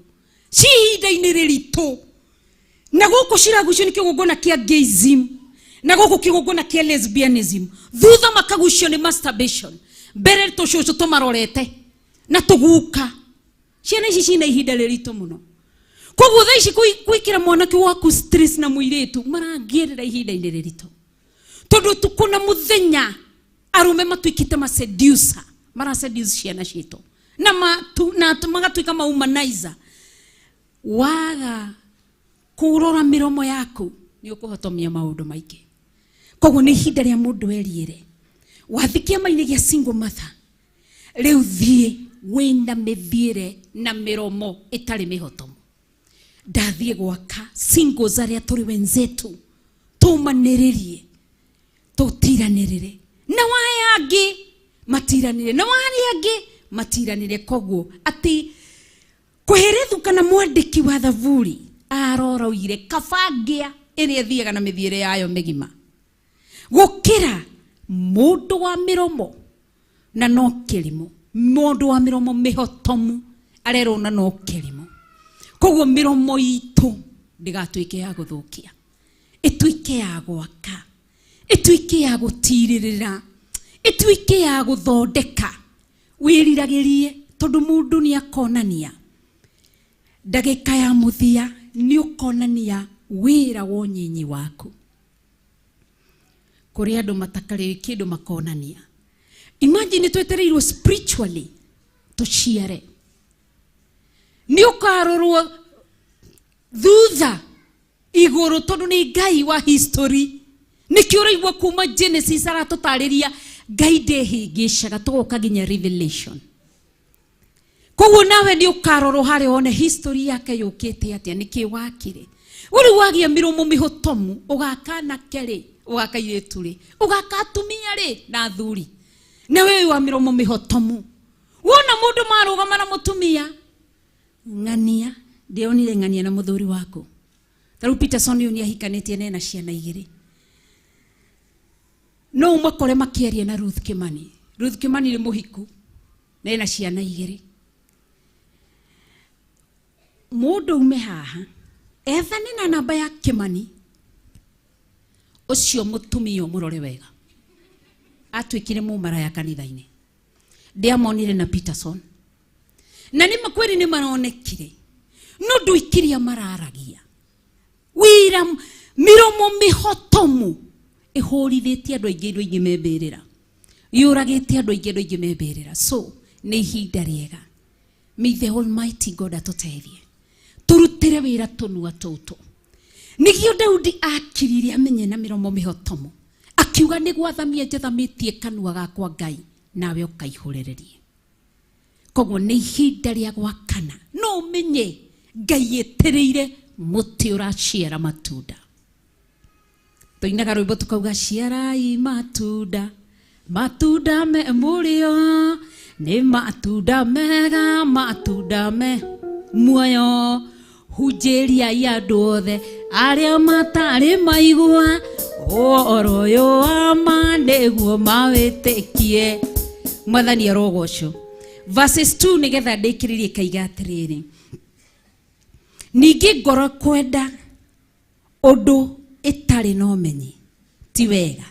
ci ihinda-inĩ rĩritũ na gũkũ ciragucio nĩ kĩgongona kĩa gayism na gũkũ kĩgongona kĩa lesbianism thutha makagucio nĩ masturbation mbere tũcũcũ tũmarorete na tũguka ciana ici cina ihinda rĩritũ mũno koguo thaa ici gwĩkĩra mwanake waku stress na mũirĩtu marangĩrĩra ihinda-inĩ rĩritũ tondũ tukũ na mũthenya arũme matuĩkĩte ma seducer mara seduce ciana citũ na magatuĩka ma womanizer waga kũrora mĩromo yaku nĩ ũkũhotomia maũndũ maingĩ koguo nĩ ihinda rĩa mũndũ eriĩre wathi kĩama-inĩ gĩa single mother rĩu thiĩ wĩna mĩthiĩre na mĩromo ĩtarĩ mĩhotomu ndathiĩ gwaka singles arĩa tũrĩ wenzetu tũmanĩrĩrie tũtiranĩrĩre na waya angĩ matiranĩre na warĩa angĩ matiranĩre koguo atĩ kũherethu kana mwandĩki wa thaburi aroroire kabangĩa ĩrĩa ĩthiaga na mĩthiĩre yayo mĩgima gũkĩra mũndũ wa mĩromo na no kĩrimũ mũndũ wa mĩromo mĩhotomu arerwo na no kĩrimũ koguo mĩromo itũ ndĩgatuĩke ya gũthũkia ĩtuĩke ya gwaka ĩtuĩke ya gũtirĩrĩra ĩtuĩke ya gũthondeka wĩriragĩrie tondũ mũndũ nĩ akonania ndagĩka ya mũthia Nĩ ũkonania wĩra wa ũnyinyi waku. Kũrĩ andũ matakarĩ kĩndũ makonania. Imagine twetereirwo spiritually tũciare. Nĩ ũkarorwo thutha igũrũ tondũ nĩ Ngai wa history. Nĩkĩo ũraigua kuma Genesis aratũtarĩria Ngai ndehĩngĩcaga tũgoka nginya Revelation. Koguo nawe nĩ ũkarorwo harĩa wone history yake yũkĩte atĩa, nĩkĩ wakire. Rĩu wagĩa mĩromo mĩhotomu, ũgaka anake rĩ, ũgaka airĩtu rĩ, ũgaka atumia rĩ na athuri. Na wewe wa mĩromo mĩhotomu. Wona mũndũ marũgama na mũtumia, ng'ania, ndĩronire ng'ania na mũthuri waku. Ta rĩu Peterson ũyũ nĩ ahikanĩtie na ena ciana igĩrĩ. No ũmakore makĩaria na Ruth Kimani. Ruth Kimani nĩ mũhiku na ena ciana igĩrĩ. Mũndũ ume haha ethane na namba ya Kimani, ũcio mũtumia ũmũrore wega. Atuĩkire mũmaraya kanitha-inĩ. Ndiamonire na Peterson. Na nĩ makweri nĩ maronekire. No ndũikiria mararagia. Wĩra mĩromo mĩhotomu ĩhũrithĩtie andũ aingĩ, andũ aingĩ membĩrĩra. Yũragĩte andũ aingĩ, andũ aingĩ membĩrĩra. So nĩ ihinda rĩega. May the Almighty God atũteithie. Tũrutĩre wĩra tũnua tũtũ. Nĩkĩo Daudi akirire amenye na mĩromo mĩhotomu. Akiuga nĩ gwathamia njathamĩtie kanua gakwa Ngai, nawe ũkaihũrĩrĩrie. Koguo nĩ ihinda rĩa gwakana. No ũmenye Ngai etereire mũtĩ ũraciara matunda. Tũinaga rwĩmbo tukauga ciarai matunda, matunda me mũrĩo, nĩ matunda mega, matunda me muoyo. Hunjĩriai andũ othe arĩa matarĩ maigua ũhoro ũyũ wa ma nĩguo mawĩtĩkie. Mwathani arogocwo. Verses 2 nĩgetha ndĩkĩrĩrie kaiga atĩrĩrĩ, ningĩ ngoro kwenda ũndũ ĩtarĩ na ũmenyi ti wega.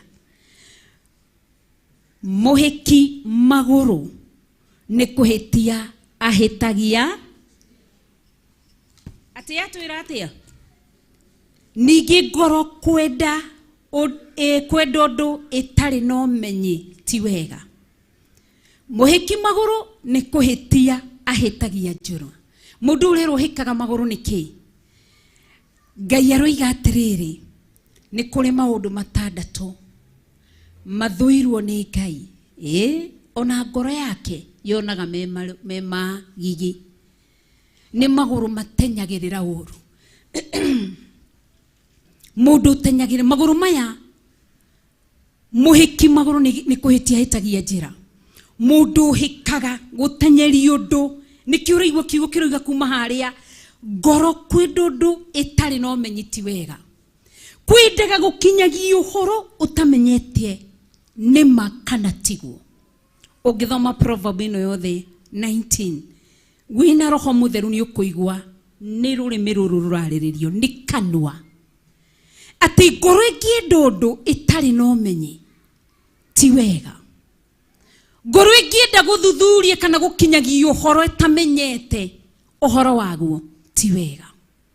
Mũhĩki magũrũ nĩ kũhĩtia ahĩtagia. Atĩ atwĩra atĩa? Ningĩ ngoro kwenda kwenda ũndũ ĩtarĩ na ũmenyi ti wega. Mũhĩki magũrũ nĩ kũhĩtia ahĩtagia njũra. Mũndũ ũrĩa ũhĩkaga magũrũ nĩ kĩ? Ngai aroiga atĩrĩrĩ, nĩ kũrĩ maũndũ matandatũ mathũirwo nĩ Ngai. Ona ngoro yake yonaga me magigi. Nĩ magũrũ matenyagĩrĩra ũru. Mũndũ ũtenyagĩrĩra magũrũ maya, mũhĩki magũrũ nĩ kũhĩtia ahĩtagia njĩra. Mũndũ ũhĩkaga gũtenyeria ũndũ, nĩkĩo ũraigua kiugo kĩroiga kuma harĩa, ngoro kwenda ũndũ ĩtarĩ na ũmenyi ti wega. Kwendaga gũkinyagia ũhoro ũtamenyete nĩ ma kana tiguo. Ũngĩthoma proverb ĩno yothe 19, wĩna roho mũtheru nĩ ũkũigua nĩ rũrĩmĩ rũrũ rũrarĩrĩrio nĩ kanua. Atĩ ngoro ĩngĩenda ũndũ ĩtarĩ na ũmenyi ti wega. Ngoro ĩngĩenda gũthuthuria kana gũkinyagia ũhoro ĩtamenyete ũhoro waguo ti wega.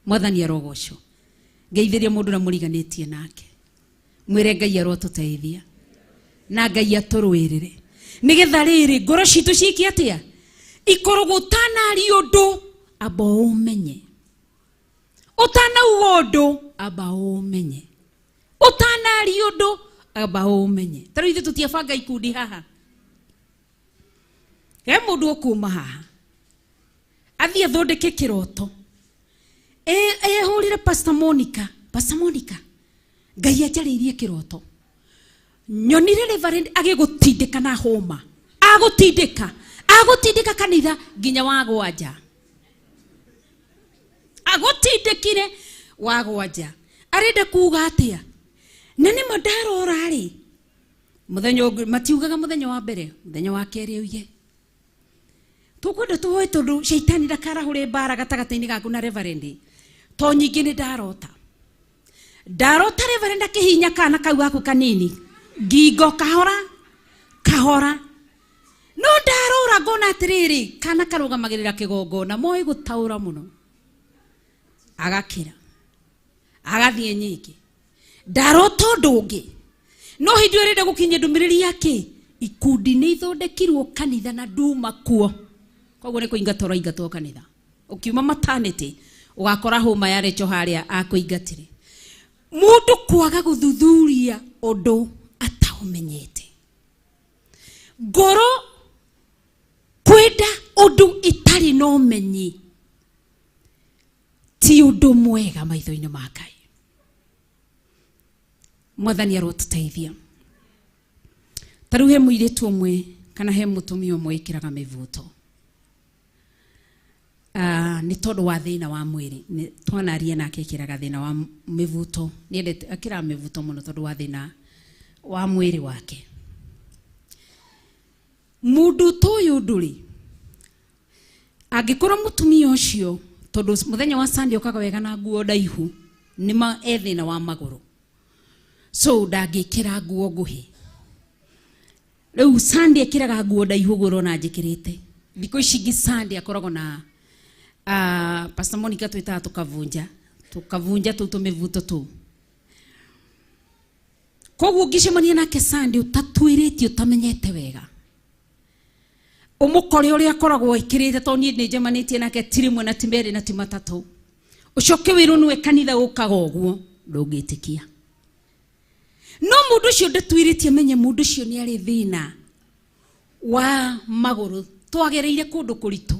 Mwathani arogocwo. Ngeithĩria mũndũ ũrĩa mũriganĩtie nake. Mwĩre Ngai arotũteithia na Ngai atũrũĩrĩre. Nĩgetha rĩrĩ ngoro citũ ciĩke atĩa? Ikoragwo ũtanaria ũndũ amba ũmenye. Ũtanauga ũndũ amba ũmenye. Ũtanaria ũndũ amba ũmenye. Ta rĩu ithuĩ tũtiabanga ikundi haha. He mũndũ ũkuma haha athiĩ athondeke kĩroto, ehũrĩre Pastor Monica. Pastor Monica, Ngai anjarĩirie kĩroto, nyonire Reverend agĩgũtindĩka na hũma, agũtindĩka kanitha nginya wagwa nja, agũtindĩkire wagwa nja. Arenda kuga atĩa? Na nĩma ndarora rĩ, mũthenya ũngĩ matiugaga mũthenya wa mbere, mũthenya wa kerĩ oige tũkwenda tũhoe tondũ caitani ndakarahũre mbara gatagatĩ-inĩ gaku na Reverend. To nyingĩ nĩ ndarota, ndarota Reverend akĩhihinya kana kau gaku kanini ngingo kahora kahora, no ndarora ngona atĩrĩrĩ, kana karũgamagĩrĩra kĩgongona, moĩ gũtaũra mũno. Agakira. Agathiĩ nyingĩ. Ndarota ũndũ ũngĩ. No hĩndĩ ĩyo ĩrenda gũkinyia ndũmĩrĩri yake ikundi nĩ ithondekirwo kanitha na nduma kuo. Koguo nĩ kũingatwo ũraingatwo kanitha. Ũkiuma maternity ũgakora hũma ya Rachel harĩa akũingatire. Mũndũ kwaga gũthuthuria ũndũ ataũmenyete. Ngoro kwenda ũndũ ĩtarĩ na ũmenyi ti ũndũ mwega maitho-inĩ ma Ngai. Mwathani arotũteithia. Ta rĩu he mũirĩtu ũmwe kana he mũtumia ũmwe wĩkĩraga mĩbuto. Nĩ tondũ wa thĩna wa mwĩrĩ. Twanaria nake ekĩraga thĩna wa mĩbuto. Nĩendete akĩraga mĩbuto mũno tondũ wa thĩna wa mwĩrĩ wake. Mũndũ ta ũyũ ndũrĩ angĩkorwo mũtumia ũcio tondũ mũthenya wa Sunday okaga wega na nguo ndaihu nĩ e thĩna wa magũrũ. So ndangĩkĩra nguo nguhĩ. Rĩu Sunday ekĩraga nguo ndaihu ũguo ũrona njĩkĩrĩte. Thikũ ici ingĩ Sunday akoragwo na Pastor Monica twĩtaga tũkavunja. Tũkavunja tũu tũmĩbuto tũu. Koguo ũngĩcemania nake Sunday ũtatuĩrĩtie ũtamenyete wega. Ũmũkore ũrĩa akoragwo ekĩrĩte tondũ niĩ nĩ njemanĩtie nake ti rĩmwe na ti merĩ na ti matatũ. Ũcoke wĩrwo nĩwe kanitha ũkaga ũguo ndũngĩtĩkia. No mũndũ ũcio ndatuĩrĩtie menye mũndũ ũcio nĩ arĩ thĩna wa magũrũ. Twagereire kũndũ kũritũ.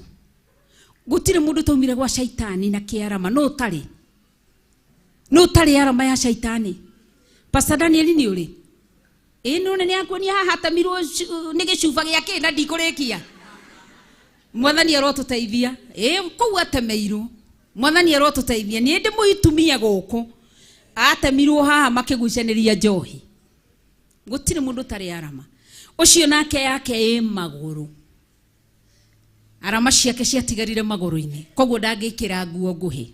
Gũtirĩ mũndũ taumire gwa shaitani na kĩarama. No ũtarĩ. No ũtarĩ arama ya shaitani. Pastor Daniel nĩ ũrĩ? Ĩĩ nĩ nĩ akuonia haha atemirwo nĩ gĩcuba gĩa kĩ na ndikũrĩkia. Mwathani arotũteithia. Ĩĩ kũu atemeirwo. Mwathani arotũteithia. Niĩ ndĩ mũitumia gũkũ. Atemirwo haha makĩgucanĩria njohi. Gũtirĩ mũndũ ũtarĩ arama. Ũcio nake yake ĩ magũrũ. Arama ciake ciatigarire magũrũ-inĩ. Koguo ndangĩkĩra nguo nguhĩ.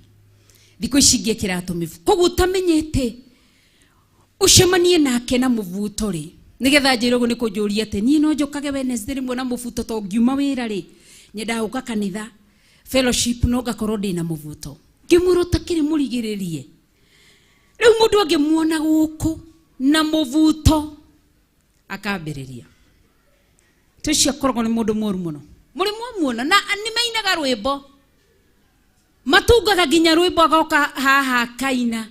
Thikũ ici ingĩkĩra tũmĩbu. Koguo ũtamenyete ũcemanie nake na mũbuto rĩ. Nĩgetha njĩre ũguo nĩ kũnjũria atĩ niĩ no njũkage Wednesday rĩmwe na mũbuto to ngiuma wĩra rĩ. Nyendaga gũka kanitha fellowship no ngakorwo ndĩna mũbuto. Ngĩmwĩra ũtakĩrĩ mũrigĩrĩrie. Rĩu mũndũ angĩmuona gũkũ na mũbuto akambĩrĩria. Tũcio akoragwo nĩ mũndũ mũru mũno. Mũrĩ mwamuona na nĩ mainaga rwĩmbo. Matungaga nginya rwĩmbo agoka haha akaina.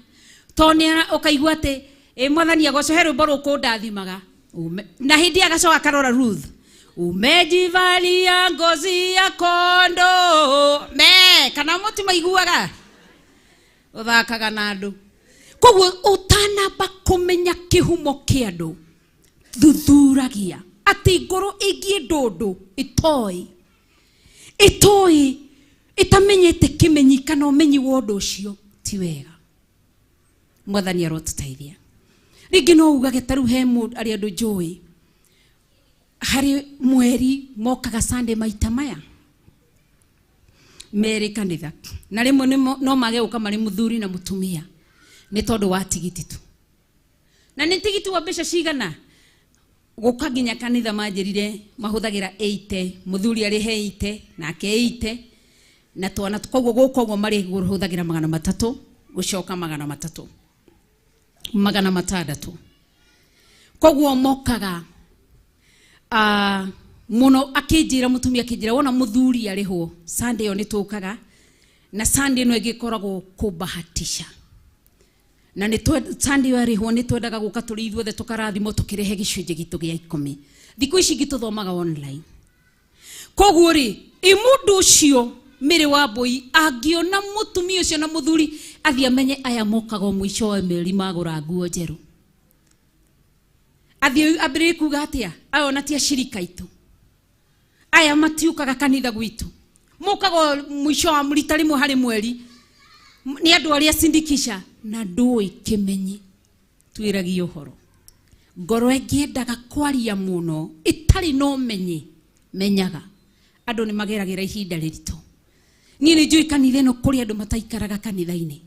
Tondũ nĩ ũkaigua atĩ ĩ mwathani agocwo he rwĩmbo rũkũndathimaga. Na hĩndĩ agacoka akarora Ruth. Umejivalia ngozi ya kondoo. Me kana mũtimaiguaga. Ũthakaga na andũ. Koguo ũtanamba kũmenya kĩhumo kĩa andũ thuthuragia atĩ ngoro ĩngĩenda ũndũ ĩtoĩ ĩtoĩ ĩtamenyete kĩmenyi kana ũmenyi wa ũndũ ũcio ti wega. Mwathani arotũteithia. Rĩngĩ no ugage ta rĩu he mũndũ arĩa andũ njũĩ harĩ mweri mokaga Sunday maita maya merĩ kanitha na rĩmwe no mage gũka marĩ mũthuri na mũtumia nĩ tondũ wa tigiti tu. Na nĩ tigiti wa mbeca cigana? Gũka nginya kanitha manjĩrire mahũthagĩra 80, mũthuri arĩhe 80 nake 80 na twana koguo gũka ũguo marĩ hũthagĩra 300 gũcoka 300 600. Koguo mokaga mũno akĩnjĩra mũtumia akĩnjĩra wona mũthuri arĩhwo Sunday ĩyo nĩ tũkaga na Sunday ĩno ĩngĩ ĩkoragwo kũbahatisha. Na nĩ Sunday ĩyo arĩhwo nĩ twendaga gũka tũrĩ ithuothe tũkarathimwo tũkĩrehe gĩcunjĩ gitũ gĩa 10. Thikũ ici ingĩ tũthomaga online. Koguo rĩ ĩ mũndũ ũcio mĩrĩ wa mbũi angĩona mũtumia ũcio na mũthuri athiĩ amenye aya mokaga o mũico wa mĩeri magũra nguo njerũ. Athiĩ ambĩrĩrie kuga atĩa? Aya ona ti acirika aitũ. Aya matiũkaga kanitha gwitũ. Mokaga o mũico wa rita rĩmwe harĩ mweri. Nĩ andũ arĩa sindikisha na ndũĩ kĩmenyi. Twĩragie ũhoro. Ngoro ĩngĩendaga kwaria mũno ĩtarĩ na ũmenyi menyaga. Andũ nĩ mageragĩra ihinda rĩritũ. Niĩ nĩ njũĩ kanitha ĩno kũrĩ andũ mataikaraga kanitha-inĩ.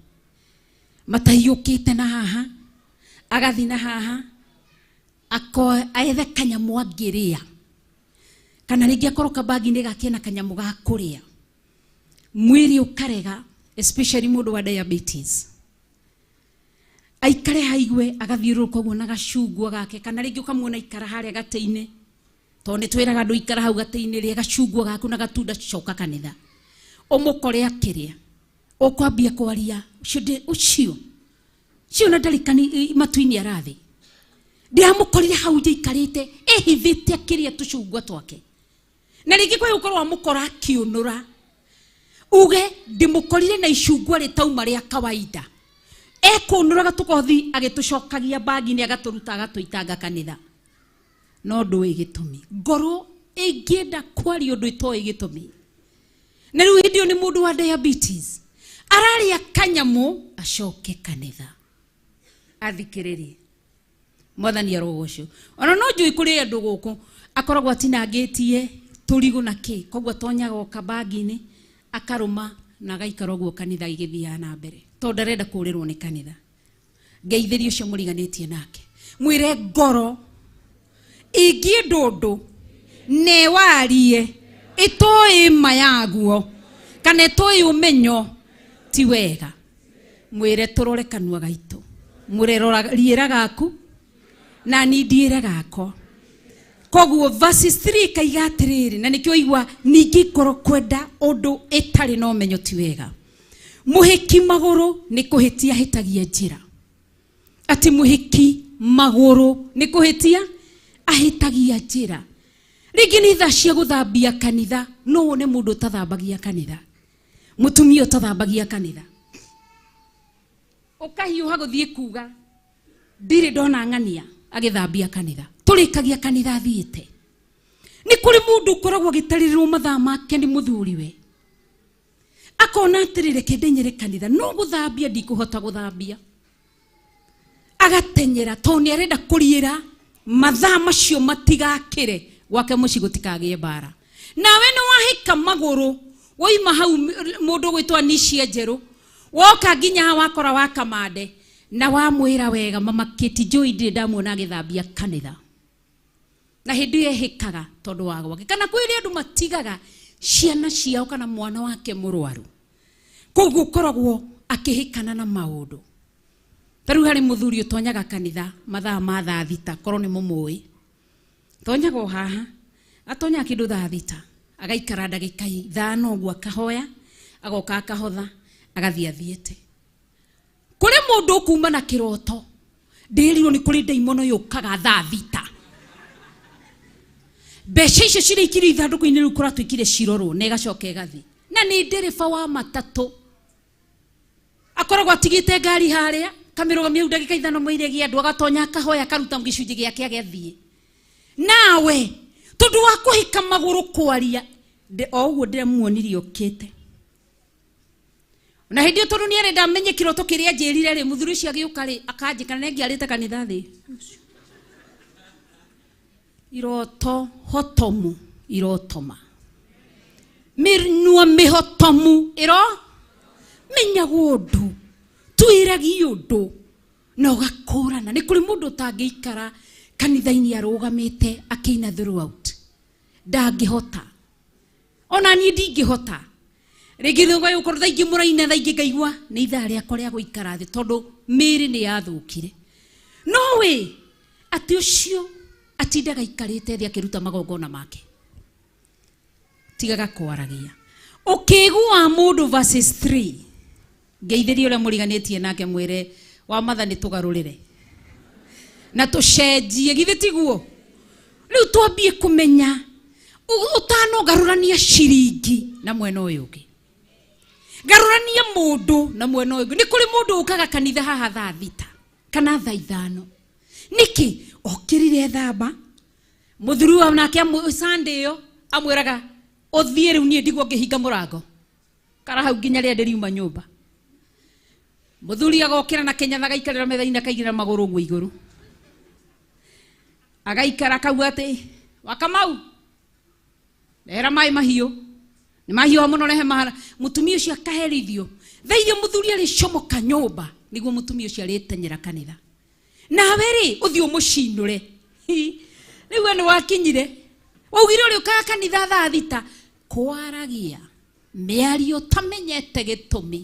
Mataiyũkĩte na haha, agathiĩ na haha, aethe kanyamũ angĩrĩa. Kana rĩngĩ akorwo kabagi-inĩ gake na kanyamũ ga kũrĩa. Mwĩrĩ ũkarega. Especially mũndũ wa diabetes aikare haigue agathiũrũrũka ũguo na gacungwa gake, kana rĩngĩ ũkamuona aikara harĩa gatĩ-inĩ, tondũ nĩ twĩraga andũ ikara hau gatĩ-inĩ, rĩa gacungwa gaku na gatunda, coka kanitha ũmũkore akĩrĩa, ũkwambia kwaria ũcio ũcio cio na ndarĩ matu-inĩ arathi. Ndiramũkorire hau njaikarĩte ehithĩte akĩrĩa tũcungwa twake, na rĩngĩ kwĩ gũkorwo wamũkora akiũnũra uge ndĩmũkorire na icungwa rĩtauma rĩa kawaida, ekũnũraga tũkothi agĩtũcokagia bagi-inĩ agatũruta agatũitanga kanitha. No ndũĩ gĩtũmi, ngoro ĩngĩenda kwaria ũndũ ĩtoĩ gĩtũmi. Na rĩu hĩndĩ ĩyo nĩ mũndũ wa diabetes ararĩa kanyamũ acoke kanitha athikĩrĩrie mwathani arogocwo. Ona no njũĩ kũrĩ andũ gũkũ akoragwo atinangĩtie tũrigũ na kĩ, koguo atonyaga o kabagi-inĩ akarũma na agaikara ũguo kanitha igĩthiaga na mbere, tondũ ndarenda kũrĩrwo nĩ kanitha. Ngeithĩrie ũcio mũriganĩtie nake, mwĩre ngoro ingĩenda ũndũ newarie ĩtoĩ ma yaguo kana ĩtoĩ ũmenyo ti wega. Mwĩre tũrore kanua gaitũ, mwĩre rora riĩra gaku na ni ndiĩre gakwa. Koguo verses 3 kaiga atĩrĩrĩ, na nĩkĩo igua ningĩ ngoro kwenda ũndũ ĩtarĩ na ũmenyo ti wega. Mũhĩki magũrũ nĩ kũhĩtia ahĩtagia njĩra, atĩ mũhĩki magũrũ nĩ kũhĩtia ahĩtagia njĩra. Rĩngĩ nĩ thaa cia gũthambia kanitha, no wone mũndũ ũtathambagia kanitha, mũtumia ũtathambagia kanitha, ũkahiũha gũthiĩ kuga ndirĩ ndona ng'ania agĩthambia kanitha, tũrĩkagia kanitha athiĩte. Nĩ kũrĩ mũndũ ũkoragwo agĩtarĩrĩrwo mathaa make nĩ mũthuriwe, akona atĩrĩ reke ndenyere kanitha, no gũthambia ndikũhota gũthambia, agatenyera tondũ nĩ arenda kũriĩra mathaa macio matigakĩre gwake mũciĩ gũtikagĩe mbara. Nawe nĩ wahĩka magũrũ woima hau mũndũ ũgwĩtwo Anicia Njerũ, woka nginya haha wakora wa Kamande na wamwĩra wega mama Kate Joy ndirĩ ndamuona agĩthambia kanitha, na hĩndĩ ĩyo ehĩkaga tondũ wa gwake. Kana kwĩrĩ andũ matigaga ciana ciao kana mwana wake mũrwaru, koguo ũkoragwo akĩhĩkana na maũndũ. Ta rĩu harĩ mũthuri ũtonyaga kanitha mathaa ma thaa thita, korwo nĩ mũmũĩ, tonyaga o haha, atonyaga kĩndũ thaa thita, agaikara ndagĩka ithano ũguo akahoya, agoka akahotha, agathiĩ athiĩte. Kũrĩ mũndũ ũkuma na kĩroto, ndĩrirwo nĩ kũrĩ ndaimono yũkaga thaa thita, mbeca icio cirĩikirio ithandũkũ-inĩ rĩu kũratuĩkire cirorwo na ĩgacoka ĩgathiĩ. Na nĩ ndereba wa matatũ, akoragwo atigĩte ngari harĩa kamĩrũgamia hau ndagĩka ithano mũire gĩa andũ, agatonya akahoya akaruta gĩcunjĩ gĩake agathiĩ. Nawe tondũ wa kũhĩka magũrũ kwaria o ũguo ndĩramuonirie okĩte, na hĩndĩ ĩyo tondũ nĩ arenda amenye kĩroto kĩrĩa anjĩrire rĩ, mũthuri ũcio agĩũka rĩ akanjĩka na nĩangĩarĩte kanitha thĩ. Iroto hotomu irotoma, mĩnua mĩhotomu ĩro menyagwo ũndũ, twĩragie ũndũ na ũgakũrana. Nĩ kũrĩ mũndũ ũtangĩikara kanitha-inĩ arũgamĩte akĩina throughout, ndangĩhota. Ona niĩ ndingĩhota. Rĩngĩ nĩ ũgũkorwo thaa ingĩ mũraina, thaa ingĩ ngaigua nĩ ithaa rĩakwa rĩa gũikara thĩ tondũ mĩĩrĩ nĩ yathũkire. No wĩ atĩ ũcio atindaga aikarĩte thĩ akĩruta magongona make, tigaga kwaragia. Ũkĩigua mũndũ verses 3, ngeithĩrie ũrĩa mũriganĩtie nake, mwĩre wa matha nĩ tũgarũrĩre na tũcenjie, githĩ tiguo? Rĩu twambie kũmenya ũtanogarũrania ciringi na mwena ũyũ ũngĩ, garũrania mũndũ na mwena ũyũ ũngĩ. Nĩ kũrĩ mũndũ ũkaga kanitha haha thaa thita kana thaa ithano, nĩkĩ? Okĩrire thamba, mũthuri wa nake Sunday ĩyo amwĩraga ũthiĩ rĩu, niĩ ndigwo ngĩhinga mũrango kara hau nginya rĩrĩa ndĩriuma nyũmba. Mũthuri agokĩra na kĩnyatha agaikarĩra metha-inĩ akaigĩrĩra magũrũ ũguo igũrũ, agaikara akauga atĩ Wakamau rehera maĩ mahiũ, nĩ mahiũha mũno, rehe mahara. Mũtumia ũcio akaherithio thaa iria mũthuri arĩcomoka nyũmba nĩguo mũtumia ũcio arĩtenyera kanitha. Nawe rĩ ũthiĩ ũmũcinũre. Rĩu we nĩ wakinyire waugire ũrĩũkaga kanitha thaa thita, kwaragia mĩario ũtamenyete gĩtũmi.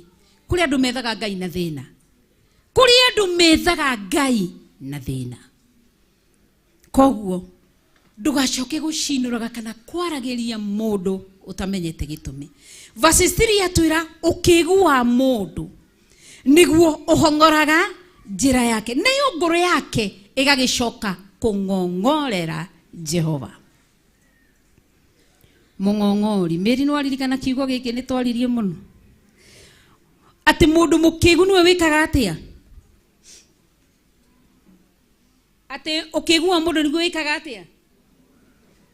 Kũrĩ andũ methaga Ngai na thĩna. Kũrĩ andũ methaga Ngai na thĩna. Koguo ndũgacoke gũcinũraga kana kwaragĩria mũndũ ũtamenyete gĩtũmi. Verses 3 yatwĩra ũkĩgu wa mũndũ nĩguo ũhong'oraga njĩra yake, nayo ngoro yake ĩgagĩcoka kũng'ong'orera Jehova. Mũng'ong'ori, Mary nĩ waririkana kiugo gĩkĩ nĩ twaririe mũno atĩ mũndũ mũkĩgu nĩwe wĩkaga atĩa? Atĩ ũkĩgu wa mũndũ nĩguo wĩkaga atĩa?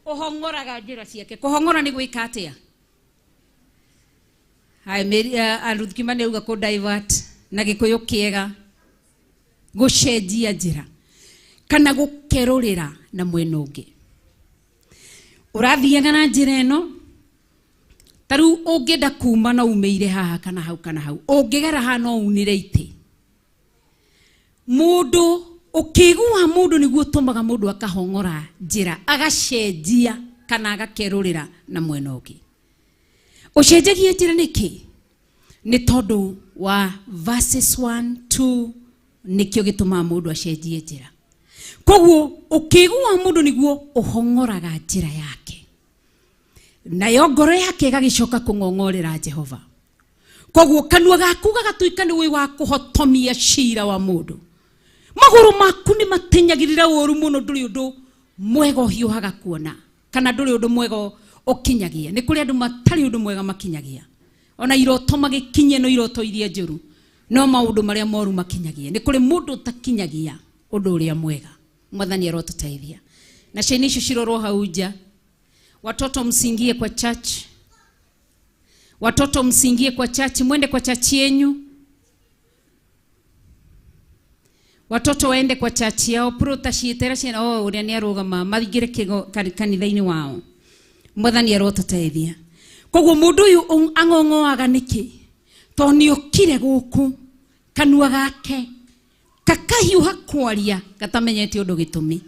Ũhong'oraga njĩra ciake. Kũhong'ora nĩ gwĩka atĩa? Hai, Mary, Ruth Kimani auga kũ divert na gĩkũyũ kĩega, gũcenjia njĩra kana gũkerũrĩra na mwena ũngĩ. Ũrathiaga na njĩra ĩno, ta rĩu ũngĩenda kuma no umĩire haha kana hau kana hau, ũngĩgera haha no unĩre itĩ. Mũndũ ũkĩgu wa mũndũ nĩguo ũtũmaga mũndũ akahong'ora njĩra, agacenjia kana agakerũrĩra na mwena ũngĩ. Ũcenjagia njĩra nĩkĩ? Nĩ tondũ wa verses 1, 2 nĩkĩo gĩtũmaga mũndũ acenjie njĩra. Koguo ũkĩgu wa mũndũ nĩguo ũhong'oraga njĩra yake, nayo ngoro yake ĩgagĩcoka kũng'ong'orera Jehova. Koguo kanua gaku gagatuĩka nĩ wĩ wa kũhotomia cira wa mũndũ. Magũrũ maku nĩ matenyagĩrĩra ũru mũno, ndũrĩ ũndũ mwega ũhiũhaga kuona kana ndũrĩ ũndũ mwega ũkinyagia. Nĩ kũrĩ andũ matarĩ ũndũ mwega makinyagia, ona iroto magĩkinye no iroto iria njũru, no maũndũ marĩa moru makinyagia. Nĩ kũrĩ mũndũ ũtakinyagia ũndũ ũrĩa mwega. Mwathani arotũteithia. Na ciana icio cirorwo hau nja. Watoto msiingie kwa church. Watoto msiingie kwa church, mwende kwa church yenyu. Watoto waende kwa church yao, prota cietera ciana, oh, uria ni arugama, maingire kanitha-inĩ wao. Mwathani arotũteithia. Koguo mũndũ ũyũ ang'ong'oaga nĩkĩ? Tondũ nĩ okire gũkũ, kanua gake kakahiũha kwaria gatamenyete ũndũ gĩtũmi.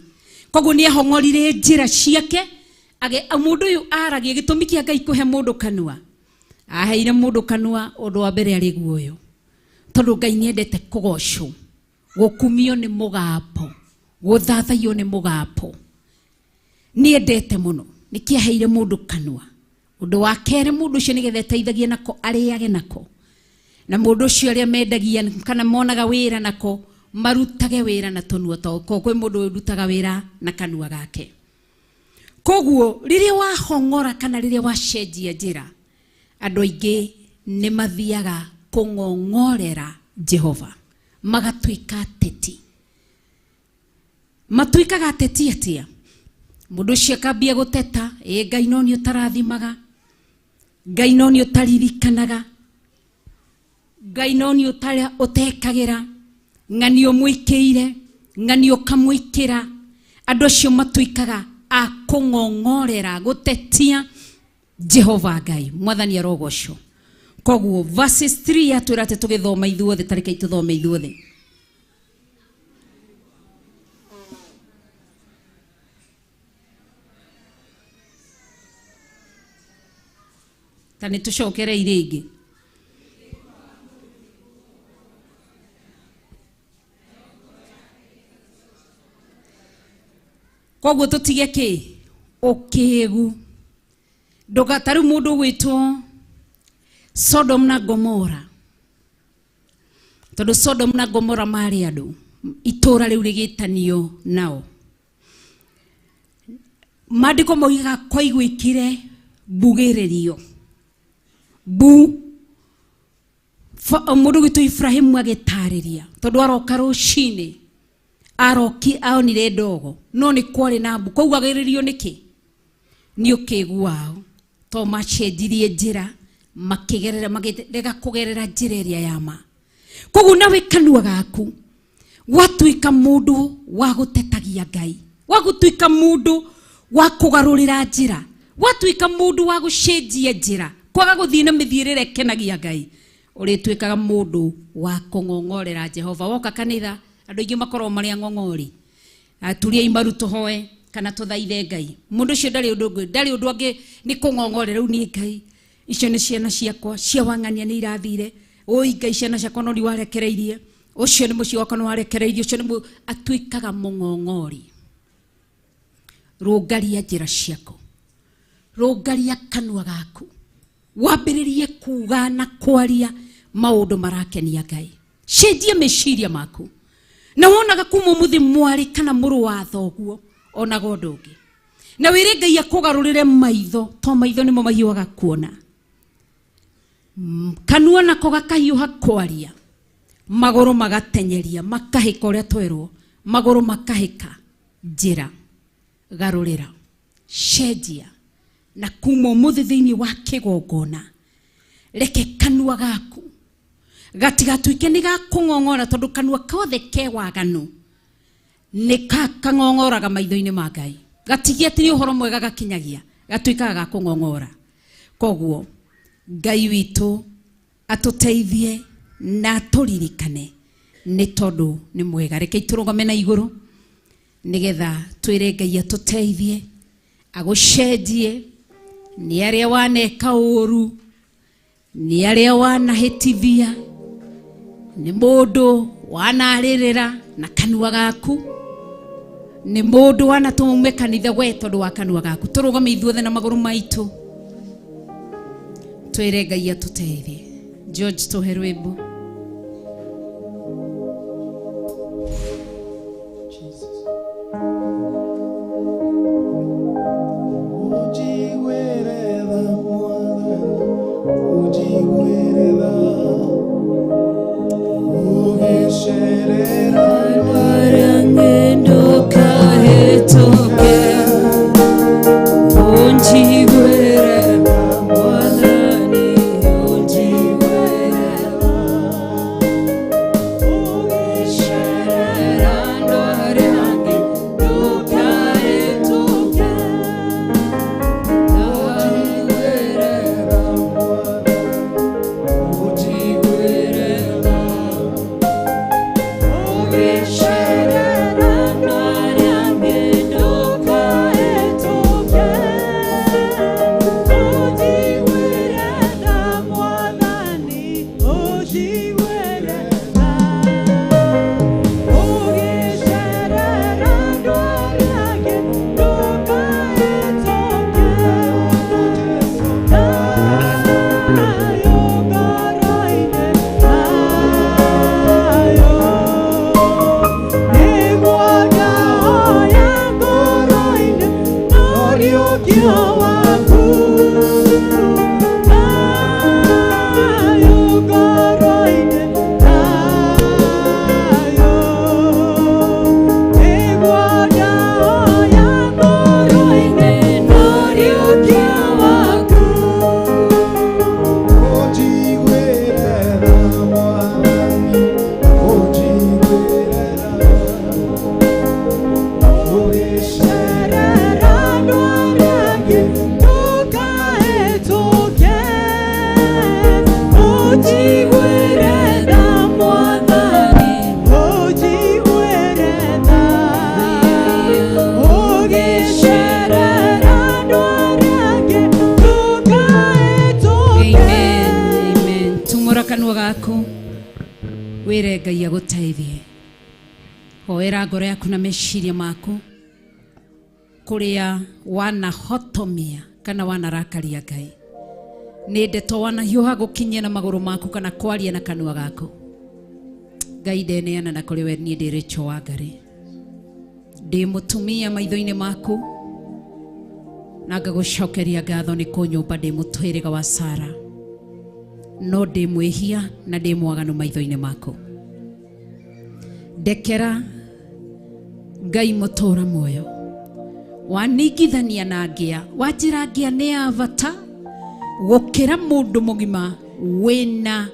Koguo nĩ ahong'orire njĩra ciake. Mũndũ ũyũ aragia gĩtũmi kĩa Ngai kũhe mũndũ kanua. Aheire mũndũ kanua ũndũ wa mbere arĩ guoyo, tondũ Ngai nĩendete kũgocwo, gũkumio nĩ mũgambo, gũthathaiyo nĩ mũgambo. Nĩendete mũno. Nĩkĩ aheire mũndũ kanua? Ũndũ wa kerĩ, mũndũ ũcio nĩgetha eteithagie nako, arĩage nako. Na mũndũ ũcio arĩa mendagia kana monaga wĩra nako, marutage wĩra na tũnua twao. Kwĩ mũndũ ũrutaga wĩra na kanua gake. Koguo rĩrĩa wahong'ora kana rĩrĩa wacenjia njĩra, andũ aingĩ nĩ mathiaga kũng'ong'orera Jehova, magatuĩka ateti. Matuĩkaga ateti atĩa? Mũndũ ũcio akambia gũteta, ĩ Ngai no nĩ ũtarathimaga, Ngai no nĩ ũtaririkanaga, Ngai no nĩ ũtekagĩra, ng'ani ũmwĩkĩire, ng'ani ũkamwĩkĩra. Andũ acio matuĩkaga a kũng'ong'orera, gũtetia Jehova Ngai. Mwathani arogocwo. Koguo verses 3 yatwĩra atĩ tũgĩthoma ithuothe, ta rekei tũthome ithuothe. Ta nĩ tũcokerei rĩngĩ. Koguo tũtige kĩ? Ũkĩgu. Ndũga ta rĩu mũndũ ũgwĩtwo Sodom na Gomora. Tondũ Sodom na Gomora marĩ andũ, itũũra rĩu rĩgĩtanio nao. Maandĩko moigaga kwaiguĩkire mbugĩrĩrio. Bu. Mũndũ witũ Ibrahimu agĩtarĩria, tondũ aroka rũcinĩ, aroki aonire ndogo, no nĩ kwarĩ na mbu. Koguo agĩrĩrio nĩkĩ? Nĩ ũkĩgu wao. To macenjirie njĩra, makĩgerera, makĩrega kũgerera njĩra ĩrĩa ya ma. Koguo nawe kanua gaku gwatuĩka mũndũ wa gũtetagia Ngai, wa gũtuĩka mũndũ wa kũgarũrĩra njĩra, gwatuĩka mũndũ wa gũcenjia njĩra, kwaga gũthiĩ na mĩthiĩre ĩrĩa ĩkenagia Ngai, ũrĩtuĩkaga mũndũ wa kũng'ong'orera Jehova. Woka kanitha, andũ aingĩ makoragwo marĩ ang'ong'ori. Aturiai maru tũhoe kana tũthaithe Ngai. Mũndũ ũcio ndarĩ ũndũ ũngĩ, ndarĩ ũndũ angĩ, nĩ kũng'ong'orera rĩu niĩ Ngai. Icio nĩ ciana ciakwa, cia wang'ania nĩ irathire. Oi Ngai ciana ciakwa no riwarekereirie, ucio ni muciĩ wakwa nĩwarekereirie, ucio nĩ atuĩkaga mũng'ong'ori. Rũngaria njĩra ciaku, rũngaria kanua gaku, wambĩrĩrie kuga na kwaria maũndũ marakenia Ngai. Cenjia meciria maku. Na wonaga kuma ũmũthĩ mwarĩ kana mũrũ wa thoguo onaga ũndũ ũngĩ, na wĩre Ngai akũgarũrĩre maitho, to maitho nĩmo mahiũhaga kuona, kanua nako gakahiũha kwaria, magũrũ magatenyeria makahĩka ũrĩa twerwo, magũrũ makahĩka njĩra. Garũrĩra, cenjia, na kuma ũmũthĩ thĩinĩ wa kĩgongona reke kanua gaku gatigatuĩke nĩ gakũng'ong'ora, tondũ kanua kothe ke waganu nĩ kang'ong'oraga maitho-inĩ ma Ngai. Gatigia atĩ nĩ ũhoro mwega gakinyagia, gatuĩkaga ga kũng'ong'ora. Koguo Ngai witũ atũteithie na atũririkane nĩ tondũ nĩ mwega. Reke tũrũgame na igũrũ nĩgetha twĩre Ngai atũteithie, agũcenjie nĩ arĩa waneka ũru, nĩ arĩa wanahĩtithia, nĩ mũndũ wanarĩrĩra na kanua gaku, nĩ mũndũ wanatũma ume kanitha we tondũ wa kanua gaku. Tũrũgame ithuothe na magũrũ maitũ twĩre Ngai atũteithie. George, tũhe rwĩmbo. Wĩre Ngai agũteithie. Hoera ngoro yaku na meciria maku kũrĩa wanahotomia kana wanarakaria Ngai. Nĩ ndeto wanahiũha gũkinyia na magũrũ maku kana kwaria na kanua gaku. Ngai ndeneana na kũrĩ we, niĩ ndĩ Rachel Wangari, ndĩ mũtumia maitho-inĩ maku, na ngagũcokeria ngatho nĩ kũnyũmba ndĩ mũtũhĩrĩga wa Sara, no ndĩ mwĩhia na ndĩ mwaganu maitho-inĩ maku. Ndekera Ngai mũtũra muoyo, waningithania na ngĩa, wanjĩra ngĩa nĩ ya bata gũkĩra mũndũ mũgima wĩna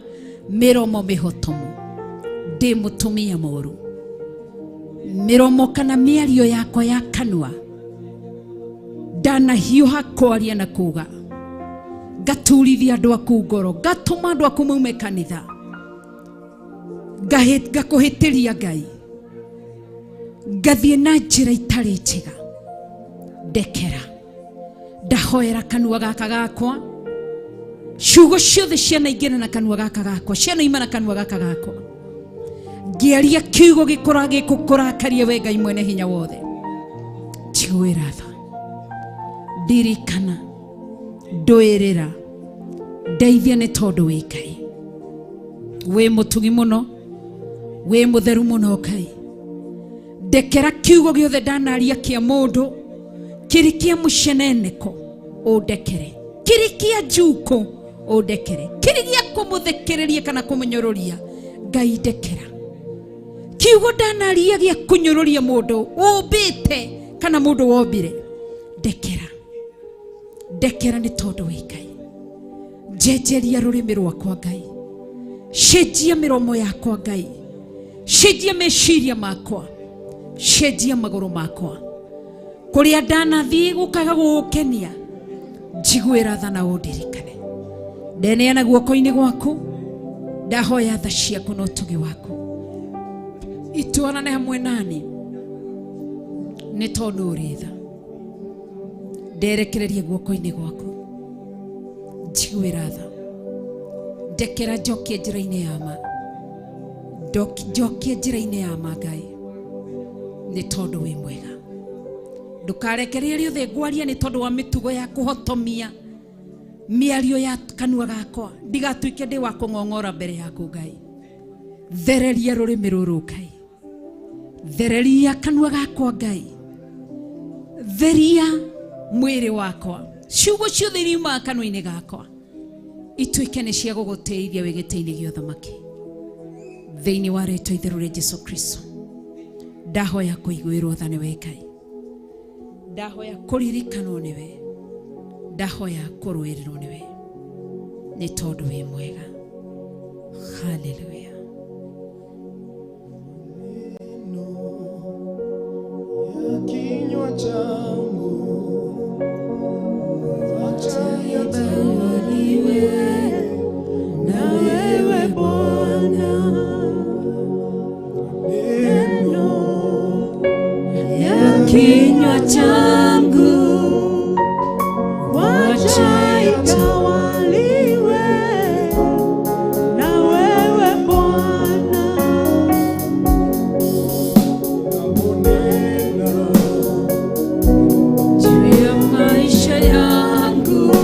mĩromo mĩhotomu. Ndĩ mũtumia mũru, mĩromo kana mĩario yakwa ya kanua ndanahiũha kwaria na kuga, ngaturithia andũ aku ngoro, ngatũma andũ aku maume kanitha, ngakũhĩtĩria Ngai, ngathiĩ na njĩra itarĩ njega. Ndekera, ndahoera kanua gaka gakwa Ciugo ciothe cianaingĩra na kanua gaka gakwa, cianaima na kanua gaka gakwa, ngĩaria kiugo gĩkũra gĩkũkũrakaria we Ngai mwene hinya wothe, njiguĩra tha, ndirikana, ndũĩrĩra, ndeithia nĩ tondũ wĩ Ngai, wĩ mũtugi mũno, wĩ mũtheru mũno Ngai. Ndekera kiugo gĩothe ndanaria kĩa mũndũ kĩrĩ kĩa mũceneneko, ũndekere, kĩrĩ kĩa njuko, ũndekere, kĩrĩ gĩa kũmũthekereria kana kũmũnyũrũria, Ngai ndekera. Kiugo ndanaria gĩa kũnyũrũria mũndũ ũmbĩte kana mũndũ wombire, ndekera, ndekera nĩ tondũ wĩ Ngai. Njenjeria rũrĩmĩ rwakwa Ngai, cenjia mĩromo yakwa Ngai, cenjia meciria makwa, cenjia magũrũ makwa, kũrĩa ndanathiĩ gũkaga gũgũkenia, njiguĩra tha na ũndirikane. Ndeneana guoko-inĩ gwaku, ndahoya tha ciaku na ũtugi waku itwarane hamwe nani, nĩ tondũ ũrĩ tha. Nderekereria guoko-inĩ gwaku, njiguĩra tha, ndekera njokie njĩra-inĩ ya ma, njokie njĩra-inĩ ya ma Ngai, nĩ tondũ wĩ mwega. Ndũkarekererie rĩothe ngwaria nĩ tondũ wa mĩtugo ya kũhotomia mĩario ya kanua gakwa, ndigatuĩke ndĩ wa kũng'ong'ora mbere yaku Ngai. Thereria rũrĩmĩ rũrũ Ngai, thereria kanua gakwa Ngai, theria mwĩrĩ wakwa, ciugo ciothe iria iumaga kanua-inĩ gakwa ituĩke nĩ cia gũgũtĩithia wĩ gĩtĩ-inĩ gĩa ũthamaki, thĩinĩ wa rĩtwa itheru rĩa Jesu Kristo. Ndahoya kũiguĩrwo tha nĩwe Ngai, ndahoya kũririkanwo nĩwe, ndahoya kũrũĩrĩrwo nĩwe, nĩ tondũ wĩ mwega. Hallelujah. Kinywa changu wacha yatawaliwe na wewe Bwana, neno ya kinywa changu wacha itawaliwe na wewe Bwana. Naponena Juu ya maisha yangu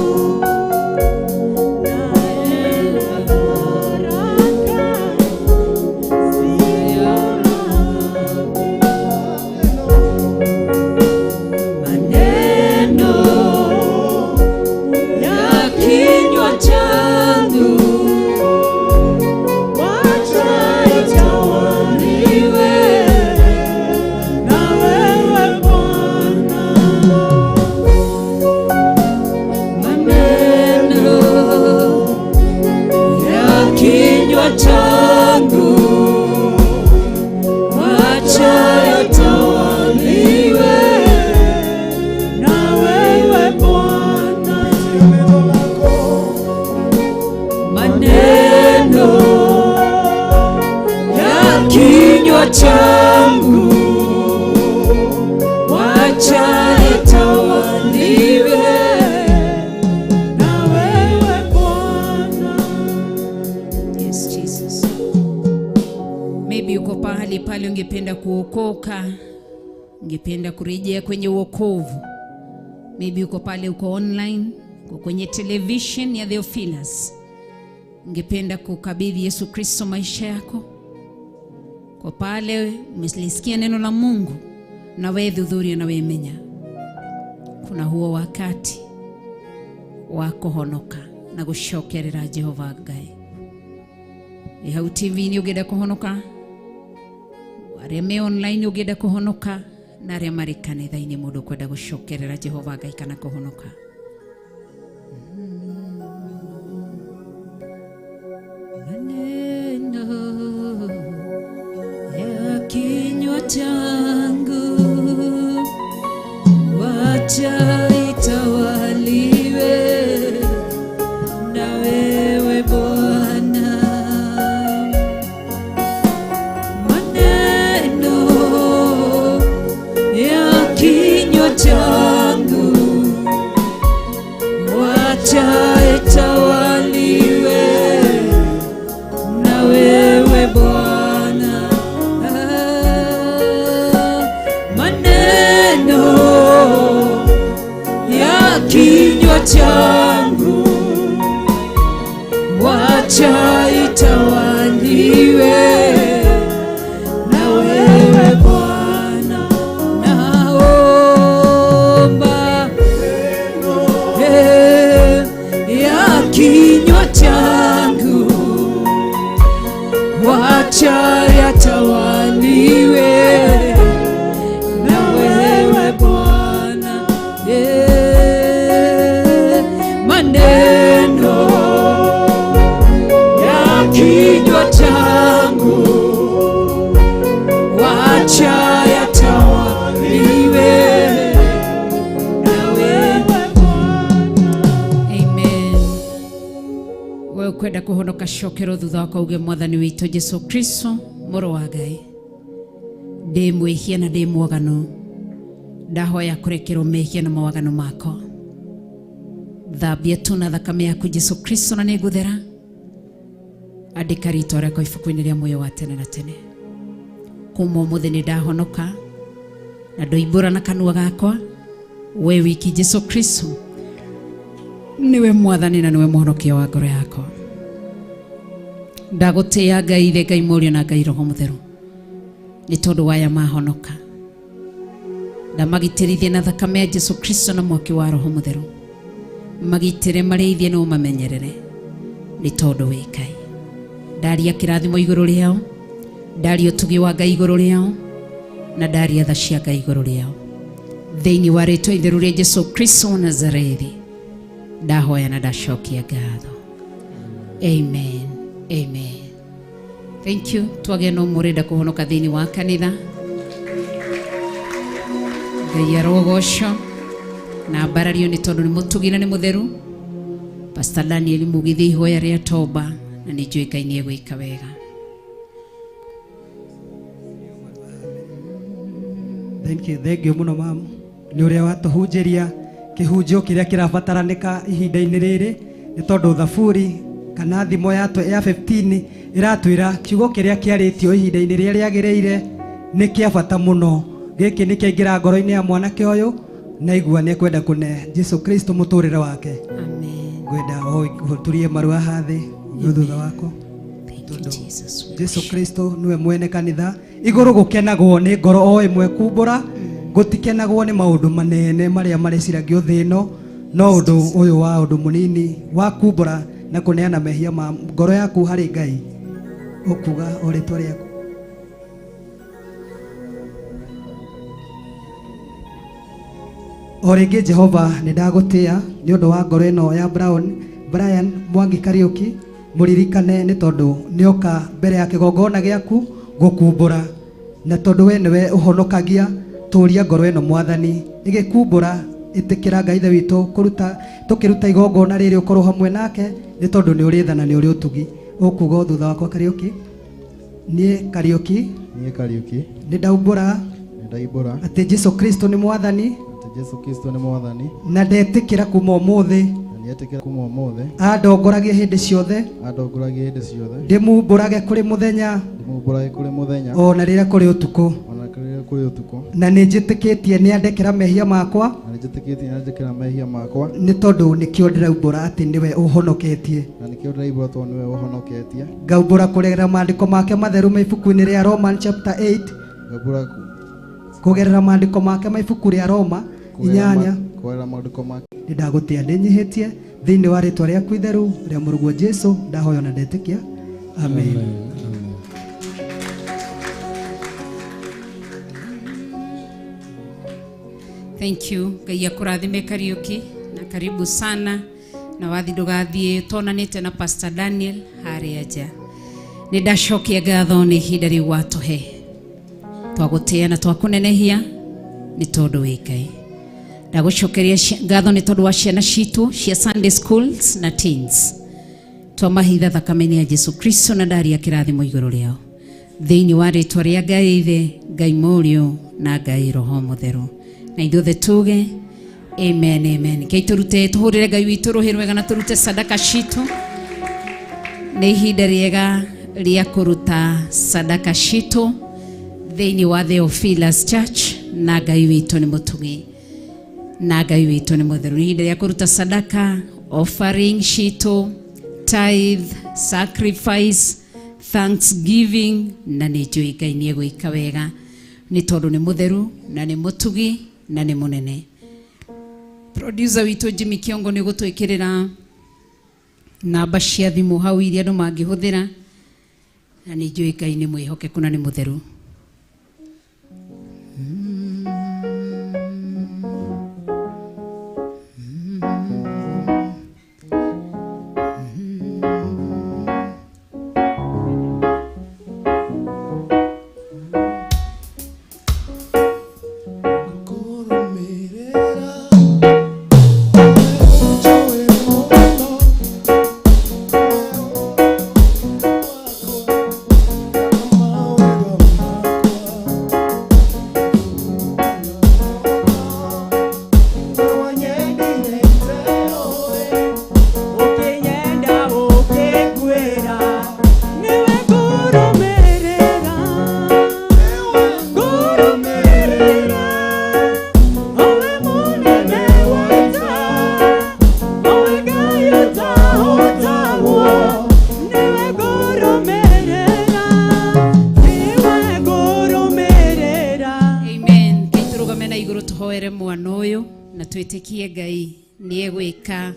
maneno ya kinywa changu Wacha itawaliwe na wewe Bwana, maneno ya kinywa changu wacha yatawaliwe na wewe Bwana, neno lako maneno ya kinywa changu wacha yatawaliwe na wewe Bwana. Yes, Jesus. Maybe uko pahali pale ungependa kuokoka, ungependa kurejea kwenye uokovu. Maybe uko pale, uko online, uko kwenye television ya Theophilus, ungependa kukabidhi Yesu Kristo maisha yako. Kwa pale umelisikia neno la Mungu na wewe dhudhuria na wewe menya, kuna huo wakati wa kũhonoka na gũcokerera Jehova Ngai. Ĩ hau TV-inĩ ũngĩenda kũhonoka, arĩa me online ũngĩenda kũhonoka, na arĩa marĩ kanitha-inĩ mũndũ ũkwenda gũcokerera Jehova Ngai kana kũhonoka. Maneno ya kinywa changu wacha itawaliwe na wewe Bwana. Maneno ya kinywa changu wacha itawaliwe Yatawaliwe na wewe Bwana, naomba ya kinywa changu wacha yatawaliwe na wewe Bwana, maneno ya kinywa changu wacha yatawaliwe na wewe Bwana. Amen. We ukwenda kuhonoka cokero thutha wakwa uge mwathani witũ Jesu Kristo mũrũ wa Ngai, ndĩ mwĩhia na ndĩ mwaganu, ndahoya kũrekerwo mehia na mawaganu makwa, thambia tu na thakame yaku Jesu Kristo na nĩngũthera. Andĩka rĩtwa rĩakwa ibuku-inĩ rĩa muoyo wa tene na tene. Kuma ũmũthĩ nĩ ndahonoka na ndoimbũra na kanua gakwa we wiki Jesu Kristo niwe mwathani na niwe mũhonokia wa ngoro yakwa. Ndagũtĩĩa Ngai Ithe, Ngai Mũriũ na Ngai Roho Mũtheru nĩ tondũ waya mahonoka. Ndamagitĩrithie na thakame ya Jesu Kristo na mwaki wa Roho Mũtheru, magitĩre marĩithie na ũmamenyerere nĩ tondũ wĩ Ngai. Ndaria kĩrathimo igũrũ rĩao, ndaria ũtugi wa Ngai igũrũ rĩao, na ndaria tha cia Ngai igũrũ rĩao, thĩinĩ wa rĩtwa itheru rĩa Jesu Kristo wa Nazarethi ndahoya na ndacokia ngatho. Amen. Amen. Thank you. Twagĩa no mũrenda kũhonoka thĩinĩ wa kanitha. Ngai arogocwo na mbarario nĩ tondũ nĩ mũtugi na nĩ mũtheru. Pastor Daniel Mugithi ihoya rĩa toba na nĩ njũĩ Ngai nĩ egwĩka wega. Thank you, thank you muno mam nĩ ũrĩa watũhunjĩria kĩhunjio kĩrĩa kĩrabataranĩka ihinda-inĩ rĩrĩ, nĩ tondũ thaburi kana thimo ya 15 ĩratwĩra kiugo kĩrĩa kĩarĩtio ihinda-inĩ rĩrĩa rĩagĩrĩire nĩ kĩa bata mũno. Gĩkĩ nĩ kĩaingĩra ngoro-inĩ ya mwanake ũyũ na igua nĩ ekwenda kũne Jesu Kristo mũtũrĩre wake. Amen. Ngwenda ũturie marua haha thĩ thutha wako. Thank you, Jesus. Jesu Kristo niwe mwene kanitha. Igũrũ gũkenagwo nĩ ngoro o ĩmwe kumbũra, gũtikenagwo nĩ maũndũ manene marĩa mareciragio thĩ ĩno, no ũndũ ũyũ wa ũndũ mũnini wa kumbũra na kũneana mehia ma ngoro yaku harĩ Ngai, ũkuga o rĩtwa rĩaku. O rĩngĩ Jehova nĩ ndagũtĩa nĩ ũndũ wa ngoro ĩno ya Brian Mwangi Kariuki, mũririkane nĩ tondũ nĩoka mbere ya kĩgongona gĩaku gũkumbũra, na tondũ we nĩwe ũhonokagia, tũria ngoro ĩno mwathani ĩgĩkumbũra, ĩtĩkĩra Ngai Ithe witũ kũruta tũkĩruta igongona rĩrĩ ũkorwo hamwe nake, nĩ tondũ nĩ ũrĩ tha na nĩ ũrĩ ũtugi. Ũkuga o thutha wakwa Kariuki, niĩ Kariuki, niĩ Kariuki, nĩ ndaumbũra atĩ Jesu Kristo nĩ mwathani, atĩ Jesu Kristo nĩ mwathani, na ndetĩkĩra kuma ũmũthĩ, na kuma ũmũthĩ, andongoragie hĩndĩ ciothe, andongoragie hĩndĩ ciothe, ndĩmumbũrage kũrĩ mũthenya, ndĩmumbũrage kũrĩ mũthenya, ona rĩrĩa kũrĩ ũtukũ, ona rĩrĩa kũrĩ ũtukũ, na nĩ njĩtĩkĩtie nĩ andekera mehia makwa, na nĩ njĩtĩkĩtie nĩ andekera mehia makwa, nĩ tondũ nĩkĩo ndĩraumbũra atĩ nĩwe ũhonoketie, na nĩkĩo ndĩraumbũra tondũ nĩwe ũhonoketie. Ngaumbũra kũgerera maandĩko make matheru ma ibuku-inĩ rĩa Roman chapter 8, ngaumbũra kũgerera maandĩko make ma ibuku rĩa Roma 8, kũgerera maandĩko make. Nĩ ndagũtĩa ndĩnyihĩtie thĩinĩ wa rĩtwa rĩaku itheru rĩa mũrũguo Jesu, ndahoya na ndetĩkia. Amen. Thank you. Ngai akũrathime Kariuki na karibu sana, na wathi ndũgathiĩ tonanĩte na Pastor Daniel harĩa nja. Nĩ ndacokia ngatho nĩ ihinda rĩu watũhe, twagũtĩĩa na twakũnenehia nĩ tondũ wĩ Ngai. Ndagũcokeria ngatho nĩ tondũ wa ciana citũ cia Sunday schools na teens, twamahitha thakame-inĩ ya Jesu Kristo na ndaria kĩrathimo igũrũ rĩao thĩinĩ wa rĩtwa rĩa Ngai Ithe, Ngai Mũriũ na Ngai Roho Mũtheru. Na ithuothe tuge amen, amen. Ngai tũrute, tũhũrĩre Ngai witũ rũhĩ rwega na tũrute sadaka citũ. Nĩ ihinda rĩega rĩa kũruta sadaka citũ thĩinĩ wa Theophilus Church, na Ngai witũ nĩ mũtugi na Ngai witũ nĩ mũtheru. Nĩ ihinda rĩa kũruta sadaka, offering citũ, tithe, sacrifice. Thanksgiving na nĩ njũĩ Ngai nĩ egwĩka wega nĩ tondũ nĩ mũtheru na nĩ mũtugi na nĩ mũnene. Producer witũ Jimmy Kiongo nĩ gũtwĩkĩrĩra namba cia thimũ hau iria andũ mangĩhũthĩra, na nĩ njũĩ Ngai nĩ mwĩhokeku na nĩ mũtheru. Ũkĩnyenda ũkĩnguĩra, nĩwe ngũrũmĩrĩra, ngũrũmĩrĩra, owe mũnene wa ita, owe Ngai ũtahotagwo, nĩwe ngũrũmĩrĩra, nĩwe ngũrũmĩrĩra. Amen. Ngai tũrũgame na igũrũ tũhoere mwana ũyũ na twĩtĩkie Ngai nĩ egwĩka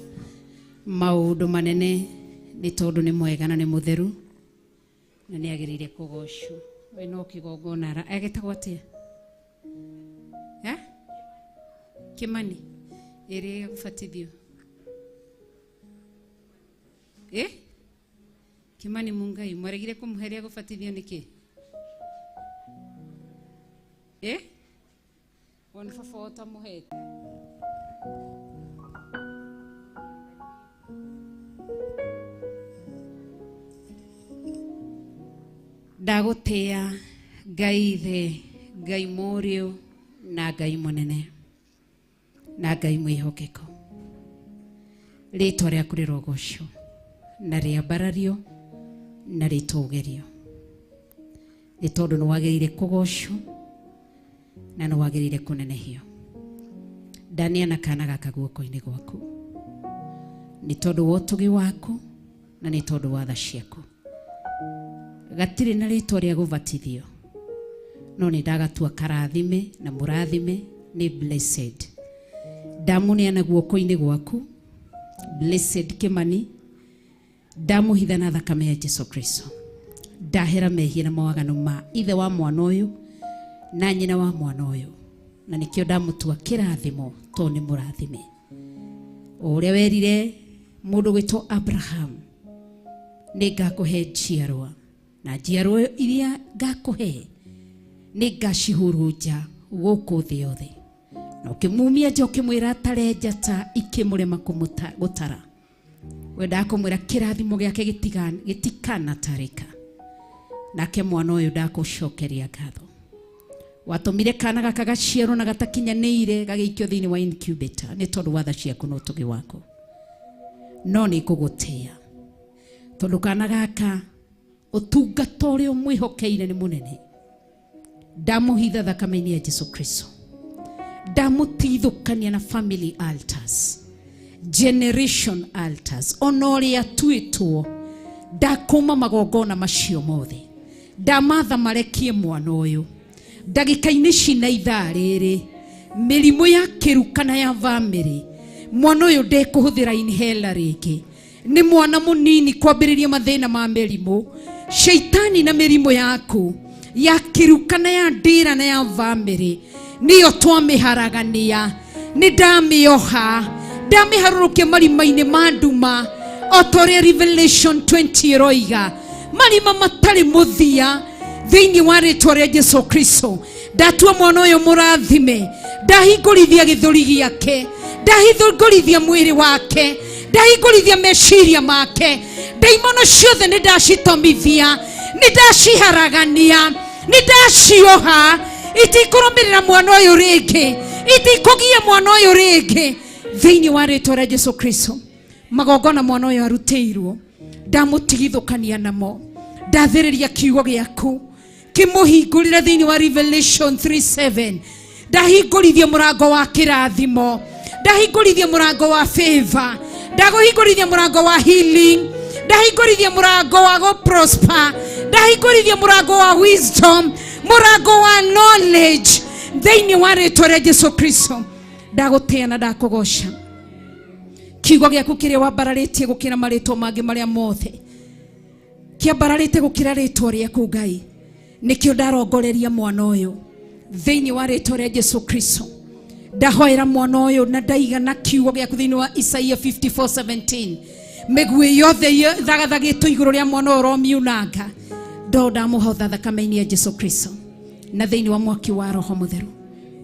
maũndũ manene nĩ tondũ nĩ mwega na nĩ mũtheru na nĩ agĩrĩire kũgocwo. We no kĩgongona agetagwo atĩa? Eh? Kĩmani ĩrĩa gũbatithio. Eh? Kĩmani Mungai mwaregire kũmũhe rĩa gũbatithio nĩkĩ? Eh? Wona baba ũtamũhete. Ndagũtĩa Ngai ithe, Ngai mũriũ na Ngai mũnene na Ngai mwĩhokeku. Rĩtwa rĩaku rĩrogocwo na rĩambarario na rĩtũgĩrio, nĩ tondũ nĩ wagĩrĩire kũgocwo na nĩ wagĩrĩire kũnenehio. Ndaneana kana gaka guoko-inĩ gwaku nĩ tondũ wa ũtugi waku na nĩ tondũ wa tha ciaku. Gatirĩ na rĩtwa rĩa gũbatithio, no nĩ ndagatua karathime na mũrathime nĩ Blessed. Ndamũneana guoko-inĩ gwaku Blessed Kimani, ndamũhitha na thakame ya Jesu Kristo. Ndahera mehia na mawaganu ma ithe wa mwana ũyũ na nyina wa mwana ũyũ, na nĩkĩo ndamũtua kĩrathimo tondũ nĩ mũrathime. O ũrĩa werire mũndũ gwĩtwo Abraham, nĩ ngakũhe njiarwa, na njiarwa iria ngakũhe nĩ ngacihurunja gũkũ thĩ yothe. Na ũkĩmumia nja ũkĩmwĩra atare njata ikĩmũrema gũtara. Wendaga kũmwĩra kĩrathimo gĩake gĩtikanatarĩka. Nake mwana ũyũ ndakũcokeria ngatho. Watũmire kana gaka gaciarwo na gatakinyanĩire gagĩikio thĩinĩ wa incubator nĩ tondũ wa tha ciaku na ũtugi waku. No nĩ ngũgũtĩa tondũ kana gaka ũtungata ũrĩa ũmwĩhokeire nĩ mũnene. Ndamũhitha thakame-inĩ ya Jesu Kristo. Ndamũtigithũkania na family altars, generation altars, ona ũrĩa atuĩtwo. Ndakũma magongona macio mothe. Ndamatha marekie mwana ũyũ ndagĩka-inĩ ici na ithaa rĩrĩ, mĩrimũ ya kĩruka na ya bamĩrĩ, mwana ũyũ ndekũhũthĩra inhaler rĩngĩ. Nĩ mwana mũnini kwambĩrĩria mathĩna ma mĩrimũ. Shaitani na mĩrimũ yaku ya kĩruka na ya ndĩra na ya bamĩrĩ nĩyo twamĩharagania. Nĩ ndamĩoha, ndamĩharũrũkia marima-inĩ ma nduma, o ta ũrĩa Revelation 20 ĩroiga, marima matarĩ mũthia thĩinĩ wa rĩtwa rĩa Jesu Kristo. Ndatua mwana ũyũ mũrathime, ndahingũrithia gĩthũri gĩake, ndahingũrithia mwĩrĩ wake, ndahingũrithia meciria make. Ndaimono ciothe nĩ ndacitomithia, nĩ ndaciharagania, nĩ ndacioha. Itikũrũmĩrĩra mwana ũyũ rĩngĩ, itikũgia mwana ũyũ rĩngĩ thĩinĩ wa rĩtwa rĩa Jesu Kristo. Magongona mwana ũyũ arutĩirwo ndamũtigithũkania namo. Ndathĩrĩria kiugo gĩaku kĩmũhingũrĩre thĩinĩ wa Revelation 3:7. Ndahingũrithia mũrango wa kĩrathimo, ndahingũrithia mũrango wa favor, ndagũhingũrithia mũrango wa healing, ndahingũrithia mũrango wa gũ prosper, Ndahingũrithia mũrango wa wisdom, mũrango wa knowledge thĩinĩ wa rĩtwa rĩa Jesu Kristo. Ndagũtĩa na ndakũgoca. Kiugo gĩaku kĩrĩa wambararĩtie gũkĩra marĩtwa mangĩ marĩa mothe, kĩambararĩte gũkĩra rĩtwa rĩaku Ngai, nĩkĩo ndarongoreria mwana ũyũ thĩinĩ wa rĩtwa rĩa Jesu Kristo. Ndahoera mwana ũyũ na ndaigana kiugo gĩaku thĩinĩ wa Isaia 54:17, mĩguĩ yothe thagathagĩtwo igũrũ rĩa mwana ũyũ ũromiunanga. Ndo ndamũhotha thakame-inĩ ya Jesu Kristo na thĩinĩ wa mwaki wa Roho Mũtheru.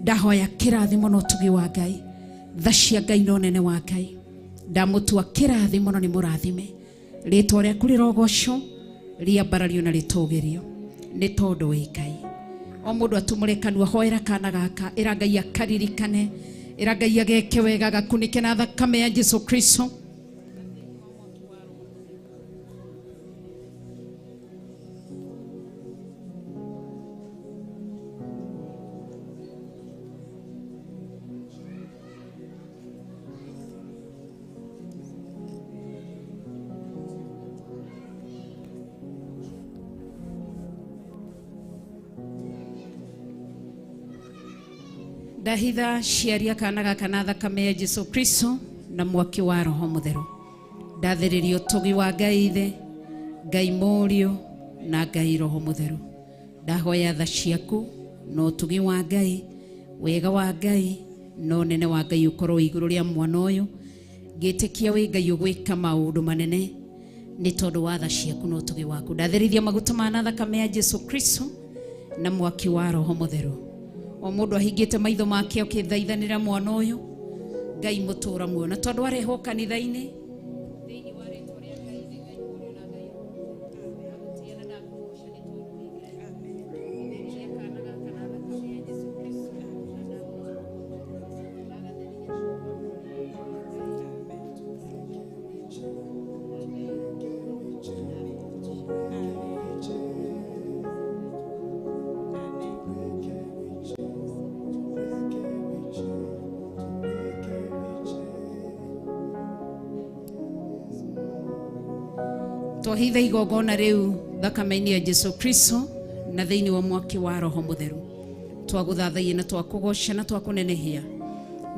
Ndahoya kĩrathimo na ũtugi wa Ngai, tha cia Ngai na ũnene wa Ngai. Ndamũtua kĩrathimo na nĩ mũrathime. Rĩtwa rĩaku rĩrogocwo, rĩambarario na rĩtũgĩrio, nĩ tondũ wĩ Ngai. O mũndũ atumũre kanua, hoera kana gaka, ĩra Ngai akaririkane, ĩra Ngai ageke wega, gakunĩke na thakame ya Jesu Kristo. Ndahitha ciaria kana gaka na thakame ya Jesu Kristo na mwaki wa Roho Mũtheru. Ndathĩrĩria ũtugi wa Ngai Ithe, Ngai Mũriũ na Ngai Roho Mũtheru. Ndahoya tha ciaku na ũtugi wa Ngai, wega wa Ngai na ũnene wa Ngai ũkorwo igũrũ rĩa mwana ũyũ. Ngĩtĩkia wĩ Ngai ũgwĩka maũndũ manene nĩ tondũ wa tha ciaku na ũtugi waku. Ndathĩrĩria maguta ma na thakame ya Jesu Kristo na mwaki wa Roho Mũtheru. O mũndũ ahingĩte maitho make ũkĩthaithanĩra mwana ũyũ, Ngai mũtũra muoyo, na tondũ arehwo kanitha-inĩ thĩinĩ wa rĩtwa rĩa Ngai Ithe, Ngai Mũriũ na Ngai Roho Mũtheru, ndagũtĩa na ndakũgoca nĩ tondũ wĩ Ngai. Theria kana gaka na thakame ya Jesu Kristo na twahitha igongona rĩu thakame-inĩ ya Jesu Kristo na thĩinĩ wa mwaki wa Roho Mũtheru. Twagũthathaiya na twakũgoca na twakũnenehia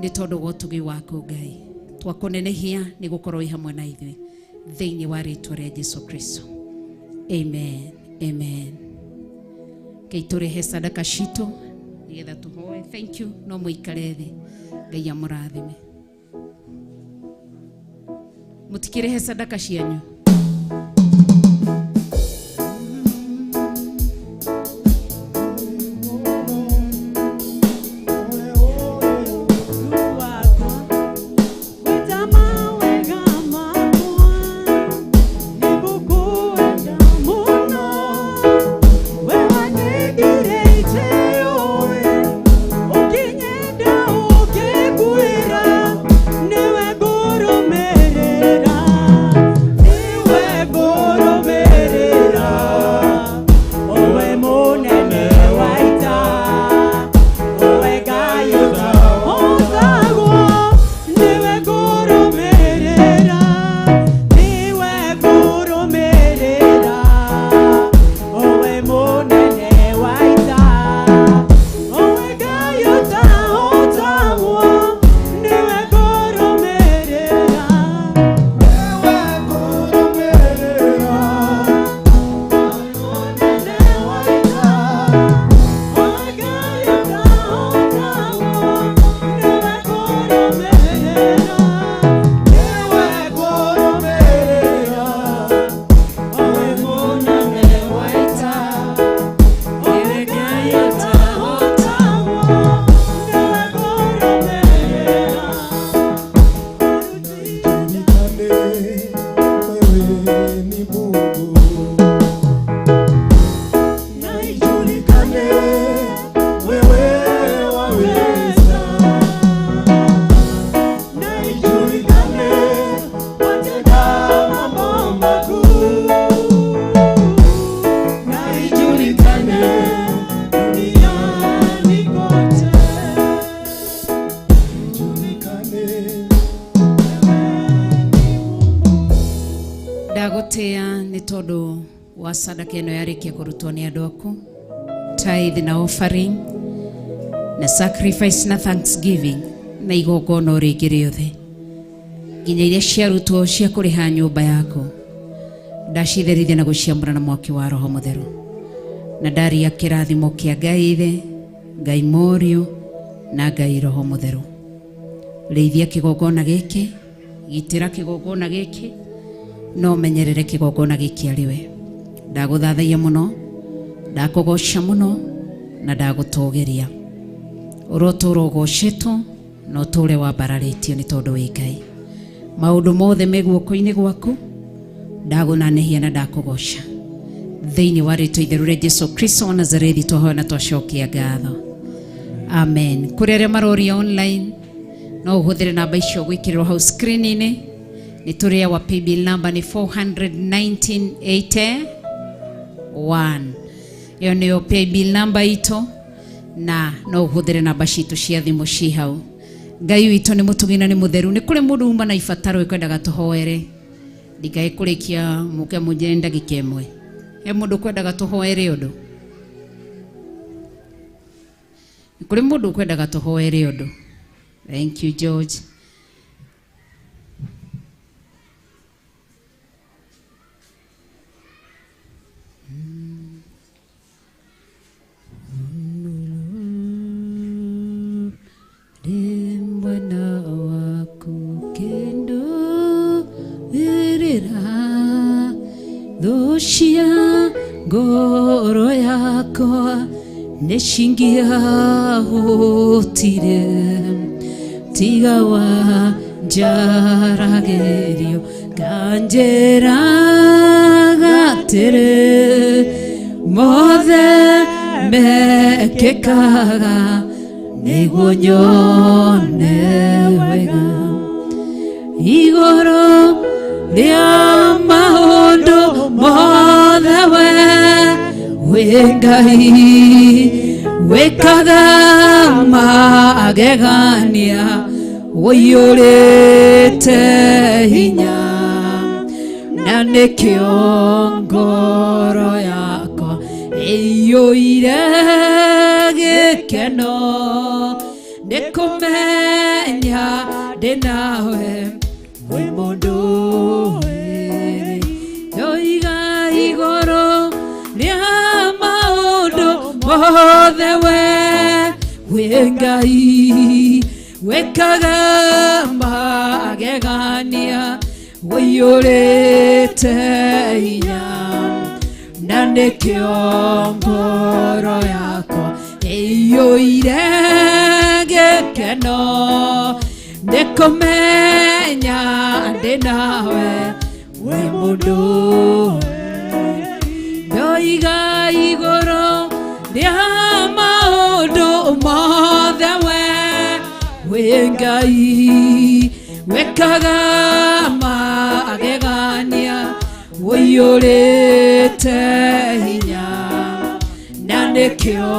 nĩ tondũ wa ũtugi waku Ngai. Twakũnenehia nĩ gũkorwo wĩ hamwe na ithuĩ thĩinĩ wa rĩtwa rĩa Jesu Kristo. Amen. Amen. Ngai tũrehe sadaka citũ nĩgetha tũhoe. Thank you. No mũikare thĩ. Ngai amũrathime. Mũtikĩrehe sadaka cianyu. Niwe ngũrũmĩrĩra. Sadaka ĩno yarĩkia kũrutwo nĩ andũ aku, tithe na offering na sacrifice na thanksgiving na igongona o rĩngĩ rĩothe, nginya iria ciarutwo cia kũrĩha nyũmba yaku, ndacitherithia na gũciamũra na mwaki wa Roho Mũtheru, na ndaria kĩrathimo kĩa Ngai Ithe, Ngai Mũriũ na Ngai Roho Mũtheru. Rĩithia kĩgongona gĩkĩ, gitĩra kĩgongona gĩkĩ, no menyerere kĩgongona gĩkĩ arĩ we. Ndagũthathaia mũno, ndakũgoca mũno na ndagũtũgĩria. Ũrotũũra ũgocetwo na ũtũũre wambararĩtio nĩ tondũ wĩ Ngai. Maũndũ mothe me guoko-inĩ gwaku, ndagũnanehia na ndakũgoca. Thĩinĩ wa rĩtwa itheru rĩa Jesu Kristo wa Nazarethi twahoya na twacokia ngatho. Amen. Kũrĩ arĩa maroria online, no ũhũthĩre namba icio gwĩkĩrĩrwo hau screen-inĩ. Nĩ tũrĩ our paybill number nĩ 41981. Ĩyo nĩyo paybill number itũ, na no ũhũthĩre namba citũ cia thimũ ci hau. Ngai witũ nĩ mũtugi na nĩ mũtheru. Nĩ kũrĩ mũndũ uma na ibataro ĩkwendaga tũhoere. Ndikae kũrĩkia mũke mũnjĩre ndagĩka ĩmwe. He mũndũ ũkwendaga tũhoere ũndũ? Nĩ kũrĩ mũndũ ũkwendaga tũhoere ũndũ? Thank you, George. Mwana waku kendo irira thũ cia ngoro yakwa nĩcingĩahotire tiga wa njaragĩrio kanjĩra gatĩrĩ mothe mekĩkaga nĩguo nyone wega igũrũ rĩa maũndũ mothe we wĩ Ngai wĩkaga magegania ũiyũrĩte hinya na nĩkĩo ngoro yakwa ĩiyũire gĩkeno nĩ kũmenya ndĩ nawe wĩ mũndũ wĩrĩ ndoiga igũrũ rĩa maũndũ mothe we wĩ Ngai wĩkaga magegania ũiyũrĩte hinya na nĩkĩo ngoro yakwa ĩiyũire gĩkeno nĩ kũmenya ndĩ nawe wĩ mũndũ ndoiga igũrũ rĩa maũndũ mothe we wĩ Ngai wĩkaga magegania ũiyũrĩte hinya na nĩkĩo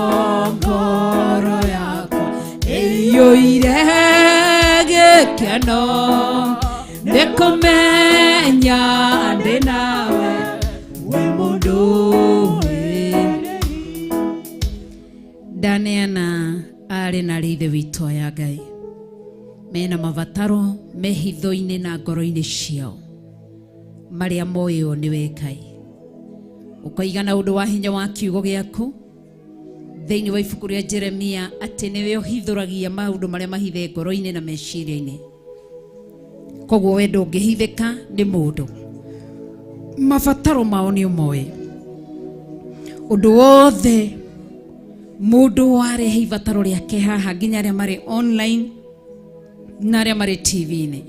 ngoro yakwa ĩiyũire gĩkeno nĩ kũmenya ndĩ nawe wĩ mũndũ ndaneana arĩ na arĩ ithe witũ aya Ngai mena mabataro mehitho-inĩ na ngoro-inĩ ciao marĩa moĩo nĩwe Ngai ũkoiga na ũndũ wa hinya wa kiugo gĩaku thĩinĩ wa ibuku rĩa Jeremia atĩ nĩwe ũhithũragia maũndũ marĩa mahithe ngoro-inĩ na meciria-inĩ koguo we ndũngĩhithĩka nĩ mũndũ mabataro mao nĩ ũmoĩ ũndũ wothe mũndũ warehe ibataro rĩake haha nginya arĩa marĩ online na arĩa marĩ TV-inĩ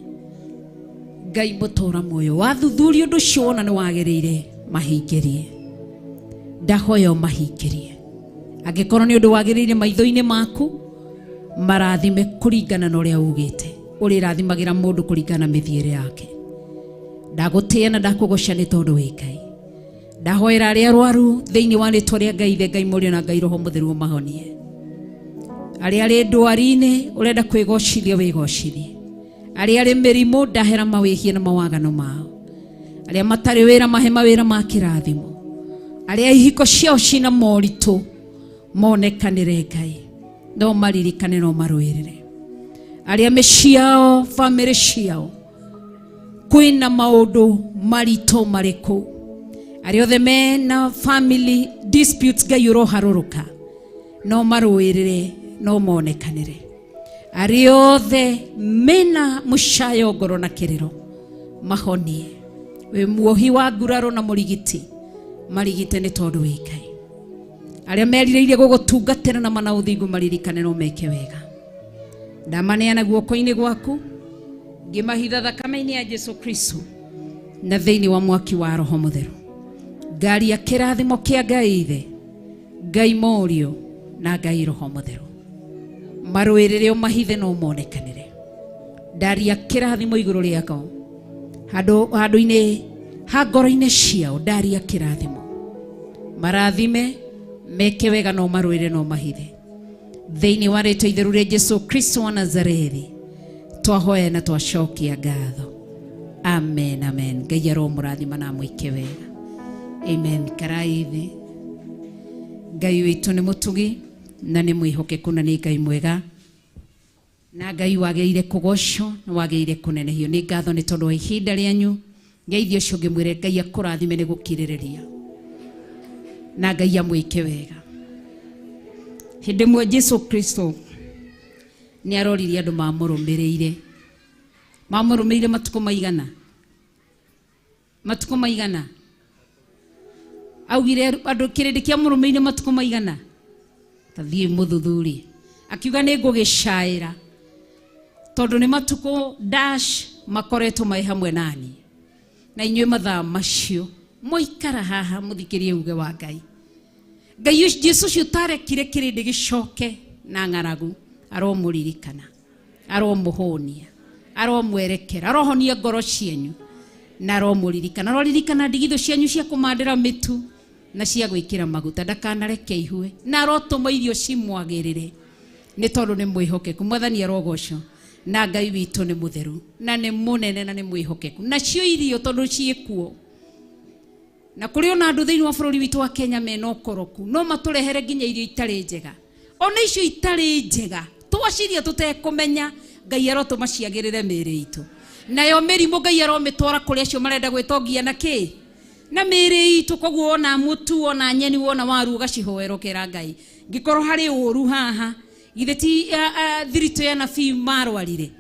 Ngai mũtũra muoyo wathuthuria ũndũ ũcio wona nĩ wagĩrĩire mahingĩrie ndahoya ũmahingĩrie angĩkorwo nĩ ũndũ wagĩrĩire maitho-inĩ maku marathime kũringana na ũrĩa ugĩte ũrĩrathimagĩra mũndũ kũringana na mĩthiĩre yake ndagũtĩĩa na ndakũgoca nĩ tondũ wĩ Ngai ndahoera arĩa arwaru thĩinĩ wa rĩtwa rĩa Ngai Ithe Ngai Mũriũ na Ngai Roho Mũtheru ũmahonie arĩa arĩ ndwari-inĩ ũrenda kwĩgocithia wĩgocithie arĩa arĩ mĩrimũ ndahera mawĩhie na mawagano mao arĩa matarĩ wĩra mahe mawĩra ma kĩrathimo Arĩa ihiko ciao cina moritũ monekanĩre Ngai, no maririkane no marũĩrĩre. Arĩa mĩciĩ yao, bamĩrĩ ciao kwĩna maũndũ maritũ marĩkũ, arĩa othe mena family disputes Ngai ũroharũrũka no marũĩrĩre no monekanĩre. Arĩa othe mena mũcayo ngoro na kĩrĩro mahonie. Wĩ muohi wa nguraro na mũrigiti, marigite nĩ tondũ wĩ Ngai. Arĩa merirĩirie gũgũtungatĩra na mana ũthingu maririkane no meke wega. Ndamaneana guoko-inĩ gwaku, ngĩmahitha thakame-inĩ ya Jesu Kristo na thĩinĩ wa mwaki wa Roho Mũtheru. Ngaria kĩrathimo kĩa Ngai Ithe, Ngai Mũriũ na Ngai Roho Mũtheru. Marũĩrĩre ũmahithe no monekanĩre. Ndaria kĩrathimo igũrũ rĩako handũ-inĩ ha ngoro-inĩ ciao, ndaria kĩrathimo. Marathime meke wega no marũĩre no mahithe. Thĩinĩ wa rĩtwa itheru rĩa Jesu Kristo wa Nazarethi twahoya na twacokia ngatho. Amen, amen. Ngai aromũrathima na amwĩke wega. Amen. Karai thĩ. Ngai witũ nĩ mũtugi na nĩ mwĩhokeku na nĩ Ngai mwega na Ngai wagĩrĩire kũgocwo na wagĩrĩire kũnenehio. Nĩ ngatho nĩ tondũ wa ihinda rĩanyu. Ngeithio ũcio ngĩmwĩre Ngai akũrathime nĩ gũkirĩrĩria na Ngai amwĩke wega. Hĩndĩ ĩmwe Jesu Kristo nĩ aroririe andũ mamũrũmĩrĩire. Mamũrũmĩrĩire matukũ maigana? Matukũ maigana? Augire andũ kĩrĩndĩ kĩamũrũmĩrĩire matukũ maigana? Ta thiĩ mũthuthurie. Akiuga nĩ ngũgĩcaĩra tondũ nĩ matukũ dash makoretwo marĩ hamwe nani na inyuĩ mathaa macio mũikara haha mũthikĩrie uge wa Ngai. Ngai ũcio, Jesu ũcio ũtarekire kĩrĩndĩ gĩcoke na ng'aragu aromũririkana, aromũhũnia, aromwerekera, arohonia ngoro cianyu na aromũririkana. Aroririkana ndigithũ cianyu cia kũmandĩra mĩtu na cia gwĩkĩra maguta, ndakanareke ihue, na arotũma irio cimwagĩrĩre nĩ tondũ nĩ mwĩhokeku. Mwathani arogocwo na Ngai witũ nĩ mũtheru na nĩ mũnene na nĩ mwĩhokeku. Nacio irio tondũ ciĩkuo na kũrĩ ona andũ thĩinĩ wa bũrũri witũ wa Kenya mena ũkoroku, no matũrehere nginya irio itarĩ njega. Ona icio itarĩ njega twaciria tũtekũmenya, Ngai arotũma ciagĩrĩre mĩĩrĩ itũ. Nayo mĩrimũ Ngai aromĩtwara kũrĩ acio marenda gwĩtongia na kĩ na mĩĩrĩ itũ. Koguo wona mũtu, wona nyeni, wona waru, ũgacihoera ũkera Ngai, ngĩkorwo harĩ ũru haha, githĩ ti thiritũ ya nabii marwarire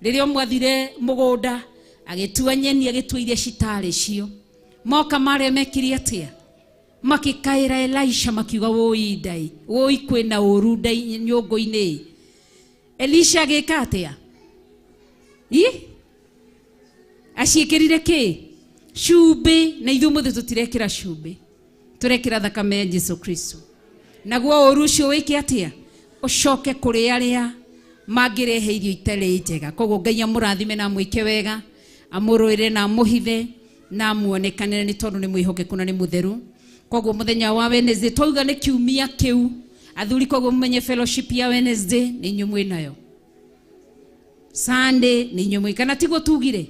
rĩrĩa ũmwe athire mũgũnda agĩtua nyeni, agĩtua iria citarĩ cio. Moka marĩa mekire atĩa? Makĩkaĩra Elisha makiuga wũi ndai, wũi kwĩna ũru ndai nyũngũ-inĩ. Elisha agĩka atĩa? I? Aciĩkĩrire kĩ? Cumbĩ. Na ithuĩ ũmũthĩ tũtirekĩra cumbĩ, tũrekĩra thakame ya Jesu Kristo. Naguo ũru ũcio wĩke atĩa? Ũcoke kũrĩ arĩa mangĩrehe irio itarĩ njega. Koguo Ngai amũrathime na amwĩke wega, amũrũĩre na amũhithe na amuonekanĩre nĩ tondũ nĩ mwĩhokeku na nĩ mũtheru. Koguo mũthenya wa Wednesday twauga nĩ kiumia kĩu athuri, koguo mũmenye fellowship ya Wednesday nĩ inyuĩ mwĩ nayo, Sunday nĩ inyuĩ mwĩ, kana tiguo tugire?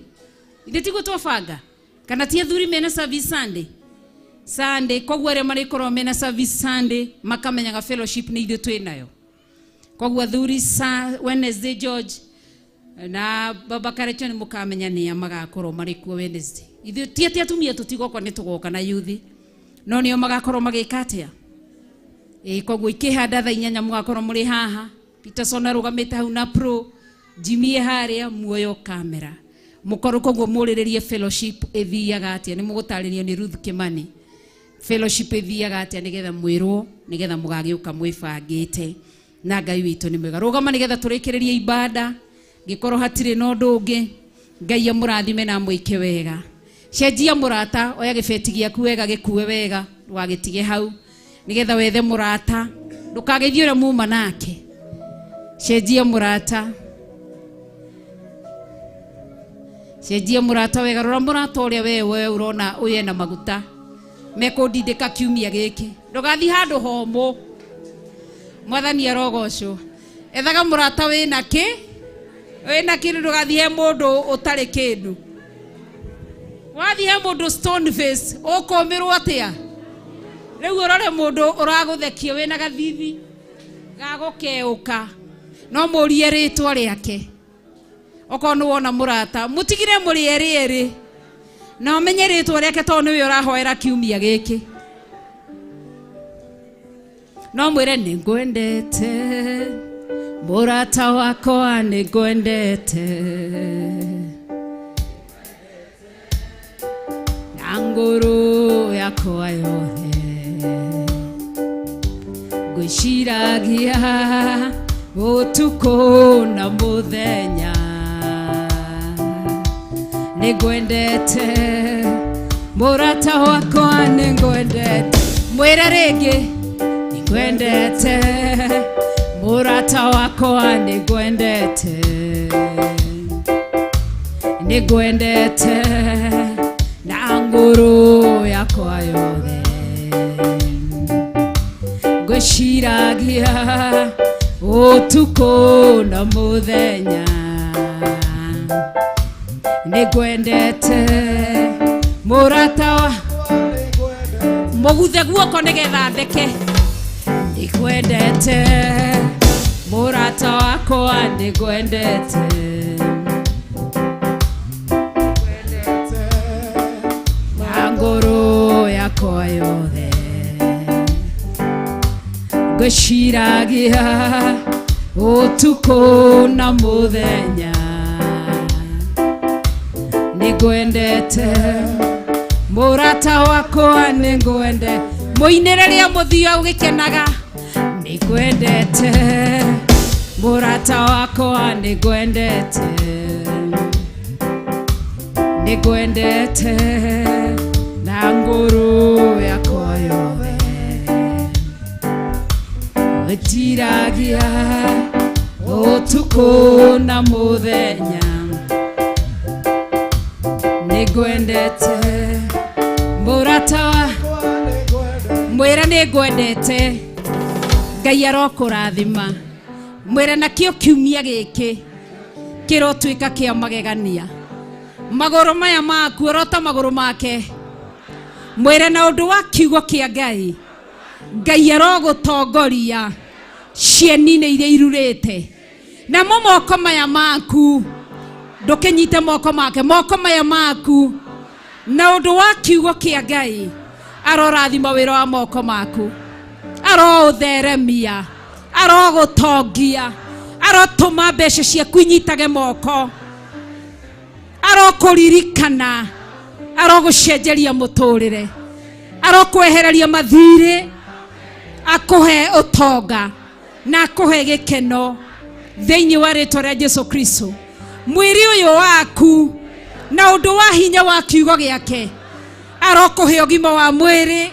Ithe tiguo twabanga? Kana ti athuri mena service Sunday? Sunday, koguo arĩa marĩkorwo mena service Sunday makamenyaga fellowship nĩ ithuĩ twĩ nayo. Koguo athuri sa Wednesday George na baba Karecho nĩ mũkamenya nĩa magakorwo marĩ kuo Wednesday. Ithuĩ ti atĩ atumia tũtigoka, nĩ tũgoka na youth, no nĩo magakorwo magĩka atĩa? Ĩ, koguo ikĩhanda thaa 8 mũgakorwo mũrĩ haha. Peterson arũgamĩte hau na pro Jimmy harĩa muoyo kamera mũkorwo. Koguo mũrĩrĩrie fellowship ĩthiaga atĩa, nĩ mũgũtarĩrio nĩ Ruth Kimani fellowship ĩthiaga atĩa, nĩgetha mwĩrwo, nĩgetha mũgagĩũka mwĩbangĩte. Na Ngai witũ nĩ mwega. Rũgama nĩgetha tũrĩkĩrĩrie ibada, ngĩkorwo hatirĩ na ũndũ ũngĩ. Ngai amũrathime na amwĩke wega. Cenjia mũrata, oya gĩbeti gĩaku wega, gĩkue wega, ndũgagĩtige hau, nĩgetha wethe mũrata, ndũkageithie ũrĩa muma nake. Cenjia mũrata, cenjia mũrata wega. Rora mũrata ũrĩa we ũrona ũyũ ena maguta mekũndindĩka kiumia gĩkĩ, ndũgathiĩ handũ homũ. Mwathani arogocwo. Ethaga mũrata wĩna kĩ, wĩna kĩndũ, ndũgathiĩ he mũndũ ũtarĩ kĩndũ. Wathiĩ he mũndũ stone face, ũkũmĩrwo atĩa? Rĩu ũrore mũndũ ũragũthekia wĩna gathithi gagũkeũka no mũrie rĩtwa rĩake okorwo nĩ wona mũrata mũtigire mũrĩ erĩ erĩ na ũmenye rĩtwa rĩake tondũ nĩwe ũrahoera kiumia gĩkĩ no mwĩre nĩngwendete mũrata wakwa nĩngwendete na ngoro yakwa yothe ngwĩciragia ũtukũ na mũthenya nĩngwendete mũrata wakwa nĩngwendete mwĩre rĩngĩ nĩngwendete mũrata wakwa nĩngwendete nĩngwendete na ngoro yakwa yothe ngwĩciragia ũtukũ na mũthenya nĩngwendete mũrata wa mũguthe guoko nĩgetha theke nĩngwendete mũrata wakwa nĩngwendete na ngoro yakwa yothe ngwĩciragia ũtukũ na mũthenya nĩngwendete mũrata wakwa nĩngwende mũinĩre rĩa mũthia ũgĩkenaga nĩngwendete mũrata wakwa nĩngwendete nĩngwendete na ngoro yakwa yothe ngwĩciragia ũtukũ na mũthenya nĩngwendete mũrata wa mwĩre nĩngwendete Ngai arokũrathima mwĩre nakĩo kiumia gĩkĩ kĩrotuĩka kĩa magegania magũrũ maya maku orota magũrũ make mwĩre na ũndũ wa kiugo kĩa Ngai Ngai arogũtongoria cieni-inĩ iria irurĩte namo moko maya maku ndũkĩnyite moko make moko maya maku na ũndũ wa kiugo kĩa Ngai arorathima wĩra wa moko maku aroũtheremia arogũtongia arotũma mbeca ciaku inyitage moko arokũririkana arogũcenjeria mũtũrĩre arokwehereria mathirĩ akũhe ũtonga na akũhe gĩkeno thĩinĩ wa rĩtwa rĩa Jesu Kristo mwĩrĩ ũyũ waku na ũndũ wa hinya wa kiugo gĩake arokũhe ũgima wa mwĩrĩ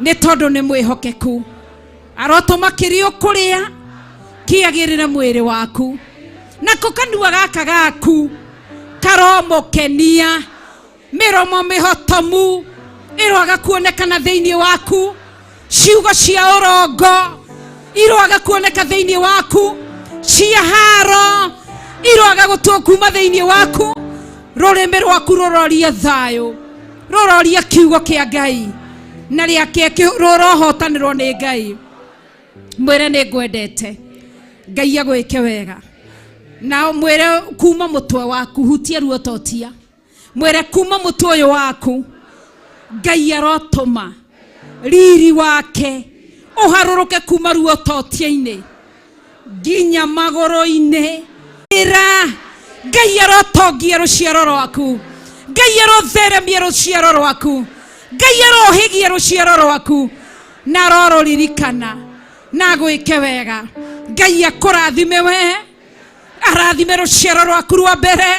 nĩ tondũ nĩ mwĩhokeku arotũma kĩrĩa ũkũrĩa kĩagĩrĩre mwĩrĩ waku nako kanua gaka gaku karomũkenia mĩromo mĩhotomu ĩroaga kuonekana thĩinĩ waku ciugo cia ũrongo iroaga kuoneka thĩinĩ waku cia haro iroaga gũtuo kuma thĩinĩ waku rũrĩmĩ rwaku rũrorie thayũ rũrorie kiugo kĩa Ngai na rĩake rũrohotanĩrwo nĩ Ngai mwĩre nĩngwendete Ngai agwĩke wega na mwĩre kuma mũtwe waku hutia ruototia mwĩre kuma mũtwe ũyũ waku Ngai arotũma riri wake ũharũrũke kuma ruototia-inĩ nginya magũrũ-inĩ ĩra Ngai arotongia rũciaro rwaku Ngai arotheremia rũciaro rwaku Ngai arohĩgia rũciaro rwaku na arorũririkana na agwĩke wega Ngai akũrathime we arathime rũciaro rwaku rwa mbere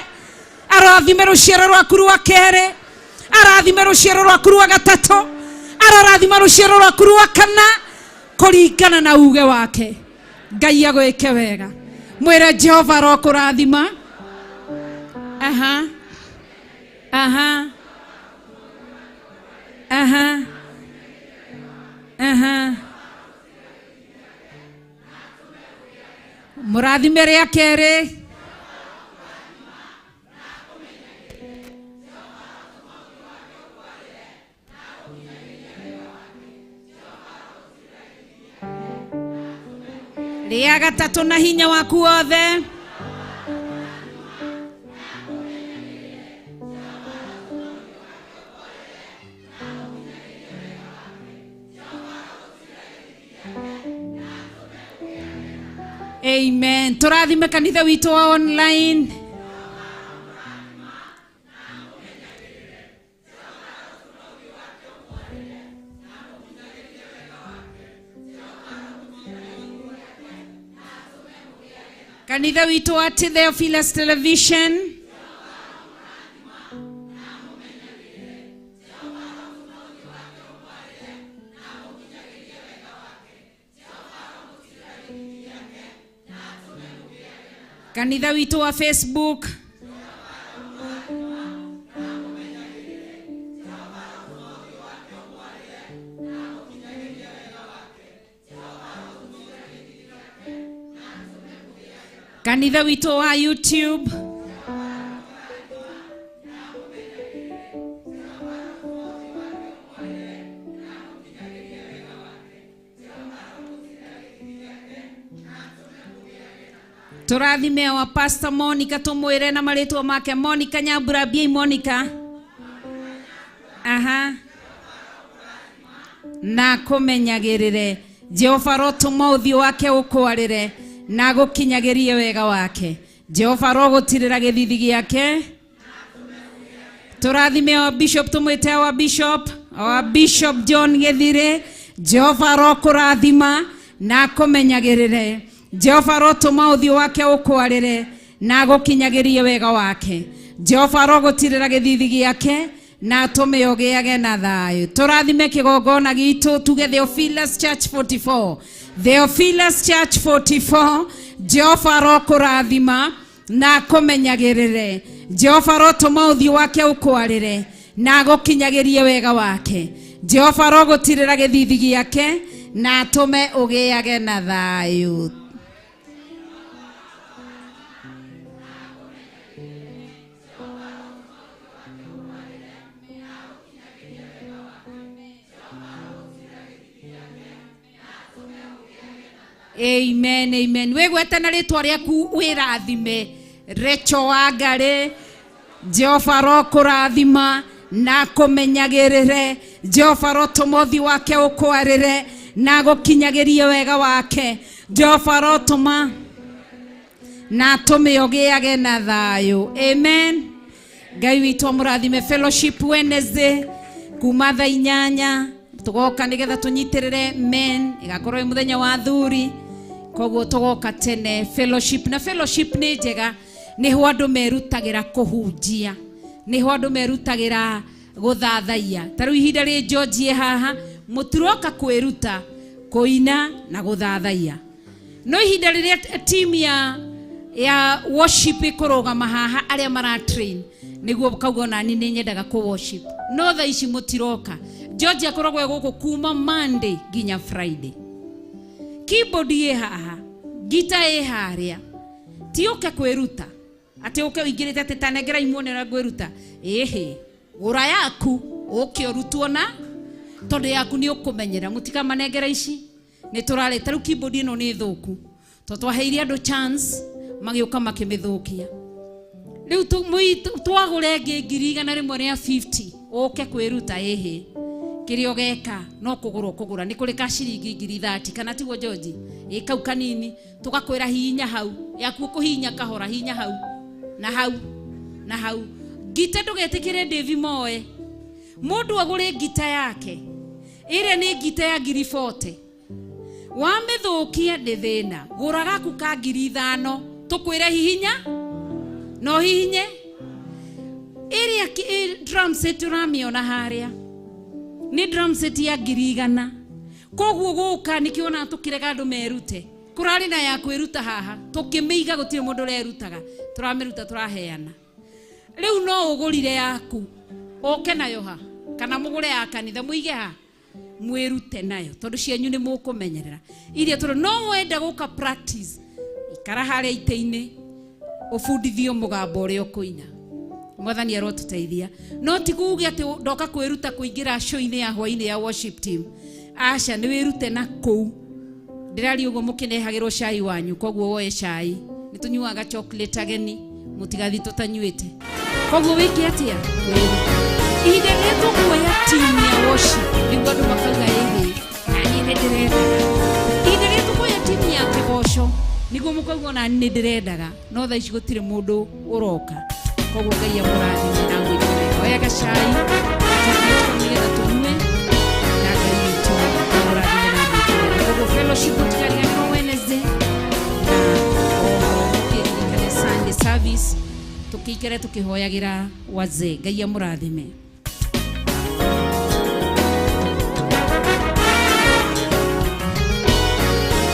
arathime rũciaro rwaku rwa kerĩ arathime rũciaro rwaku rwa gatatũ arorathima rũciaro rwaku rwa kana kũringana na uge wake Ngai agwĩke wega mwĩre Jehova arokũrathima aha aha aha aha mũrathime rĩa kerĩ Rĩa gatatũ na hinya waku wothe. Amen. Tũrathime kanitha witũ wa online. Kanitha witũ wa Theophilus Television. Kanitha witũ wa Facebook. Kanitha witũ wa YouTube. Tũrathime wa Pastor Monica tũmwĩre na marĩtwa make. Monica Nyambura biei Monica. Aha. Na kũmenyagĩrĩre. Jehova rotũma ũthiũ wake ũkwarĩre na gũkinyagĩrie wega wake. Jehova rogũtirĩra gĩthithi gĩake. Tũrathime wa Bishop tũmwĩte wa Bishop, wa Bishop John Gĩthire. Jehova rokũrathima na kũmenyagĩrĩre. Jehova rotũma ũthiũ wake ũkwarĩre na gũkinyagĩrie wega wake. Jehova rogũtirĩra gĩthithi gĩake na atũme ũgĩage na thayũ. Tũrathime kĩgongona gitũ tuge Theophilus Church 44. Theophilus Church 44. Jehova rokũrathima na kũmenyagĩrĩre. Jehova rotũma ũthiũ wake ũkwarĩre na gũkinyagĩrie wega wake. Jehova rogũtirĩra gĩthithi gĩake na atũme ũgĩage na thayũ. Amen, amen. Wĩgwete na rĩtwa rĩaku wĩrathime. Recho wa Ngarĩ, Jehova rokũrathima na kũmenyagĩrĩre. Jehova rotũma ũthiũ wake ũkwarĩre na gũkinyagĩrie wega wake. Jehova rotũma na atũme ũgĩage na thayũ. Amen. Ngai witũ amũrathime. Fellowship Wednesday kuma thaa 8 tũgoka nĩgetha tũnyitĩrĩre men, ĩgakorwo ĩ mũthenya wa athuri. Koguo tũgoka tene fellowship, na fellowship nĩ njega, nĩho andũ merutagĩra kũhunjia, nĩho andũ merutagĩra gũthathaiya. Ta rĩu ihinda rĩ George haha mũtiroka kwĩruta kũina na gũthathaiya, no ihinda rĩrĩa team ya worship ĩkũrũgama haha arĩa mara train nĩguo kauga onani nĩ nyendaga kũ worship. No thaa ici mũtiroka. George akoragwo e gũkũ kuma Monday nginya Friday. Keyboard ĩ haha, gita ĩ harĩa. Ti ũke kwĩruta atĩ ũke ũingĩrĩte atĩ tanengera imuone ũrĩa ngwĩruta. Ĩhĩ, gũra yaku ũke ũrutwo na tondũ yaku nĩ ũkũmenyera. Mũtikamanengera ici nĩ tũrarĩ ta rĩu keyboard ĩno nĩ thũku, tondũ twaheire andũ chance magĩũka makĩmĩthũkia. Rĩu twagũre ĩngĩ 150,000 ũke kwĩruta. Ĩhĩ, kĩrĩa ũgeka no kũgũra ũkũgũra, nĩ kũrĩ ka ciringi 30,000 kana tiguo George? Ĩ kau kanini tũgakwĩra hihinya hau, yaku ũkũhihinya kahora, hihinya hau na hau na hau. Ngita ndũgetĩkĩre Davy Moe, mũndũ agũre ngita yake ĩrĩa nĩ ngita ya 40,000, wamĩthũkia nĩ thĩna. Gũra gaku ka 5,000 tũkwĩre hihinya no hihinye. Ĩrĩa drum set ũramĩona harĩa nĩ drum set ya 100,000. Koguo gũka nĩkĩo tũkĩrega andũ merute. Kũrarĩ na ya kwĩruta haha tũkĩmĩiga gũtirĩ mũndũ ũrerutaga, tũramĩruta tũraheana. Rĩu no ũgũrire yaku ũke nayo ha, kana mũgũre ya kanitha mũige ha mwĩrute nayo, tondũ cianyu nĩ mũkũmenyerera. Iria tondũ no wenda gũka practice, ikara harĩa itĩ-inĩ ũbundithio mũgambo ũrĩa ũkũina. Mwathani arotũteithia. No ti kuuga atĩ ndoka kwĩruta kũingĩra show-inĩ ya hwaĩ-inĩ ya worship team. Aca, nĩ wĩrute na kũu Ndĩraria ũguo mũkĩnehagĩrwo cai wanyu, koguo woe cai. Nĩ tũnyuaga chocolate ageni, mũtigathiĩ tũtanyuĩte. Koguo wĩke atĩa? Wĩrute. Ihinda rĩrĩa tũkuoya team ya worship, nĩguo andũ makauga ĩhĩ, naniĩ nĩ ndĩrendaga. Ihinda rĩrĩa tũkuoya team ya kĩgoco, nĩguo mũkauga ona nĩ ndĩrendaga. No thaa ici gũtirĩ mũndũ ũroka. Koguo Ngai amũrathime na amwĩke wega. Oya gacai, chocolate kau nĩgetha tũnyue, na Ngai witũ amũrathime na amwĩke wega. Koguo fellowship mũtikariganĩrwo Wednesday, na oho mũkĩririkane Sunday service, tũkĩikare tũkĩhoyagĩra wazee. Ngai amũrathime.